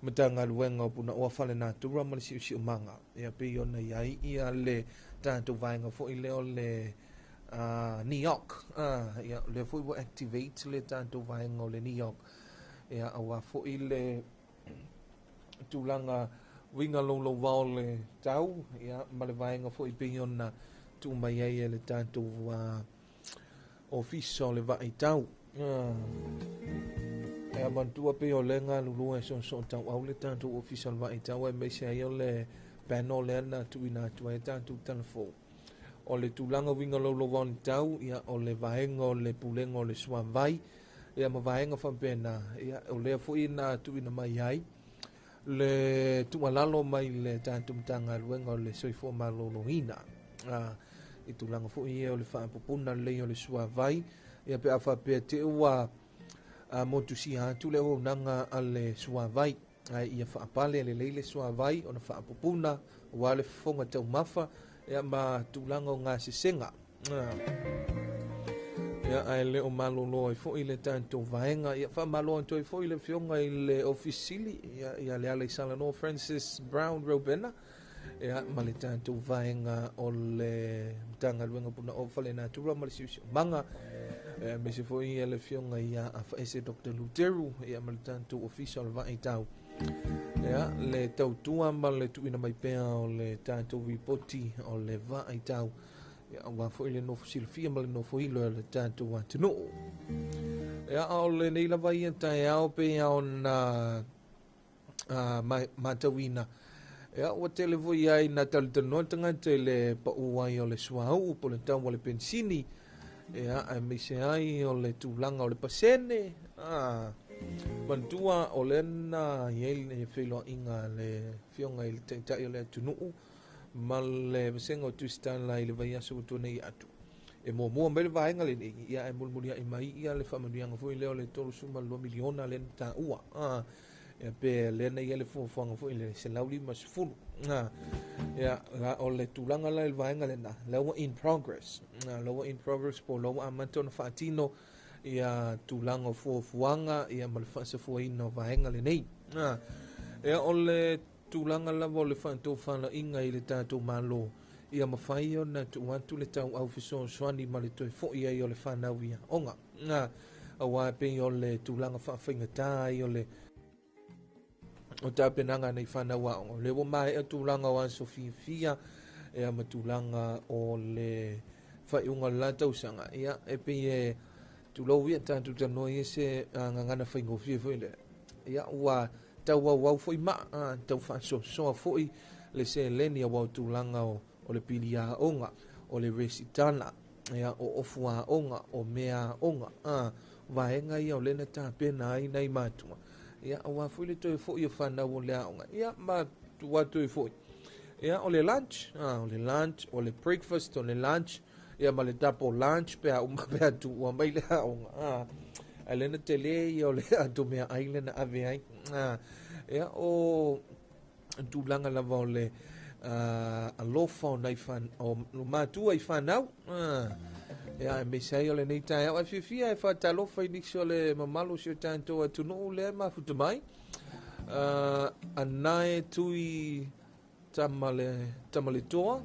Speaker 1: Matagaluega o Punaoa Faalenatura ma le Siosiomaga ia pei ona iai ia le tatou vaega foi lea o le NEOC ia lea foi ua activate le tatou vaega o le NEOC ia auā foi le tulaga uiga louloua o le tau ia ma le vaega foi pei ona tuu mai ai e le tatou ofisa o le vaaitau. E manatua pei o lea galulue soosoo tauau le tatou ofisa o le vaaitau aemaise ai o le panel lea na tuuina atu ai tatou talafou. O le tulaga uiga louloua o le tau ia o le vaega o le pulega o le suavai ia ma vaega faapena ia o lea foi na tuuina mai ai le tuualalo mai le tatou Matagaluega o le Soifua Maloloina i tulaga foi ia o le faapupuna lelei o le suavai ia pe a faapea te ua motusia atu le auaunaga a le suavai ae ia faapale lelei le suavai ona faapupuna aua le fofoga taumafa ia ma tulaga o gasesega ia ae le o malolo ai foi le tatou vaega. Ia faamalo atu ai foi le afioga i le Ofisa Sili ia, ia Leala i Salanoa Francis Brown Robena ia ma le tatou vaega o le Matagaluega Punaoa Faalenatura ma le Siosiomaga aemaise foi ia le afioga ia Afaese Dr. Luteru ia ma le tatou ofisa o le Vaaitau ia le tautua ma le tuuina mai pea o le tatou ripoti o le vaaitau ia aua foi le nofo silafia ma le nofo ilo e le tatou atunuu. Ia o lenei lava ia taeao pei ona matauina ia ua tele foi ai na talatalanoa tagata i le pau ai o le suauu po o le tau o le pensini ia aemaise ai o le tulaga o le pasene manatua o lea na iai le feiloaiga le afioga i le taitai o le atunuu ma le vasega o Tusitala i le vaiaso ua tuanai atu. E muamua mai le vaega lenei ia ae mulimuliai mai ia le faamanuiaga foi lea o le 32 miliona lea na taua ia pe lea na ia le fuafuaga foi le 150 ia la o le tulaga la i le vaega lena lea ua in progress lea ua in progress po lea ua amata ona faatino ia tulaga o fuafuaga ia ma le faasafuaina o vaega lenei ia o le tulaga lava o le faatofalaiga i le tatou Malo ia mafai ona tuu atu le tauau fesoasoani ma le toe fo'i ai o le fanau i aoga auā pei o le tulaga faafaigata ai o le o tapenaga nei fanau aoga o lea ua maea tulaga o aso fiafia ia ma tulaga o le faaiuga o le la tausaga ia e pei e tulou ia tatou talanoa ia se gagana faigofie foi lea ia ua tauauau foi maa tau faasoasoa foi le seleni auā o tulaga o le pili aoga o le resitala ia o ofu aoga o mea aoga Vaega ia o lea na tapena ai nai matua, ia, auā foi le toe fo'i o fanau o le aoga, ia, ma tuu atu ai foi, ia, o le lunch, o le lunch, o le breakfast, o le lunch, ia, ma le double lunch pe a uma pe a tuua mai le aoga, ae lea na tele ia o le atomeaai lea na ave ai, ia, o tulaga lava o le alofa o nai fan, o matua i fanau, ia, aemaise ai o lenei taeao ae fiafia e faatalofa i nisi o le mamalu o si o tatou atunuu lea e mafuta mai, anae tui tamaletoa,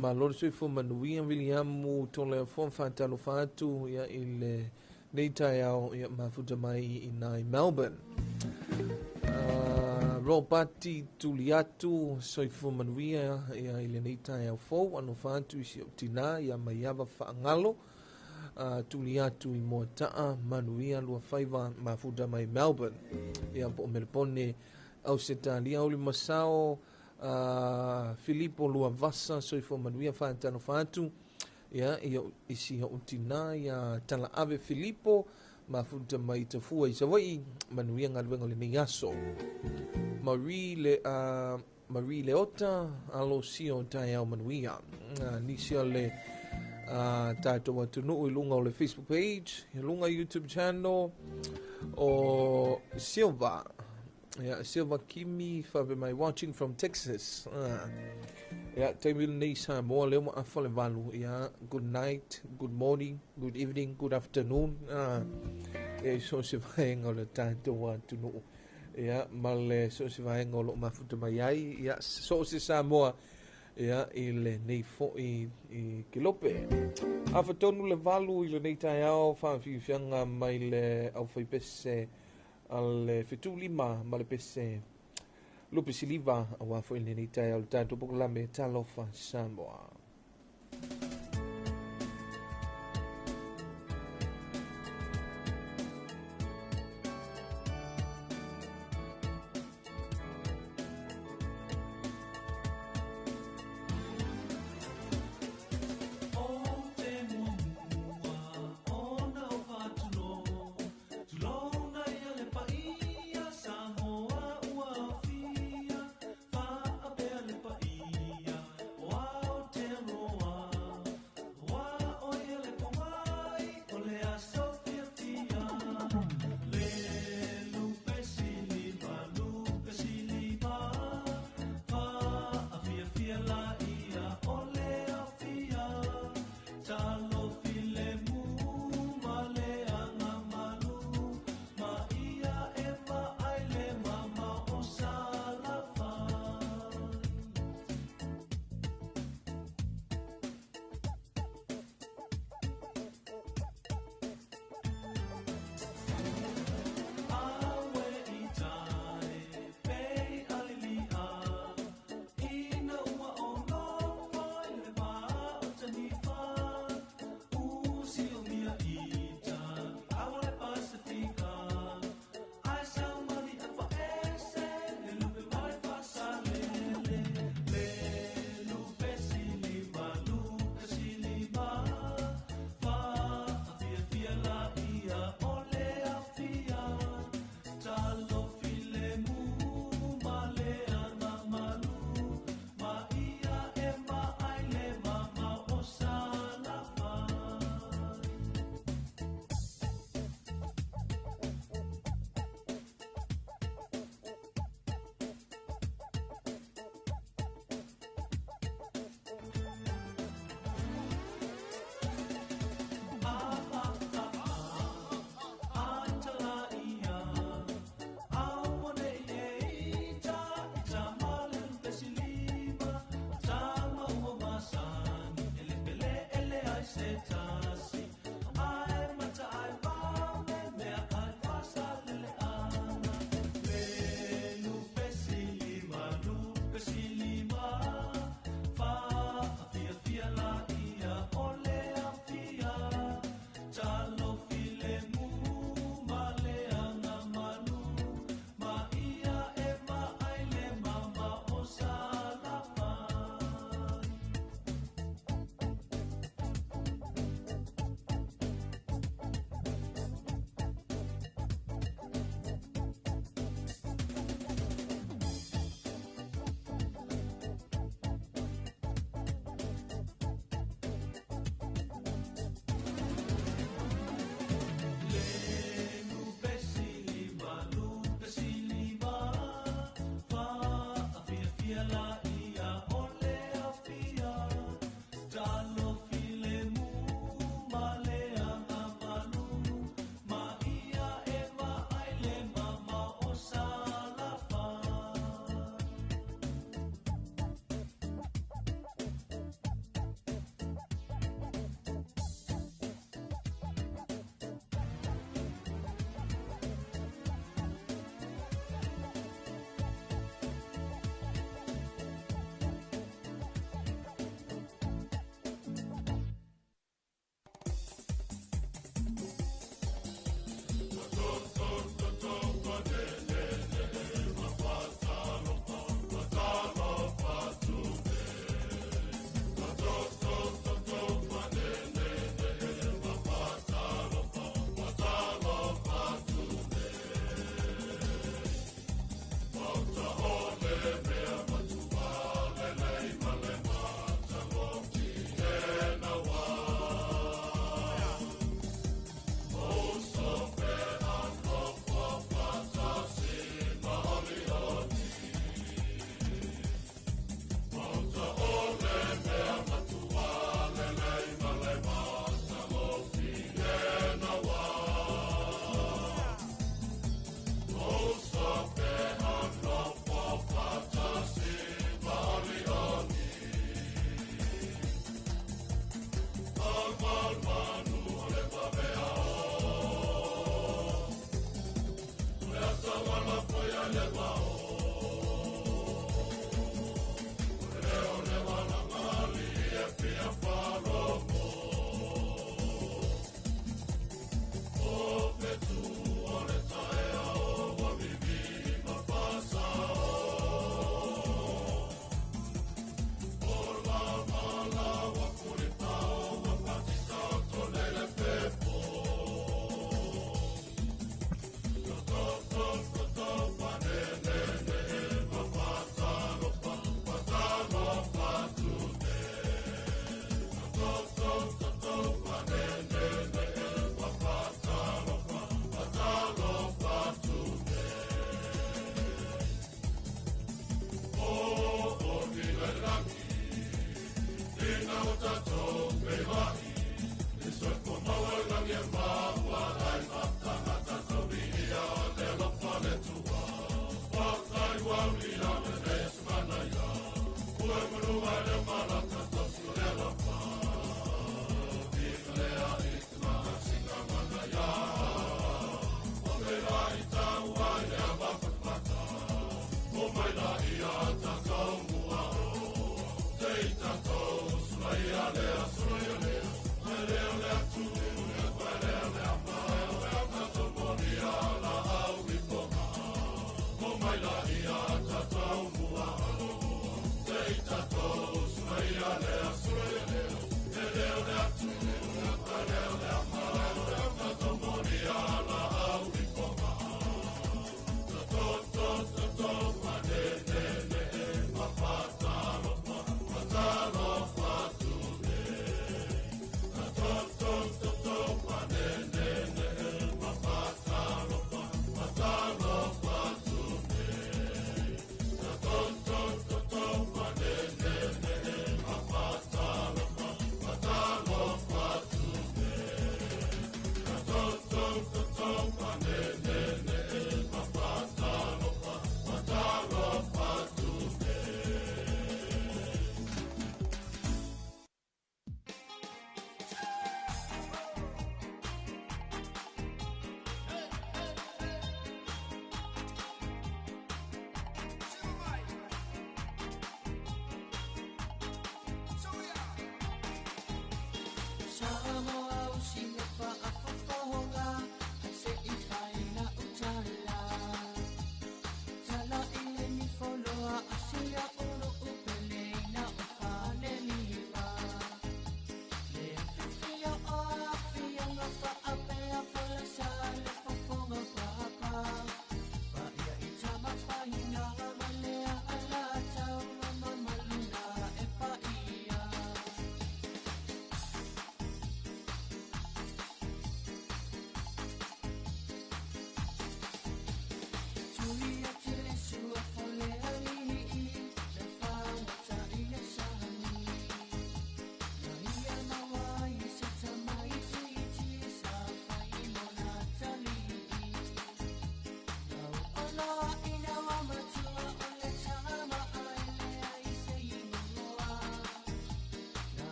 Speaker 1: malo le soifua manuia Viliamu Toleafoa, faatalofa atu ia i lenei taeao, ia mafuta mai i nai Melbourne. Robati Tuliatu, soifua manuia ia i lenei taeao fou, alofa atu i si ou tinā ia Maiava Faagalo, Tuliatu i Moata'a, manuia lua faiva, mafuta mai Melbourne. Ia po o Melebone, Ausetalia, uli masao, Filipo Luavasa, soifua manuia, faatalofa atu ia i si ou tinā ia Talaave Filipo, mafuta mai Tafua i Savaii, manuia galuega o lenei aso. Marie Leota, alo sio taeao manuia. Nisi o le tatou atunuu i luga o le Facebook page, i luga YouTube channel o Silva. Yeah, Silva Kimi faapea mai watching from Texas. Yeah, taimi lenei Samoa lea ua afa le 8. Yeah, good night, good morning, good evening, good afternoon. Ia i so o se vaega o le tatou atunuu. Ia, ma le so o se vaega o loo mafuta mai ai. Ia, so o se Samoa, ia, i lenei foi i Kelope. Afa tonu le 8 i lenei taeao, faafiafiaga mai le aufaipese a le 75 ma le pese lupe siliva, auā foi lenei taeao le tatou polokalame Talofa Samoa.
Speaker 15: O te muamua ona o faatulo, tulou na ia le paia Samoa ua afia, faapea le paia o Aotearoa.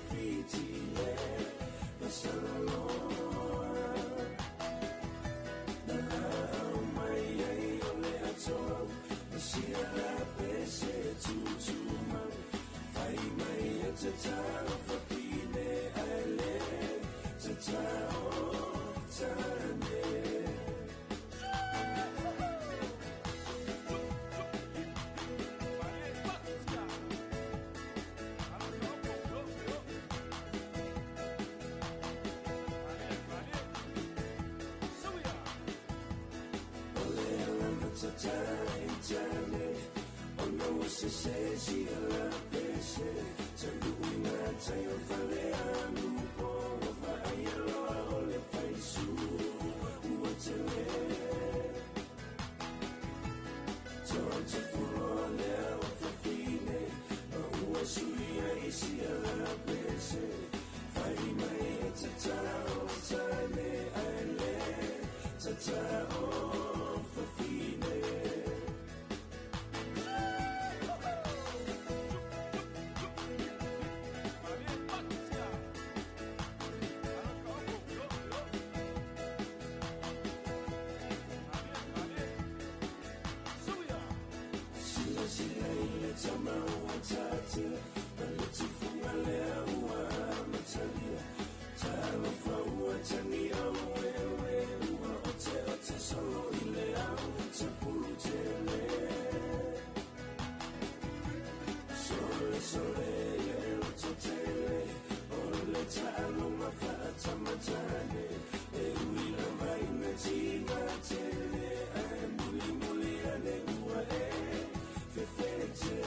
Speaker 15: Fiti. Tane Ona ua sese sia la pese Taluina tai o fale anu po Ua vaai aloa o le faisu Ua tele Tote fuloa lea o fafine Ma ua suia i sia la pese Fai mai e tatao tane ai le Tatao fafine. Sila sila ile tama ua tate Maleti funga lea ua matalia Talofa ua tani au wewe Ua ote ote solo ile au Tapulu tele Sole sole ile loto tele Ole ta'alunga fa'atamatane E uila vaina tinga tele Ae muli muli ane ua e Fefete.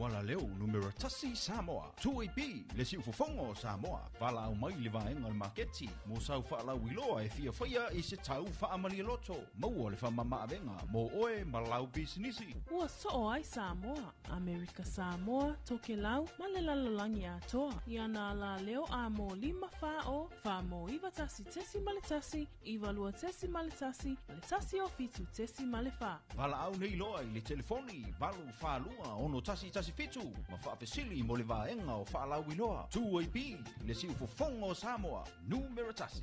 Speaker 5: Uala leo numera tasi Samoa. 2AB le siufofoga o Samoa. Valaau mai i le vaega o le maketi mo sau faalauiloa e fia faia i se tau faamalialoto. Maua le faamamaavega mo oe ma lau pisinisi.
Speaker 6: Ua soo ai Samoa, Amerika Samoa, Tokelau ma le lalolagi atoa. I ana alaleo a mo 5 40 4 9 1.1 9 2.1 ma le 1 o 7.4.
Speaker 5: Valaau nei loa i le telefoni 842 6117 ma faafesili mo le vaega o faalauiloa. 2AB le siufofoga o Samoa, numera tasi.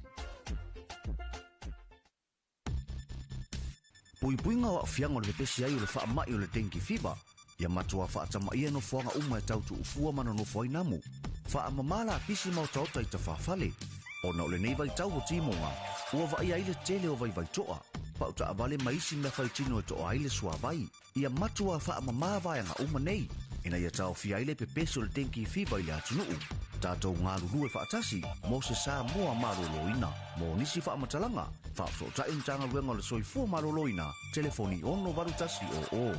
Speaker 12: Puipuiga o aafiaga o le pepesi ai o le faamai o le dengue fever. Ia matua faatamaia nofoaga uma e tau tuufua ma nonofo ai namu. Faamamā lapisi ma otaota i tafafale. Ona o lenei vaitau o timoga, ua vaaia ai le tele o vaivaitoa. Pau taavale ma isi mea faitino e toa ai le suavai. Ia matua faamamā vaega uma nei. Ina ia taofia ai le pepesi o le dengue fever i le atunuu. Tatou galulue faatasi mo se Samoa malōlōina. Mo nisi faamatalaga, faafesootai Matagaluega o le Soifua Maloloina, telefoni 68100.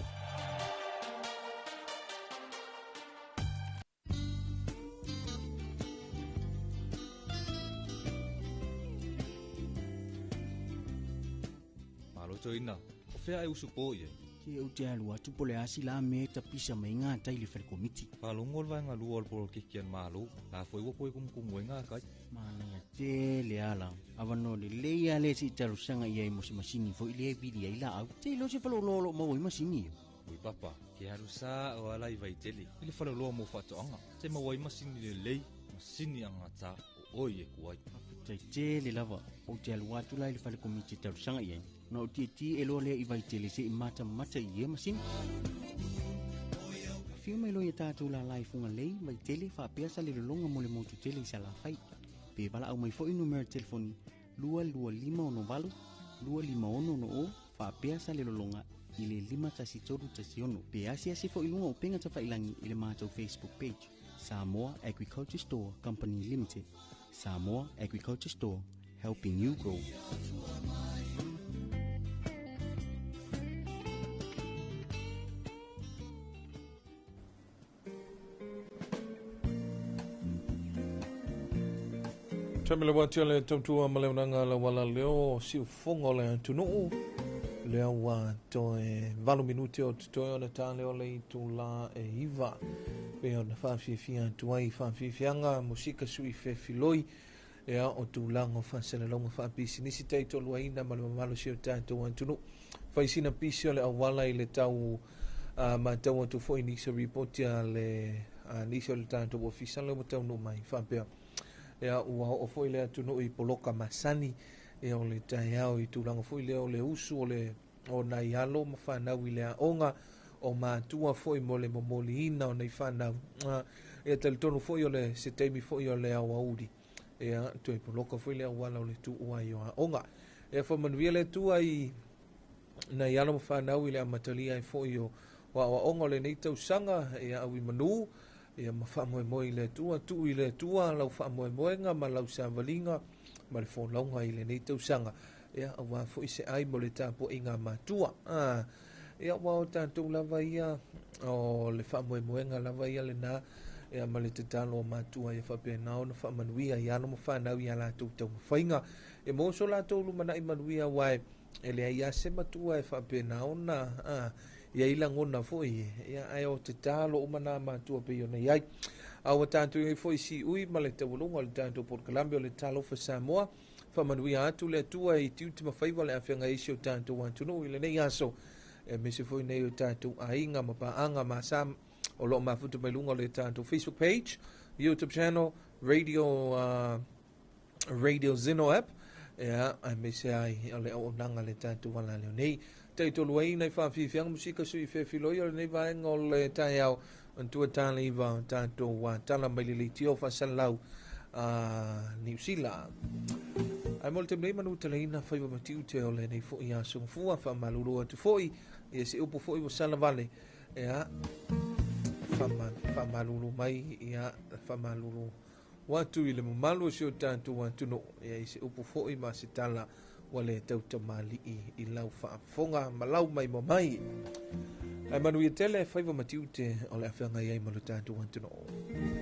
Speaker 17: Malo toina, o fea e usu po i ai.
Speaker 13: Se ou te alu atu po le asi la me tapisa mai ngā tai le whare komiti.
Speaker 17: Whalongo le vaenga lua o le polokiki a le Malo, la foi ua poe kumukumu ai ngā kai.
Speaker 13: Manaia tele ala. Avanoa lelei a le se i talosaga i ai mo se masini foi lea e vili ai laau. Te iloa se faleoloa o loo maua ai masini ia.
Speaker 17: Ui papa, ke alu sa o ala i Vaitele, i le faleoloa mo faatoaga. Se maua ai masini lelei, masini agata o oi e kuai.
Speaker 13: Faafetai tele lava. Ou te alu atu la i le fale komiti e talosaga i ai. Na ou tietie e loa lea i Vaitele se'i matamata i ia masini. Afio mai loa ia tatou lala i Fugalei, Vaitele, faapea Salelologa mo le motu tele i Salafai. Pe valaau mai foi numera telefoni 22568 256 60 faapea Salelologa i le 51316. Pe asiasi foi i luga o upega tafailagi i le matou Facebook page. Samoa Agriculture Store Company Limited. Samoa Agriculture Store, helping you grow.
Speaker 1: Taimi le watia le tautua ma le unaga la wala leo siufoga o le atunuu. Lea ua toe 8 minute o totoe ona tā leo le itulā e 9. Pe ona whaafiafia atu ai whaafiafiaga musika sui fefiloi ea o tulaga o faasalalauga faapisinisi taitoluaina ma le mamalu si o tatou atunuu. Faisina pisi o le auala i le tau matau atu foi nisi o ripoti a le nisi o le tatou ofisa le ua taunuu mai faapea. Ea ua oo foi le atunuu i poloka masani ia o le taeao i tulaga foi lea o le usu o le o nai alo ma fanau i le aoga o matua foi mo le momoliina o nei fanau. Ia talitonu foi o le se taimi foi o le aoauli. Ia toe poloka foi le auala o le tuua ai o aoga. Ia faamanuia le Atua i nai alo ma fanau i le amatalia ai foi o aoaoga o lenei tausaga ia au i manu ia ma faamoemoe i le Atua, tuu i le Atua lau faamoemoega ma lau savaliga ma le folauga i lenei tausaga. Ia auā foi se ai mo le tapuaiga matua. Ia ua o tatou lava ia o le faamoemoega lava ia lena ia ma le tatalo o matua ia faapena ona faamanuia i alo ma fanau ia latou taumafaiga. E mo so latou lumanai manuia uae e leai lava se matua e faapena ona ia i lagona foi ia ae o tatalo uma na matua pei ona iai. A ua tatou i foi siui ma le taualuga o le tatou polokalame o le Talofa Samoa. Faamanuia atu le Atua i tiute ma faiva le afeaga ai si o tatou atunuu i lenei aso. E mese foi nei o tatou aiga ma paaga ma sa o loo mafuta mai luga o le tatou Facebook page, YouTube channel, Radio Zeno app, ia aemaise ai o le auaunaga le tatou alaleo nei. Taitolu ai nai faafiafiaga musika sui fefiloi o lenei vaega o le taeao matua tala 9 tatou tala mai le leitio faasalalau Niu Sila. Ae mo le taimi nei manu talaina faiva ma tiute o lenei foi aso gafua faamalulu atu foi ia se upu foi ua salavale ia faamalulu mai ia faamalulu atu i le mamalu o si o tatou atunuu ia i se upu foi ma se tala ua le tautamali'i i lau faafofoga ma lau maimoa mai. Ae manuia tele faiva ma tiute o le afeagai ai ma lo tatou atunuu.